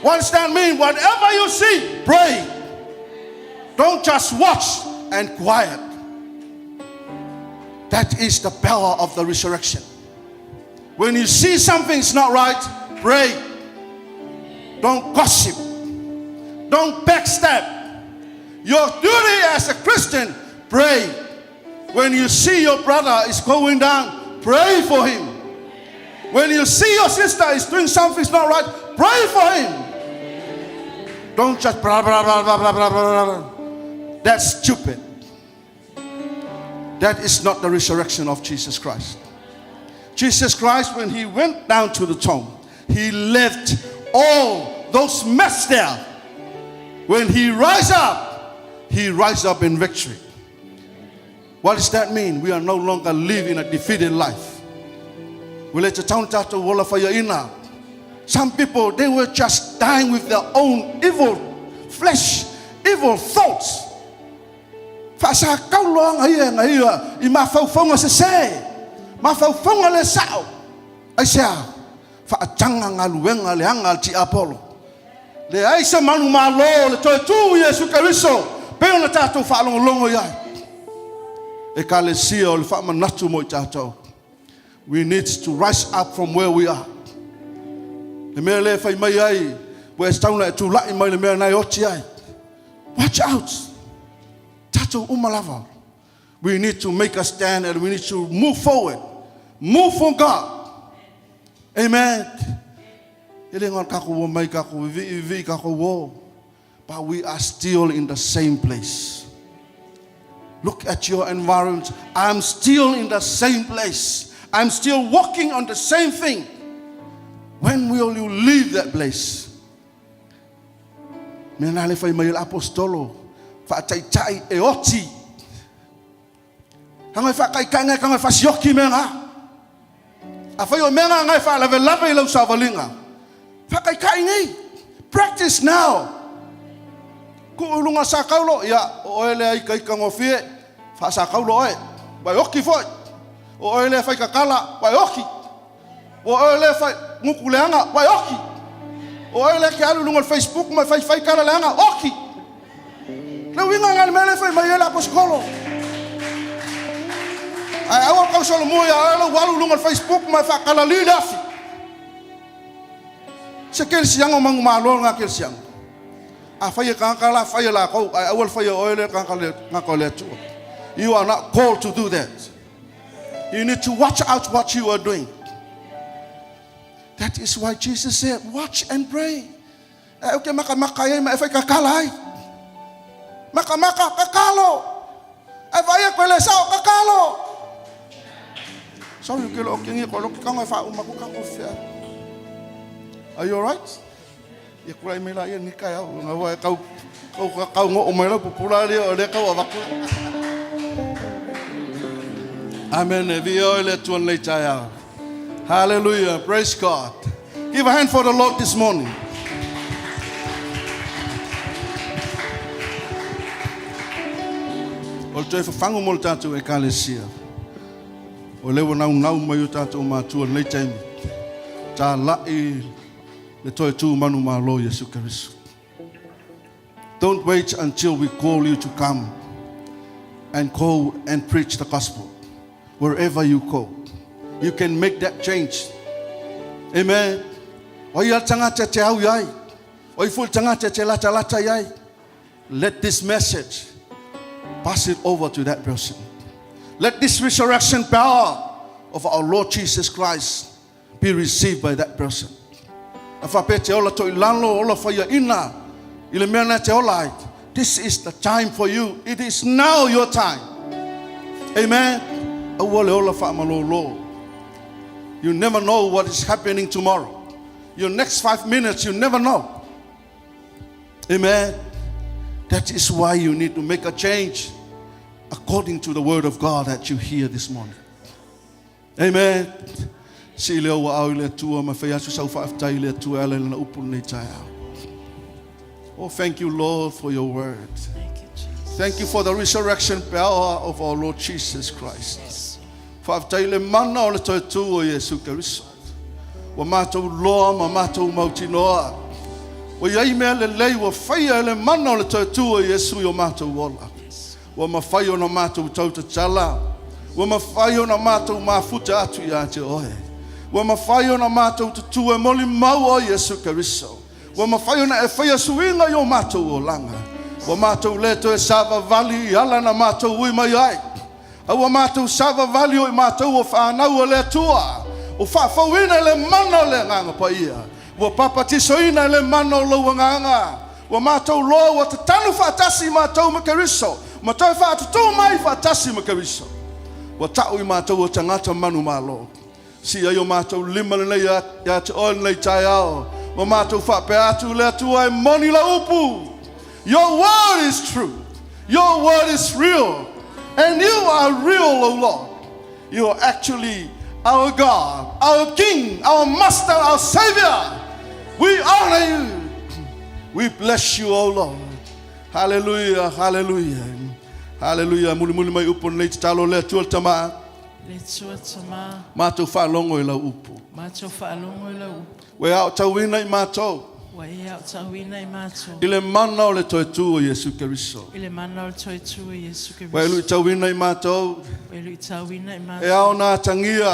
What does that mean? Whatever you see, pray. Don't just watch and quiet. That is the power of the resurrection. When you see something's not right, pray. Don't gossip. Don't backstab. Your duty as a Christian, pray. When you see your brother is going down, pray for him. When you see your sister is doing something not right, pray for him. Don't just blah, blah, blah, blah, blah, blah, blah, blah. That's stupid. That is not the resurrection of Jesus Christ. Jesus Christ, when he went down to the tomb, he left all those mess there. When he rise up, he rise up in victory. What does that mean? We are no longer living a defeated life. We let the town tatou ola faiaina. Some people, they were just dying with their own evil flesh, evil thoughts. Faasakau loaga ia e aga ia i mafaufauga sesē, mafaufauga le sao. Aisea? Faataga galuega leaga a le tiapolo. Leai se manumalo o le toe tu i Iesu Keriso pei ona tatou faalogologo i ai. Ekalesia o le faamanatu mo i tatou. We need to rise up from where we are. Le mea lea e fai mai ai, ua e tatau ona e tulai mai le mea na e oti ai. Watch out! Tatou uma lava. We need to make a stand and we need to move forward. Move for God. Amen. E le ngā kako o mai kako vivi vivi kako o. But we are still in the same place. Look at your environment. I'm still in the same place. I'm still walking on the same thing. When will you leave that place? Mea nā le fai mai le apostolo, whaataitai e oti. Ka ngai whaakaikai ngai ka ngai whasioki mea ngā. A whai o mea ngā ngai whaalawelawe i lau savalinga. Whaakaikai nei. Practice now. Ku ulunga sa kaulo, ia, o oe lea ika ika ngofie, wha sa kaulo oe. Wai oki foi. O oe lea whai kakala, wai oki. O oe lea whai nguku leanga, wai oki. O oe lea ke alu lunga o le Facebook ma whai whai kala leanga, oki. Le uiga nga le mea lea e fai mai ai le aposikolo. Ae aua le tau solomua ia oe lau alu i luga o le Facebook ma e faakalali le afi. Se kelesiaga o manumalo lena kelesiaga. Afai e tagata la, fai e lakou, ae aua le fai e oe lea tagata o le Atua. You are not called to do that. You need to watch out what you are doing. That is why Jesus said, watch and pray. E au ke makamaka ai ma e fai kakala ai. Makamaka, kakalo. E vai e koe le sao, kakalo. Sorry, ke lo ke ngi ko lo ke kanga e wha uma ko kako fea. Are you alright? Ia kura mai la ia ni kai au nga wa kau kau kau ngo mai la pupula le o le kau avaku. Amen. E vi o le tuan lei tai au. Hallelujah. Praise God. Give a hand for the Lord this morning. O le toe fafagu mo le tatou ekalesia. O lea ua naunau mai o tatou matua lenei taimi. Tāla'i le toe tū manu malo Iesu Keriso. Don't wait until we call you to come and go and preach the gospel. Wherever you go, you can make that change. Amen. O ia tangata te au iai. O i ful tangata te lata lata iai. Let this message pass it over to that person. Let this resurrection power of our Lord Jesus Christ be received by that person. A faapea te ola toi lalo, ola whaia ina, i le mea na te ola ai. This is the time for you. It is now your time. Amen. Aua le ola whaamalolo. You never know what is happening tomorrow. Your next 5 minutes, you never know. Amen. That is why you need to make a change according to the word of God that you hear this morning. Amen. Si leo ua au i le Atua ma fai asu sau faafetai i le Atua e ala i lana upu lenei taeao. Oh, thank you, Lord, for your word. Thank you, Jesus. Thank you for the resurrection power of our Lord Jesus Christ. Yes. Faafetai le mana o le toe tū o Iesu Keriso. Ua mātou loa ma mātou mautinoa. Ua iai mea lelei ua faia e le mana o le toe tū o Iesu i o mātou ola. Ua mafai ona mātou tautatala. Ua mafai ona mātou mafuta atu ia te oe. Ua mafai ona mātou tutū e moli mau o Iesu Keriso. Ua mafai ona e whaia suiga i o mātou olanga. Ua mātou le toe savavali i ala na mātou ui mai ai. A ua mātou savavali o i mātou o whānau o le Atua. O whaafauina le mana o le nganga pa ia. Ua papatisoina le mana o laua nganga. Ua mātou loa ua tatanu whaatasi mātou ma Keriso. Ma toe whaatutu mai whaatasi ma Keriso. Ua tau i mātou o tangata manu malo. Si ai o mātou lima lenei ia te oe lenei taeao. Ua mātou whaapea atu le Atua e moni la upu. Your word is true. Your word is real. And you are real, O Lord. You are actually our God, our King, our Master, our Savior. We honor you. We bless you, O Lord. Hallelujah, hallelujah. Hallelujah. Muli muli mai upu nei te talo le Atua le tama. Le Atua tama. Mātou whaalongo i lau upu. Mātou whaalongo i lau upu. Ua e aotauina i mātou. Ua e aotauina i mātou. I le mana o le toe tū o Iesu Keriso. I le mana o le toe tū o Iesu Keriso. Ua e luitauina i mātou. Ua e luitauina i mātou. E ao nā tangia.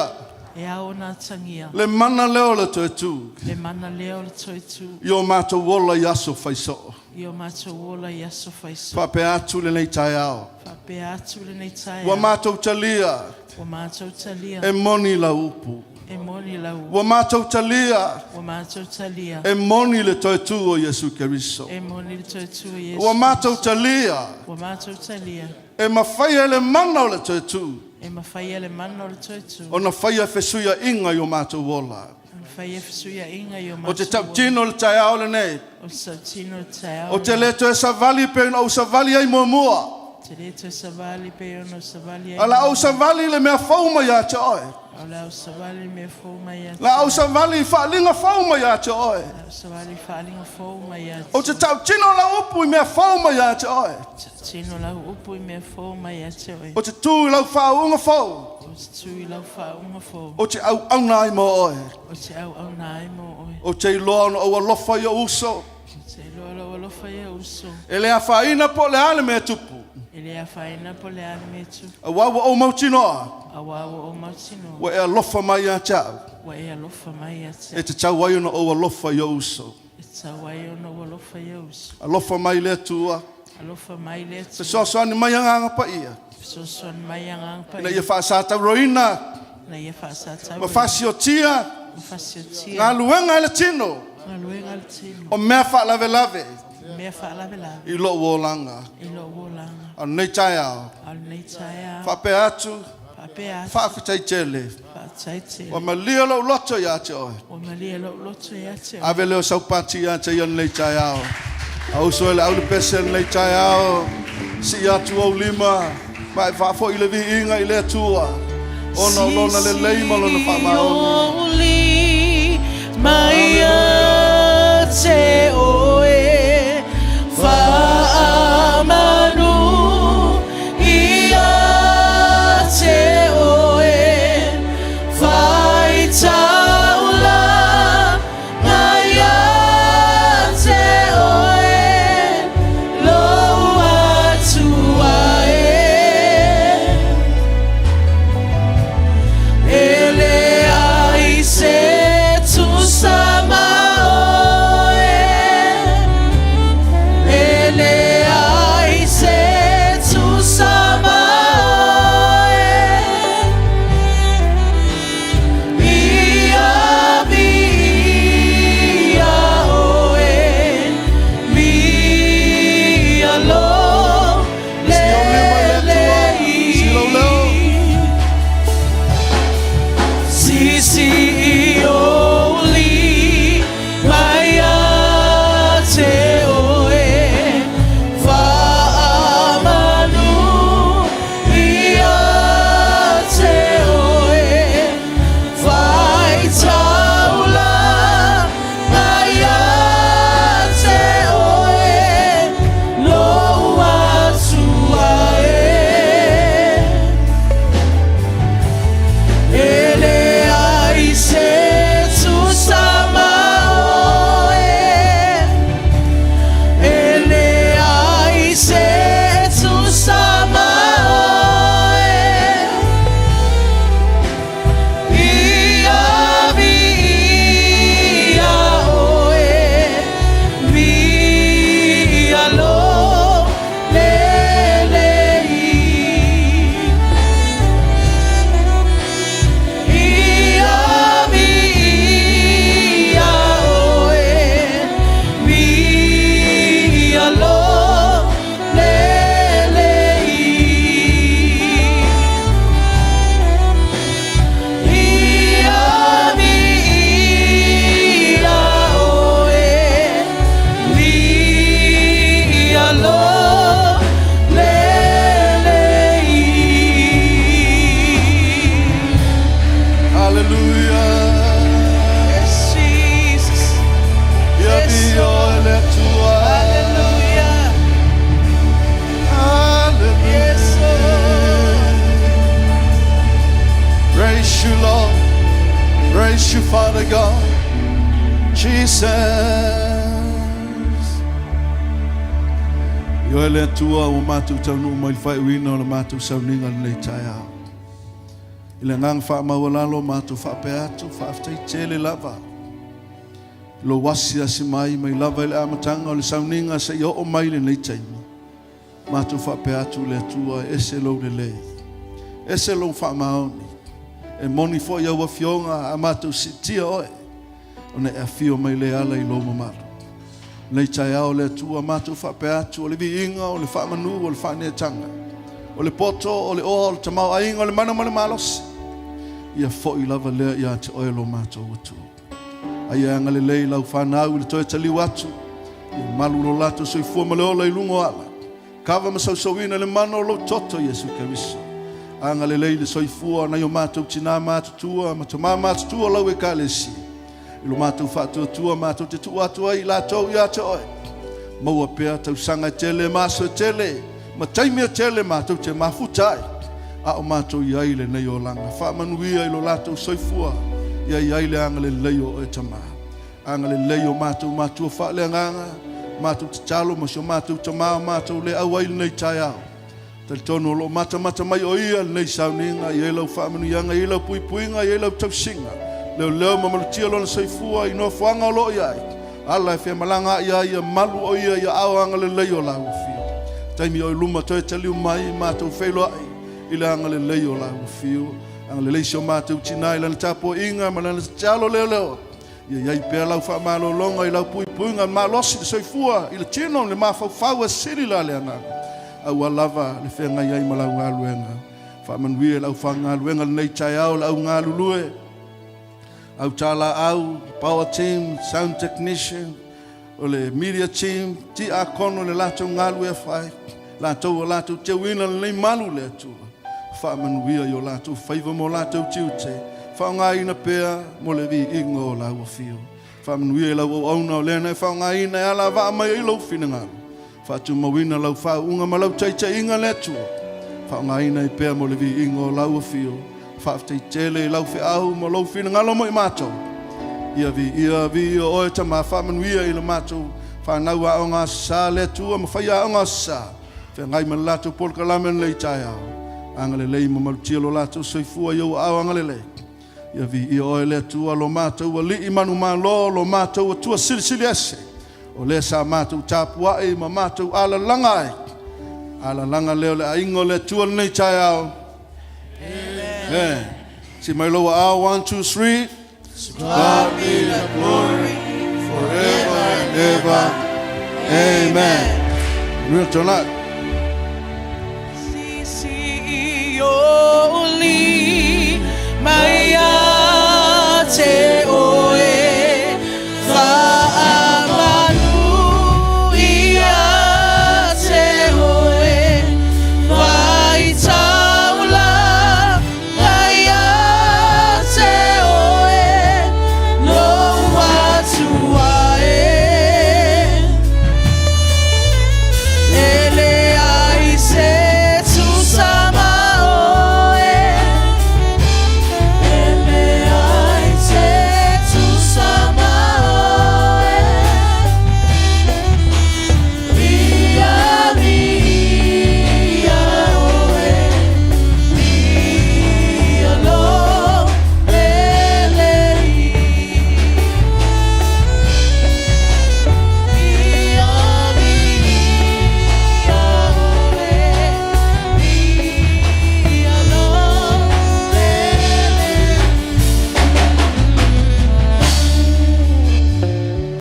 E ao ona atagia Le mana lea o le toe tu. le mana lea o le toe tu I o matou ola i aso faisoo. i o matou ola i aso faisoo. Faapea atu lenei taeao. Faapea atu lenei Ua taeao. matou talia Ua matou talia e moni lau upu. e moni lau Ua matou talia Ua matou talia e moni le toe tu o Iesu Keriso. e moni le toe tu o Iesu Ua matou Keriso. talia Ua matou talia e mafai e le mana o le toe tu e mafai e le mana o le toe tu ona faia fesuiaiga i o matou ola. ona faia fesuiaiga i o O te matou ola. tautino le taeao lenei. O te tautino le taeao O te lenei. le toe savali pe ona ou savali ai muamua. Te le toe savali pe ona ou savali ai A la ou muamua. savali le mea fou mai ia te oe. A o la ou savali le mea fou mai ia te La ou oe. savali i faaaliga fou mai ia te oe. La ou savali i faaaliga fou mai ia O te te oe. tautino lau upu i mea fou mai ia te oe. Tautino lau upu i mea fou mai ia te oe. O te tu i lau faauuga fou. O te tu i lau faauuga fou. O te auauna ai mo oe. O te auauna ai mo oe. O te iloa ona ou alofa i ou uso. O te iloa lou alofa i ou uso. E le afaina po o le a le mea tupu. E le afaina po o le a le mea tupu. Auā ua ou mautinoa. Auā ua ou mautinoa. Ua e alofa mai ia te au. Ua e alofa mai ia te E au. tatau ai ona ou alofa i ou uso. E tatau ai ona ou alofa i ou uso. Alofa mai le Atua. Alofa mai le Atua. Fesoasoani mai Agaga Paia. Fesoasoani mai Agaga Paia. Ina ia faasatauroina. Ina ia faasatauroina. Ma fasiotia. Ma fasiotia. Galuega a le tino. Galuega a le tino. O mea faalavelave. O mea faalavelave. I lou olaga. I lou olaga. A o lenei taeao. A o lenei taeao. Faapea atu. Faapea atu. Faafetai tele. Faafetai tele. Ua malie lou loto ia te oe. Ua malie lou loto ia te oe. Ave lea o sau pati ia te ia lenei taeao. A uso e le aulapese lenei taeao, sii atu ou lima, ma e faafoi le viiga i le Atua, ona o Lona lelei ma Lona faamaoni. Mai ia te oe, faamanu ia te oe, faitaulaga ia te oe, lou Atua e. E leai se tusa ma oe, e leai se tusa ma oe. Ia viia oe, viia lo lelei. Sisi i ou lima ia te oe, faamanu ia te oe, faitaulaga ia te oe, lou Atua e. E leai se tusa ma oe, e leai se tusa ma oe. Ia viia oe, viia lo lelei. Ia viia oe, viia lo lelei. Ia viia oe, viia lo lelei. Hallelujah. Yes, Jesus. Ia Yes, viia Lord. le Atua. Hallelujah. Hallelujah. Yes, Lord. Praise you, Lord. Praise you, Father God. Jesus. Ioe le Atua ua matou taunuu mai i le faaiuina o le matou sauniga lenei taeao. I le agaga faamaualalo matou faapea atu, faafetai tele lava i lou asiasi mai mai lava i le amataga o le sauniga seia oo mai lenei taimi. Matou faapea atu i le Atua, e ese lou lelei, ese lou faamaoni. E moni foi au afioga a matou siitia oe, ona e afio mai lea ala i lou mamalu. Nei taeao le Atua matou faapea atu, o le viiga, o le faamanu, o le faaneetaga, o le poto, o le oa, o le tamaoaiga, o le mana ma le malosi, ia foi lava lea ia te oe lo matou Atua. A ia agalelei lau fanau i le toe taliu atu, ia malu lo latou soifua ma le ola i luga o ala. Kava ma sausauina le mana o lou toto Iesu Keriso. Agalelei le soifua o nai o matou tinā matutua ma tamā matutua o lau Ekalesia. I lo matou faatuatua matou te tuu atu ai i latou ia te oe. Maua pea tausaga e tele ma aso e tele ma taimi e tele matou te mafuta ai a o matou i ai i lenei olaga. Faamanuia i lo latou soifua ia i ai le agalelei o oe Tamā. Agalelei o matou matua faaleagaga, matou tatalo ma si o matou tamā o matou le auai i lenei taeao. Talitonu o lo o matamata mai o ia lenei sauniga, i ai lau faamanuiaga, i ai lau puipuiga, i ai lau tausiga. Leoleo ma malutia lona soifua i nofoaga o lo o i ai. Ala e femalagaai ai ia malu o ia i aao agalelei o lau afio. Taimi o i luma toe taliu mai matou feiloai i le agalelei o lau afio. Agalelei si o matou tinā i lana tapuaiga ma lana tatalo leoleo. Ia i ai pea lau faamalologa i lau puipuiga malosi le soifua i le tino le mafaufau e sili la le agaga. Aua lava le feagai ai ma lau galuega. Faamanuia i le aufaigaluega lenei taeao le au galulue, au talaau, power team, sound technician, o le media team, tiakono i le latou galuega fai, latou o latou teuina lenei malu le Atua. Faamanuia i o latou faiva ma o latou tiute, faaaogaina pea mo le viiga o lau afio. Faamanuia i lau auauna o lea na e faaaogaina e alavaa mai ai lou finagalo. Faatumauina lau faauuga ma lau taitaiga le Atua. Faaaogaina ai pea mo le viiga o lau afio. Faafetai tele i lau feau ma lou finagalo mo i matou. Ia viia, viia oe Tama, faamanuia i le matou fanau aoga Aso Sa le Atua ma faiaoga Aso Sa. Feagai ma le latou polokalame lenei taeao. Agalelei ma malutia lo latou soifua i ou aao agalelei. Ia viia oe le Atua lo matou Alii manumalo, lo matou Atua silisili ese, o lea sa matou tapuai ma matou alalaga ai. Alalaga lea o le aiga o le Atua lenei taeao. Amen. Si mai lou aao, 1, 2, 3. To God be the glory forever and ever. Amen. Real tonight.